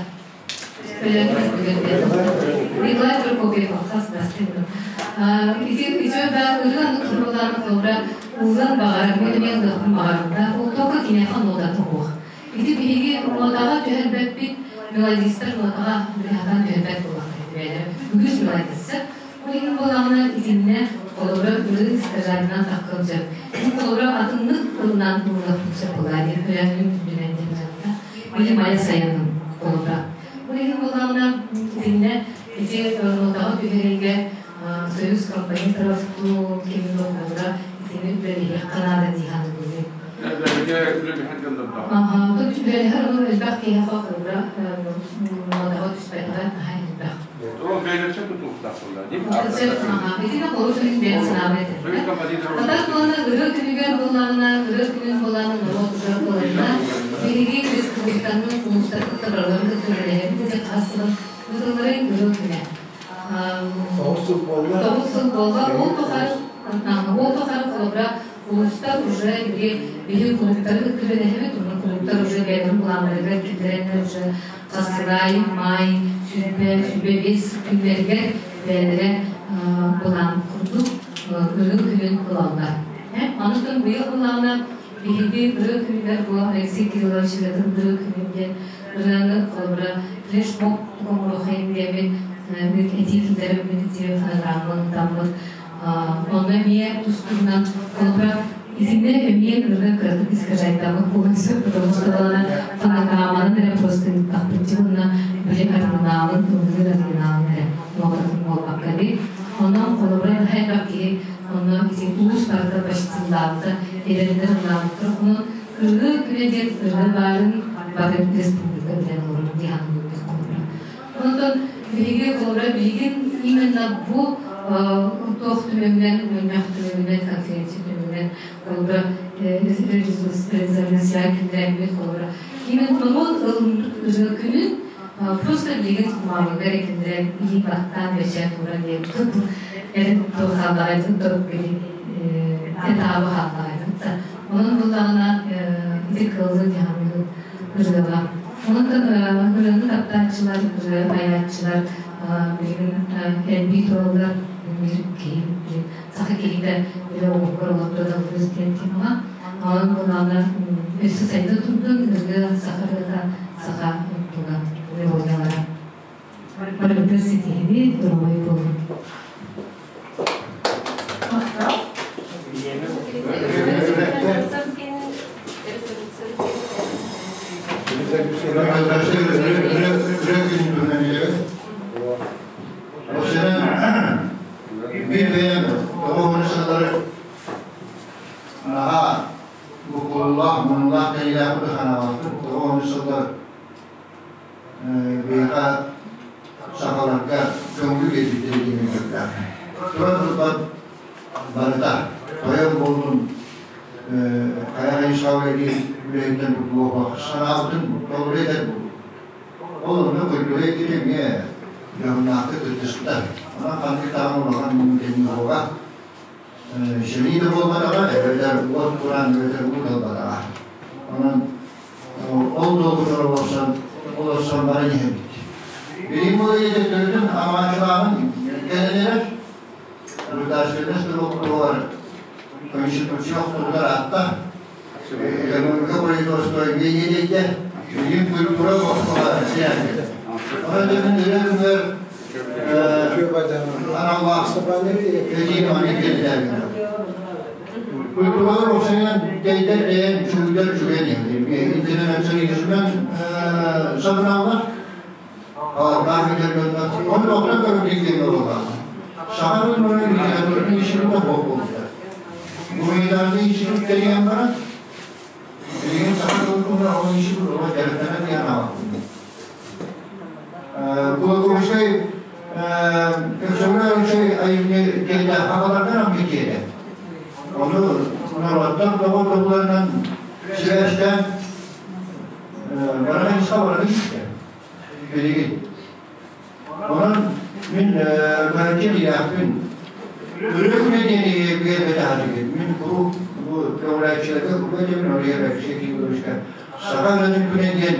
Николай Прокопьев хас бастыҥ. Ити үчүгэй ырыаны туруулаан холобура ыллан баҕарар, мен эмиэ ыллыахпын баҕарабын да, ол только киниэхэ нота туһуох. Ити биһиги нотаҕа түһэрбэппит, мелодистар нотаҕа быһатан түһэрбэт буоллахтар бэйэлэрэ. Үгүс мелодистар. Ол иһин буоллаҕына итиннэ холобура ырыы искажайынан таххын сөп. Мин холобура атыннык тылынан ыллыахпын сөп буолаа диэн өлөөҥҥүн түннүнэн диэн дьарыкта. Или моя сайаным холобура. Ол иһин буоллаҕына итиннэ ити нотаҕа түһэриигэ Союз композиторов туу ким холобура итини үлэлэһиэххэ наада дии саныыбын. Аха, үлэлэһэр ону элбэх киһиэхэ холобура нотаҕа түспэтэҕэ наһаа элбэх. Ол бэйэлэрчэ тутулуктаах буолла. Итини холу күнүн бэйэн санаабыт этэ. Атак буолана ырыа күнүгэр буоллаҕына, ырыа күнүн буоллаҕына норуот уже буоларына, биһиги республиканы улуустарбыт кытта кытта үлэлэһэбит ити хас сылын ыытылларын ырыа күнэ. 9 сыл буолла. 9 сыл буолла. Ол тухары холобура улуустар уже биһи кулууптары кытта үлэлэһэбит, уонна кулууптар уже бэйэлэрин былааннарыгар киллэрэннэр уже хасырай, май, 20, 25 күннэригэр бэйэлэрэ былаан курдук ырыа күнүн ылаллар. Онутун быйыл былаана биһиги ырыа күнүгэр бу Алексей Кириллович ырыатын ырыа күнүн диэн ырыаны холобура флешмоб оҥоруохайын диэммит этии киллэрэммит ити фонограмманы таммыт. Онно эмиэ тустугунан холобура итиннэ эмиэ ырыа кыратык искажайдаммыт буолуон сөп, потому что балана фонограмманан эрэ просто ыыттахпыт уонна били оригиналын, ыллыыр оригиналын эрэ нотатын буолбакка дии. Онон холобура элбэх киһи онно ити улуус барыта почти ыллаабыта, эдэрдэр ыллаабыттар. Онон ырыа күнэ диэн ырыа баарын бары республика билэн олорор дии саныыбыт холобура. Онтон биһиги холобура билигин именно бу туох түмүгүнэн, мунньах түмүгүнэн, конференция түмүгүнэн холобура резолюция киллэрэммит холобура именно норуот ырыа күнүн просто билигин кумааҕыга киллэрэн илии баттаан бэчээт ууран диэн эрин туох хааллаҕай этабы хааллаҕай. Онон буллаҕына ити кыаллы дьаһаныгы ырыаға. Онон ырыаны таптааччылар, ырыа айааччылар билигин элбии тураллар, бир киһи саха киһитэ били оҕугар олордо далбыр диэн темаҕа. Онон буллаҕына өссө сайда турдун ырыа, саха ырыата, саха туга мелодиялара. Барыбытын ситиһини, доруобай буолун. Bir бэйэм тоҕо сыллары наһаа букуллаах, мунулаах кэлиилээх ханаабаппын. 90 сыллар биһиэхэ сахаларга көҥүл биэрбиттэрэ диэн көрдөөх. Туран турбат барыта тойон буоллун хайа хайысхаҕа үлэһиттэн тутулуох санаабытын толору этэр буоллун. Ол онно культура эйгэтэ эмиэ дьоһуннаахтык кыттыста. Онон ханнык даҕаны улахан муҥутаныыга сэрии да буолбатаҕа, эбэтэр уот кураан, эбэтэр уу талбатаҕа. Онон ол долгутар олорсон баран иһэбит. Билим бұл төрүтүн амаачылааҕын кэлэнэрэр государственный структуралар конституция охтугар атта экономика производство эмиэ билим культура бохтолар сиянды. Онон дөмүн үрэ аналлаах эдиин аны келдээбин. Культуралар охсайан дейдер дээн чугдар чугэн интернационализмен сабынаалар. Оны оқтан көріп деген олға. Сахарın bunu literatürün işini de bol Гуманитарный институт деген бар. Деген сахар ол институт ол дәріхтана деген ала. Кулаковский Көсөмөр айымне келді, ағалардан ам кетеді. Оны народтан тоғыр связьтен баран иска баран исте. Билигин. Онон мин көрөчү диякпын. Үрүк медени бербете хадыгы. Мин куру бу көңләчилерге күбөтө мен ория бәкше кийгүрүшкә. Саха гөнүн күнэ диэн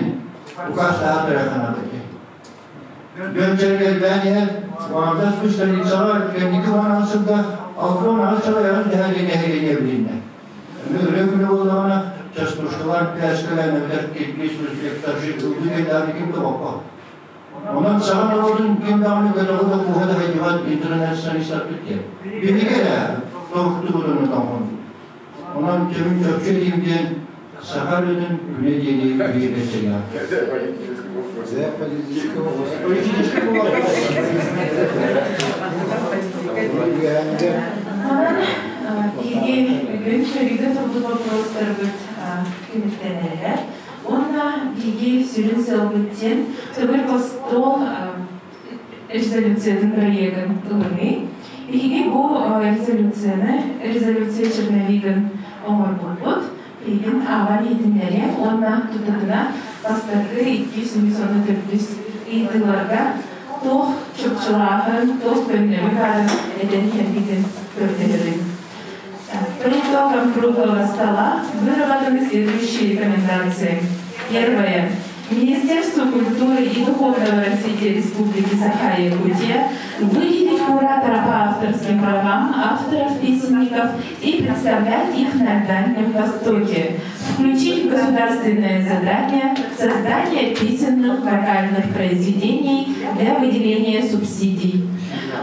указ таатыра ханады. Дөнчергел бәнер, вардас күстәлицага кемники ванасында алтын асыла ян дәһәли нәһәли билинне. Үрүк күнэ булдагына частушкалар, пяскалар, нәбәр киргиз, өзбек, тажик, ылдыгелләр ким дә бакка. Онон саха народун ким даҕаны көтөҕү куһа да хайдыбат интернационалистар битте. Биһиге дә тоқту будуну тохон. Онон кемин чөпчө диэн саха рынын күнэ диэни биирбетсеге. Политический вопрос. Онон биһиги бүгүн көрүүгө турду вопростарбыт түмүктэнэллэр. Уонна биһиги сүрүн сыалбыт диэн төгүрүк остуол. Резолюциятын проегын ылыныы. Биһиги бу резолюцияны, резолюция черновигын оҥорбуппут. Билигин ааҕан иһитиннэриэм уонна тутатына бастакы 214 ыйытыыларга туох чопчулааһын, туох көннөрүү баарын этэн иһэргитин көрдөһөбүн. По итогам круглого стола выработаны следующие рекомендации. Первое. Министерству культуры и духовного развития Республики Саха-Якутия выделить куратора по авторским правам авторов-песенников и представлять их на Дальнем Востоке. Включить в государственное задание создание песенных вокальных произведений для выделения субсидий.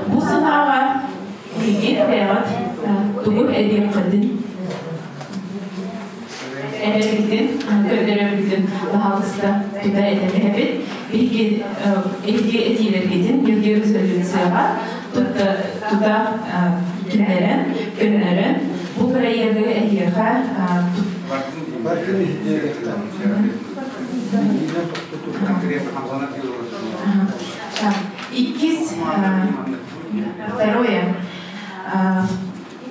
Бу санааҕа эһиги бэйэҕит тугу эбиэххитин эбэргитин, көрдөрөргүтүн баһаалыста тута этэн Биһиги эһиги этиилэргитин биһиги резолюцияҕа тута киллэрэн, көннөрөн, бу проегы эһиэхэ Иккис, второе.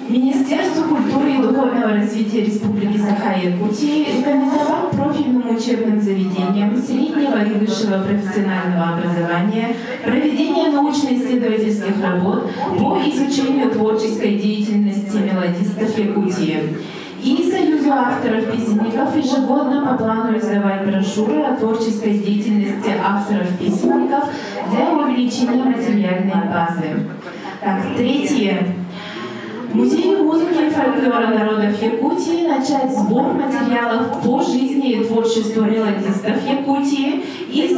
Министерству культуры и духовного развития Республики Саха-Якутии рекомендовать профильным учебным заведениям среднего и высшего профессионального образования проведение научно-исследовательских работ по изучению творческой деятельности мелодистов Якутии. И Союзу авторов-песенников ежегодно по плану издавать брошюры о творческой деятельности авторов-песенников для увеличения материальной базы. Так, третье. Музею музыки и фольклора народов Якутии начать сбор материалов по жизни и творчеству мелодистов Якутии и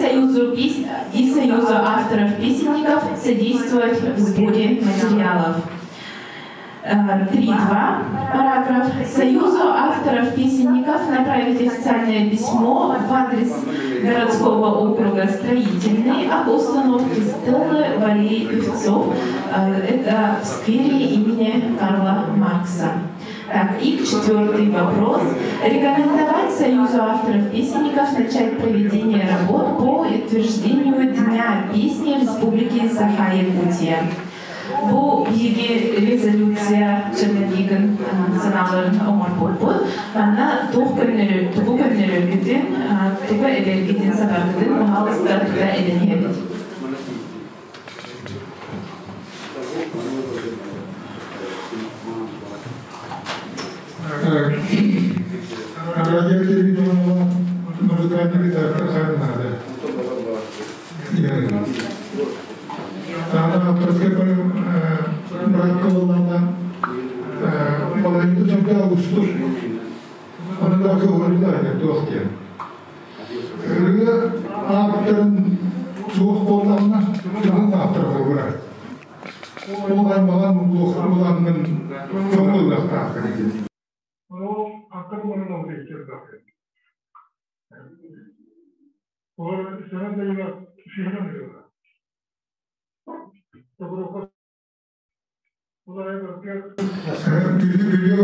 Союзу авторов-песенников содействовать в сборе материалов. 3.2 параграф. Союзу авторов-песенников направить официальное письмо в адрес городского округа Строительный об установке стелы в аллее певцов. Это в сквере имени Карла Маркса. Так, и четвертый вопрос. Рекомендовать Союзу авторов-песенников начать проведение работ по утверждению Дня песни Республики Саха-Якутия. Бу биһиги резолюция черновигын санааларын оҥорбуппут. Манна туох көннөрөр, тугу көннөрөргүтүн, тугу эбэргитин сабаргытын баһаалыста тута эдэниэбит. Радио телевидение музыкальный редактор надо. Ана авторская братка боллана балайды сонда устур. Оны да көңілді туох диэн. Ырыа ааптарын суох буоллаҕына, тылын ааптар холбура. Ол аймаҕан улааннын көҥүллэхтаах диэн. Ол аттар болан ол дейчердах. Ол сана дайыла шихран дайыла. Бүлүү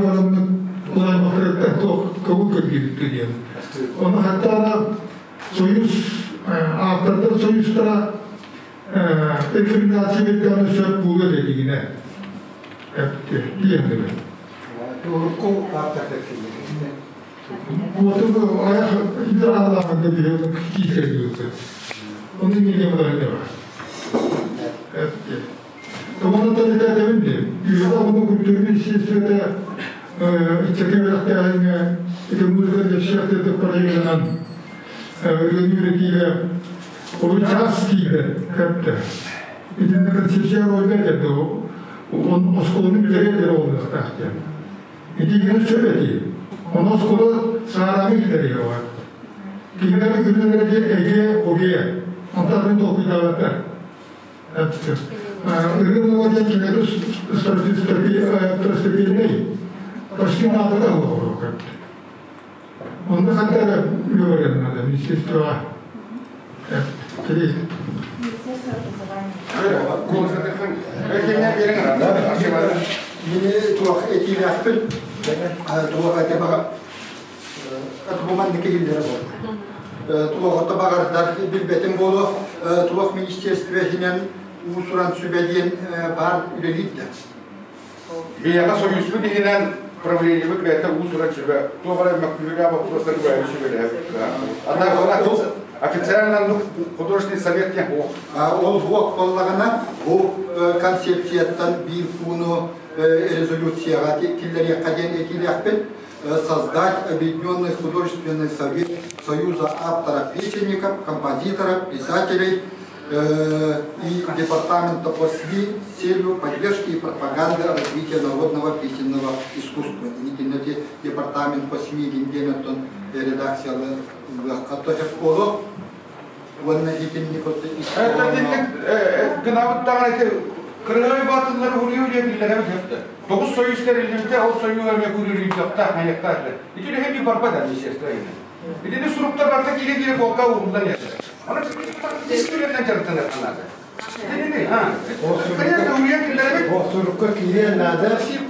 адамның улай мақыраттар тоқ көңіл көргелікті диэн. Оны хатта союз автордар союзтара рекомендация берген сөп болу дегине. Диэн дебе. Турку автор килде. Оту аяқ идра деп кийсер. Оны неге бұлай бар. Оны да дедим. Юда bunu kültürünü sistemde içeke bıraktığını, ite muzika yaşayacak da parayla öğrenildiğiyle onu час gibi hep İtinde kontsepsiya oyda geldi o. Он осколunu bilere olmakta. İti yine söyledi. Он осколу сарамы gideriyor var. Kimleri günleri Ege, Oge'ye. Antalya'nın tokuydavatlar. Hepsi. Ырын олар кинери стратегийный почти надо да было. Он хотя говорил надо, министерство. Три. Мини туох этилээхпин, туох этебага атбуман никигиллere бол. Туох табагардар билбетим болу, туох министерстве хинен Уус-уран сүбэ диэн баар үлэлиир да. Биһиэхэ Союзпут иһинэн правлениебыт бэйэтэ уус-уран сүбэ, туох эрэ мөккүөрдээх боппуруостары бэйэбит сүбэлэһэбит. Официально художественный совет диэн суох. Ол суох буоллаҕына, бу концепцияттан биир пууну резолюцияҕа киллэриэххэ диэн этиилээхпин. Создать Объединенный художественный совет Союза авторов песенников, композиторов, писателей и Департамента по СМИ с целью поддержки и пропаганды развития народного песенного искусства. Итиннэти Департамент по СМИ диэн оттон редакциялы олох уонна итинник Гынабыттаҕына ити кырыһай баатыллары уруйу диэн биллэрэ бит. Тоҕус союз тэриллибитэ, ол союз эмиэ курюрүйдөхтөөх, хайыахтаах. Ити үлэһит барбат министерство иһинэн. Итини суруктар барыта киирэ-киирэ буолка ууруллан иһэр. Аны ис үлэннэн дьарыктаныахха наада. Конечно, уруйан киллэрэбит. Сурукка киириэн наада,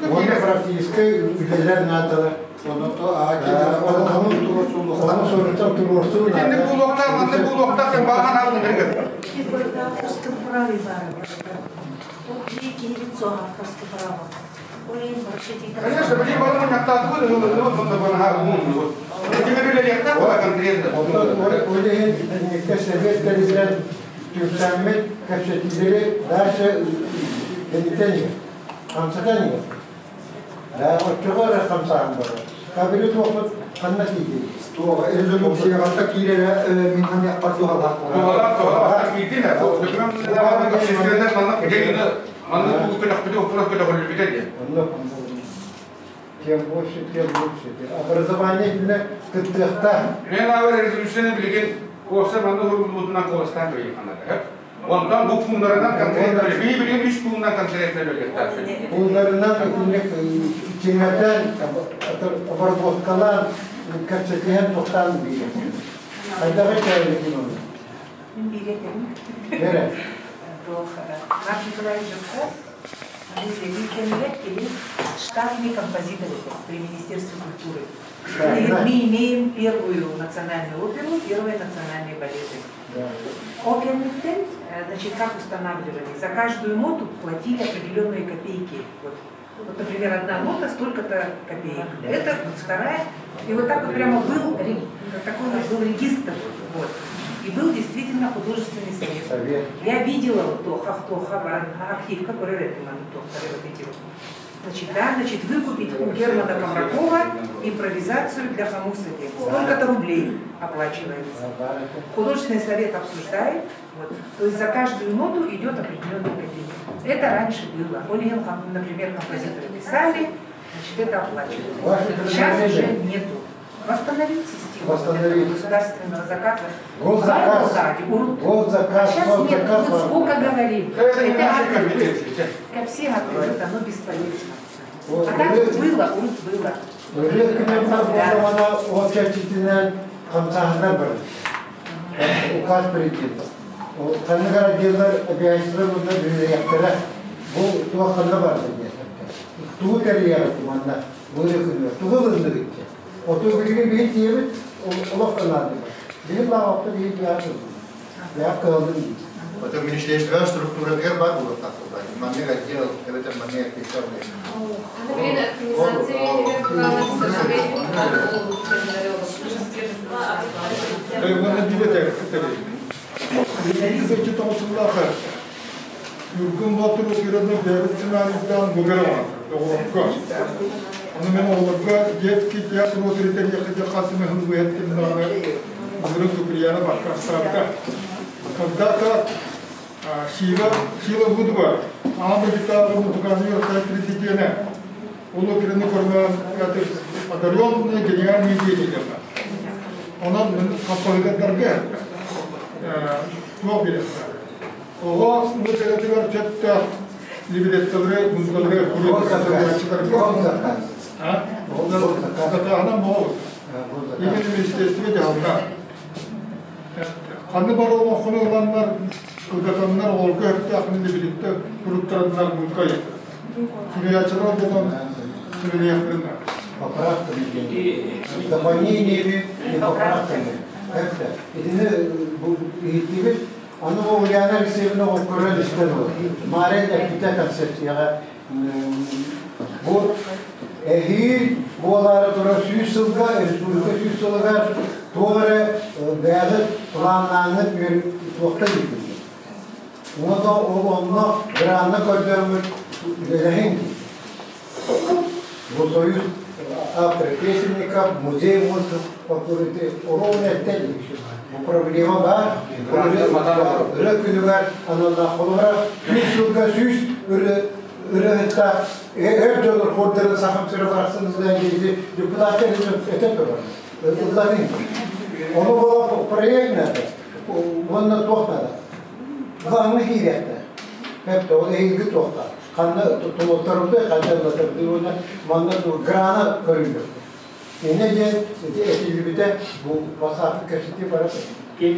уонна практическай үлэлэр наадалар. Ону суруктан туруорсуу наада. Итинник буолуохтаах, маннык буолуохтаах диэн баахан аатын кыргыр. Конечно, билии барымын яктаатыбыт, ылыллыбыт, онно банаһа ууннубут. Тимир үлэлиэхтээх була конкретно. Ол иһин итинниккэ совет тэриллэн түмсэммит кэпсэтиилэри дальше тэнитэн иһэр, хамсатан иһэр. Оччоҕо эрэ хамсааһын барар. Кабели туохпут ханна тиийдий? Туоҕа резолюцияҕа киирэрэ мин ханыахпар туһалаах Туһалаах, туһалаах киирдин ээ. Манна тугу көтөхпүтэ, уккурас көтөҕүллүбүтэ диэн. Онно тем больше, тем лучше. Образование итиннэ кыттыахтаах. Мен аабар резолюцияны билигин уопсай манна уһуруллубутунан куоластаан көрүйүххэ. Онтон бу пууннарынан конкретно били билигин үс пууннан конкретно бөлүөхтээхпит. Пууннарынан итинник чиҥэтэн, обработкалаан, кэпсэтиһэн тохтоон биирэ. Хайдаҕы чээбитин оны? Мин биирэ этэрим. Бэрэ. Марк Николаевич Жирков кэмигэр кини штатный композитор при Министерстве культуры. И мы имеем первую национальную оперу, первые национальные балеты. Оперный значит, как устанавливали? За каждую ноту платили определенные копейки. Вот, вот например, одна нота столько-то копеек. Это вторая. И вот так вот прямо был, такой вот был регистр. Вот. И был действительно художественный совет. Я видела вот то, архив, который вот эти вот. Значит, да, значит, выкупить у Германа Комракова импровизацию для Хамусади. Столько-то рублей оплачивается. Художественный совет обсуждает. Вот. То есть за каждую ноту идет определенная копейка. Это раньше было. Олег, например, композиторы писали, значит, это оплачивали. Сейчас уже нету. Восстановить систему государственного заказа. Госзаказ. Госзаказ. Сейчас нет, мы сколько говорим. Это все открыто, но бесполезно. А так было, было. Редко общественно хамсаһыннар бар. Указ президента. Ханнык отделлар обязательно bunlar үлэлиэхтэрэ. Бу туох ханна бар диэн. Тугу тэрийэҕит манна? Бу күнү. Тугу ылынныгытча? Оту билигин биһи тиийэбит олох канаады. Билигин лаҕапта биһи тиийэбит. Бэйэ кыһаллын дии. Это министерство структуратыгар бар буолуохтаах. Маннык отдел, это маннык отдел. Например, оптимизация Үргүн Батыр операны бэйэбит сценарийдаан быгырама, доҕорго. Ону мен оҕолорго детский театр оперитер яхыдя хасыны хылбыйаттым даҕаны Быгырын Куприяна баккастаабыта. Когда-то Шила, Шила Вудова, аан дойдутааҕы музыкальнай оркестр президенэ, ол операны көрмөөн одаренные гениальные дети диэн. Онон мин хаппаһыгаттарга туох бириэхтэр. Оҕо музыкатыгар сөптөөх либреттолары, музыкалары Госзаказ. Сатааһынан буол. Именно министерство дьаһалта. Ханны бар олоҥхону ыланнар, кылгатаннар, оҕолорго өттөөх либретто туруттараннар музыка ыйыттар. Суруйааччылар буолан суруйуохтарын Поправками. Дополнениями и поправками. Это. Итини бу иһиттибит. Аны Ульяна Алексеевна ол көрөн истэн ол. Мария эппитэ концепцияҕа бу эһиил буолаары турар 100 сылга, республика 100 сылыгар туох эрэ бэйэҕит планнааҥҥыт туохтан иитиллэр. Уонна ол онно гранна көрдөөммүт үлэлэһиҥ. Бу союз авторы песенников, музей музыки, ровно этэн бу проблема баар. Ырыа күнүгэр аналлаах холобура 100 сылга 100 ырыаһыттаах эр дьоннор хордарын сахам сирэ барахсан ыллаан диэти депутаттар этэн турар. Ылланын. Ону буола проект надо. Уонна туох надо? Плаҥҥа киириэхтээх. Эптэ ол эһиги туохха? Ханна толотторбутай, ханна ыллатарбытай уонна манна грана көрүллэр. Инньэ диэн ити этиллибитэ бу басааппы кэпсэтии бара Ким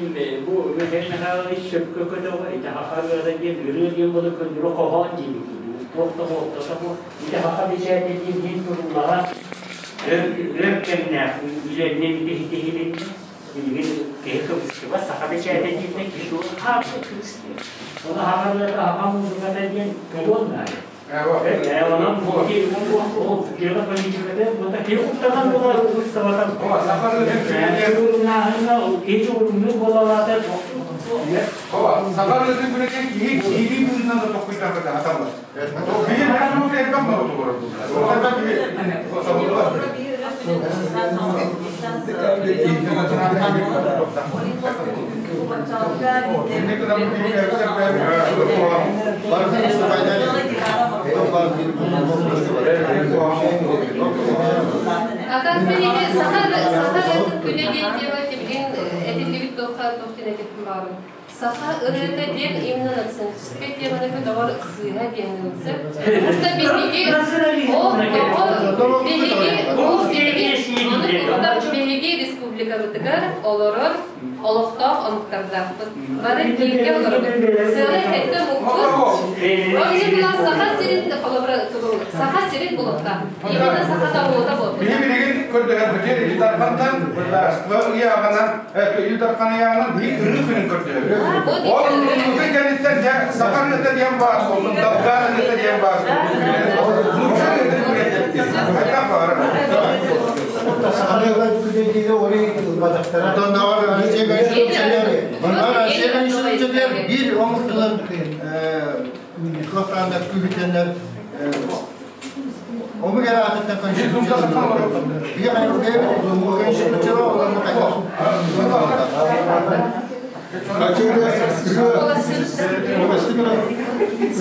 бу Михаил Михайлович сөпкө көтөҕө ити хаха ырыата диэн ырыа диэн буолар көннөрү хоһоон диэбит туох да суолтата суох ити хаха бэчээтэ диэн иһин суруллаҕа өр өр кэмнээх үлэннэн ити билигин киһи кыбыстыбат саха бэчээтэ диэнтэн киһи туох хааппыт кыбыстыа ону хаха ырыата хаха музыката диэн көрүөн наада. Онон ол дьыала политиката бута киһи куттанан буолар устабатан чугурунааһыҥҥа киһи чугуруннуу буолалаата. Саха ырыатын күнэтин киһи киһи быыһынан да тохкуйдаабыта хатаммат. Биир хатаммыт элбэх норуот олорор. Ата биһиги саха саха ырыатын күнэ диэн тема тибилин этиллибит туохха туох диэн этиппин баҕарабын. Саха ырыата диэн именно националистическай теманы көтөҕөр сыыһа диэн ылсып. Потому что биһиги ол биһиги ол биһиги ону курдук биһиги республикабытыгар олорор олохтоох омуктардаахпыт. Бары бииргэ олоробут. Сыала сэттэ омукпут. Ол иһин була Саха сирин холобура Саха сирин булуохтаах. Именно саха норуота буолбут. Биһи билигин көрдөһөрбүтүн Ил Дархантан государство ыйааҕынан, Ил Дархан ыйааҕынан биһи ырыы күнүн көрдөһөбүт. Ол ырыытын кэнниттэн дьэ саха ырыата диэн баар буоллун, долган ырыата диэн баар буоллун. Нуучча ырыатын күрэтэттин. Хайдах баҕарар. Биир омук тылын куохтаандар күүһүтэннэр омук эрэ аатыттан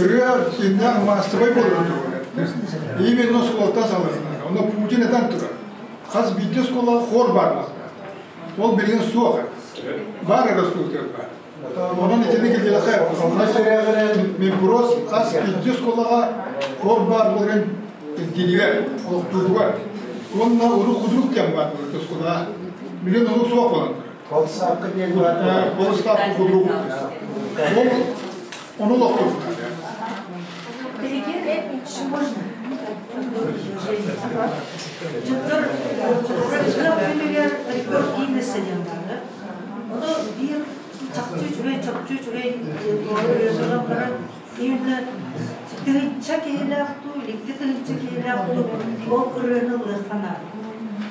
Ырыа синнээх маастабай буолар. Именно оскуолаттан саҕаланар. Онно Путин этэн турар. Хас биирдии оскуолаҕа хор баар буолуохтаах. Ол билигин суох. Баар эрэ оскуолатыгар баар. Онон итини киллэрэхэ Минпрос хас биирдии оскуолаҕа хор баар буоларын ирдииригэр, олохтууругар. Уонна урут худрук диэн баар буолар оскуолаҕа. Билигин ону суох буолан турар. Полставка диэн баар. Полставка худрук. Ол ону олохтуур. Можно? Дьоннор ыһыах күнүгэр рекорд Гиннесса диэн баара. Ону биир чахчы үчүгэй, чопчу үчүгэй ырыатынан баран именно тыһыынча киһилээх дуу, икки тыһыынча киһилээх дуу ол ырыаны ылыахха наада.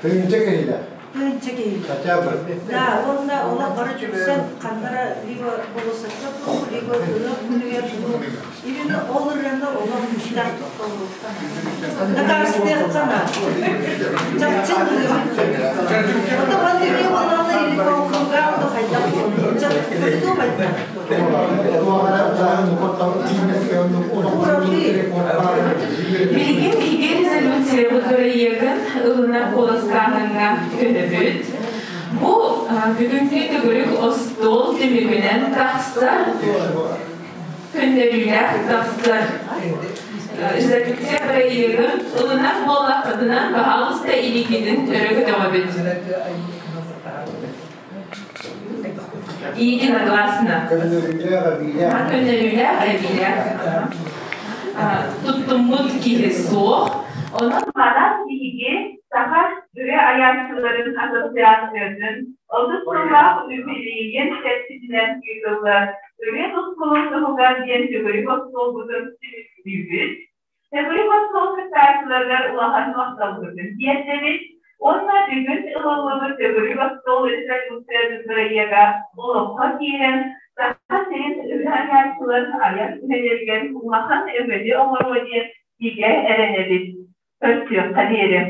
Тыһыынча киһилээх. Тыһыынча киһилээх. Хотя бы. Да, уонна олох бары түмсэн ханнара либо болосокка дуу, либо ыһыах күнүгэр дуу Именно ол ырыаны олох күүстээхтик толоруохха Дакаастыахха наада. Чахчы ырыа. Ото пандемия буоллаҕына или полкугаан да хайдах думать. Билигин биһиги резолюциябыт бырайыагын ылынар куоластааһыҥҥа көһөбүт. Бу бүгүҥҥү төгүрүк остуол түмүгүнэн тахсар көннөрүүлээх тахсар. Резолюция бырайыагын ылынар буоллаххытынан, баһаалыста илиигитин өрө көтөҕөбүт. Единогласно. Көннөрүүлээх эбиилээх. Туттуммут киһи суох. Онон Манан биһиги Саха ырыа айааччыларын ассоциациятын 30 сыллаах үбүлүөйүн чэрчитинэн ыытыллар. Ырыа тускулун туһугар диэн төгүрүк остуолбутун түмүктүүбүт. Төгүрүк остуол кыттааччыларыгар улахан махталбытын тиэрдэбит уонна бүгүн ылыллыбыт төгүрүк остуол резолюциятын бырайыага олоххо киирэн, Саха сирин ырыа айааччыларын айар үлэлэригэр улахан өҥөнү оҥоруо диэн бигэ эрэнэбит. Көрсүөххэ диэри.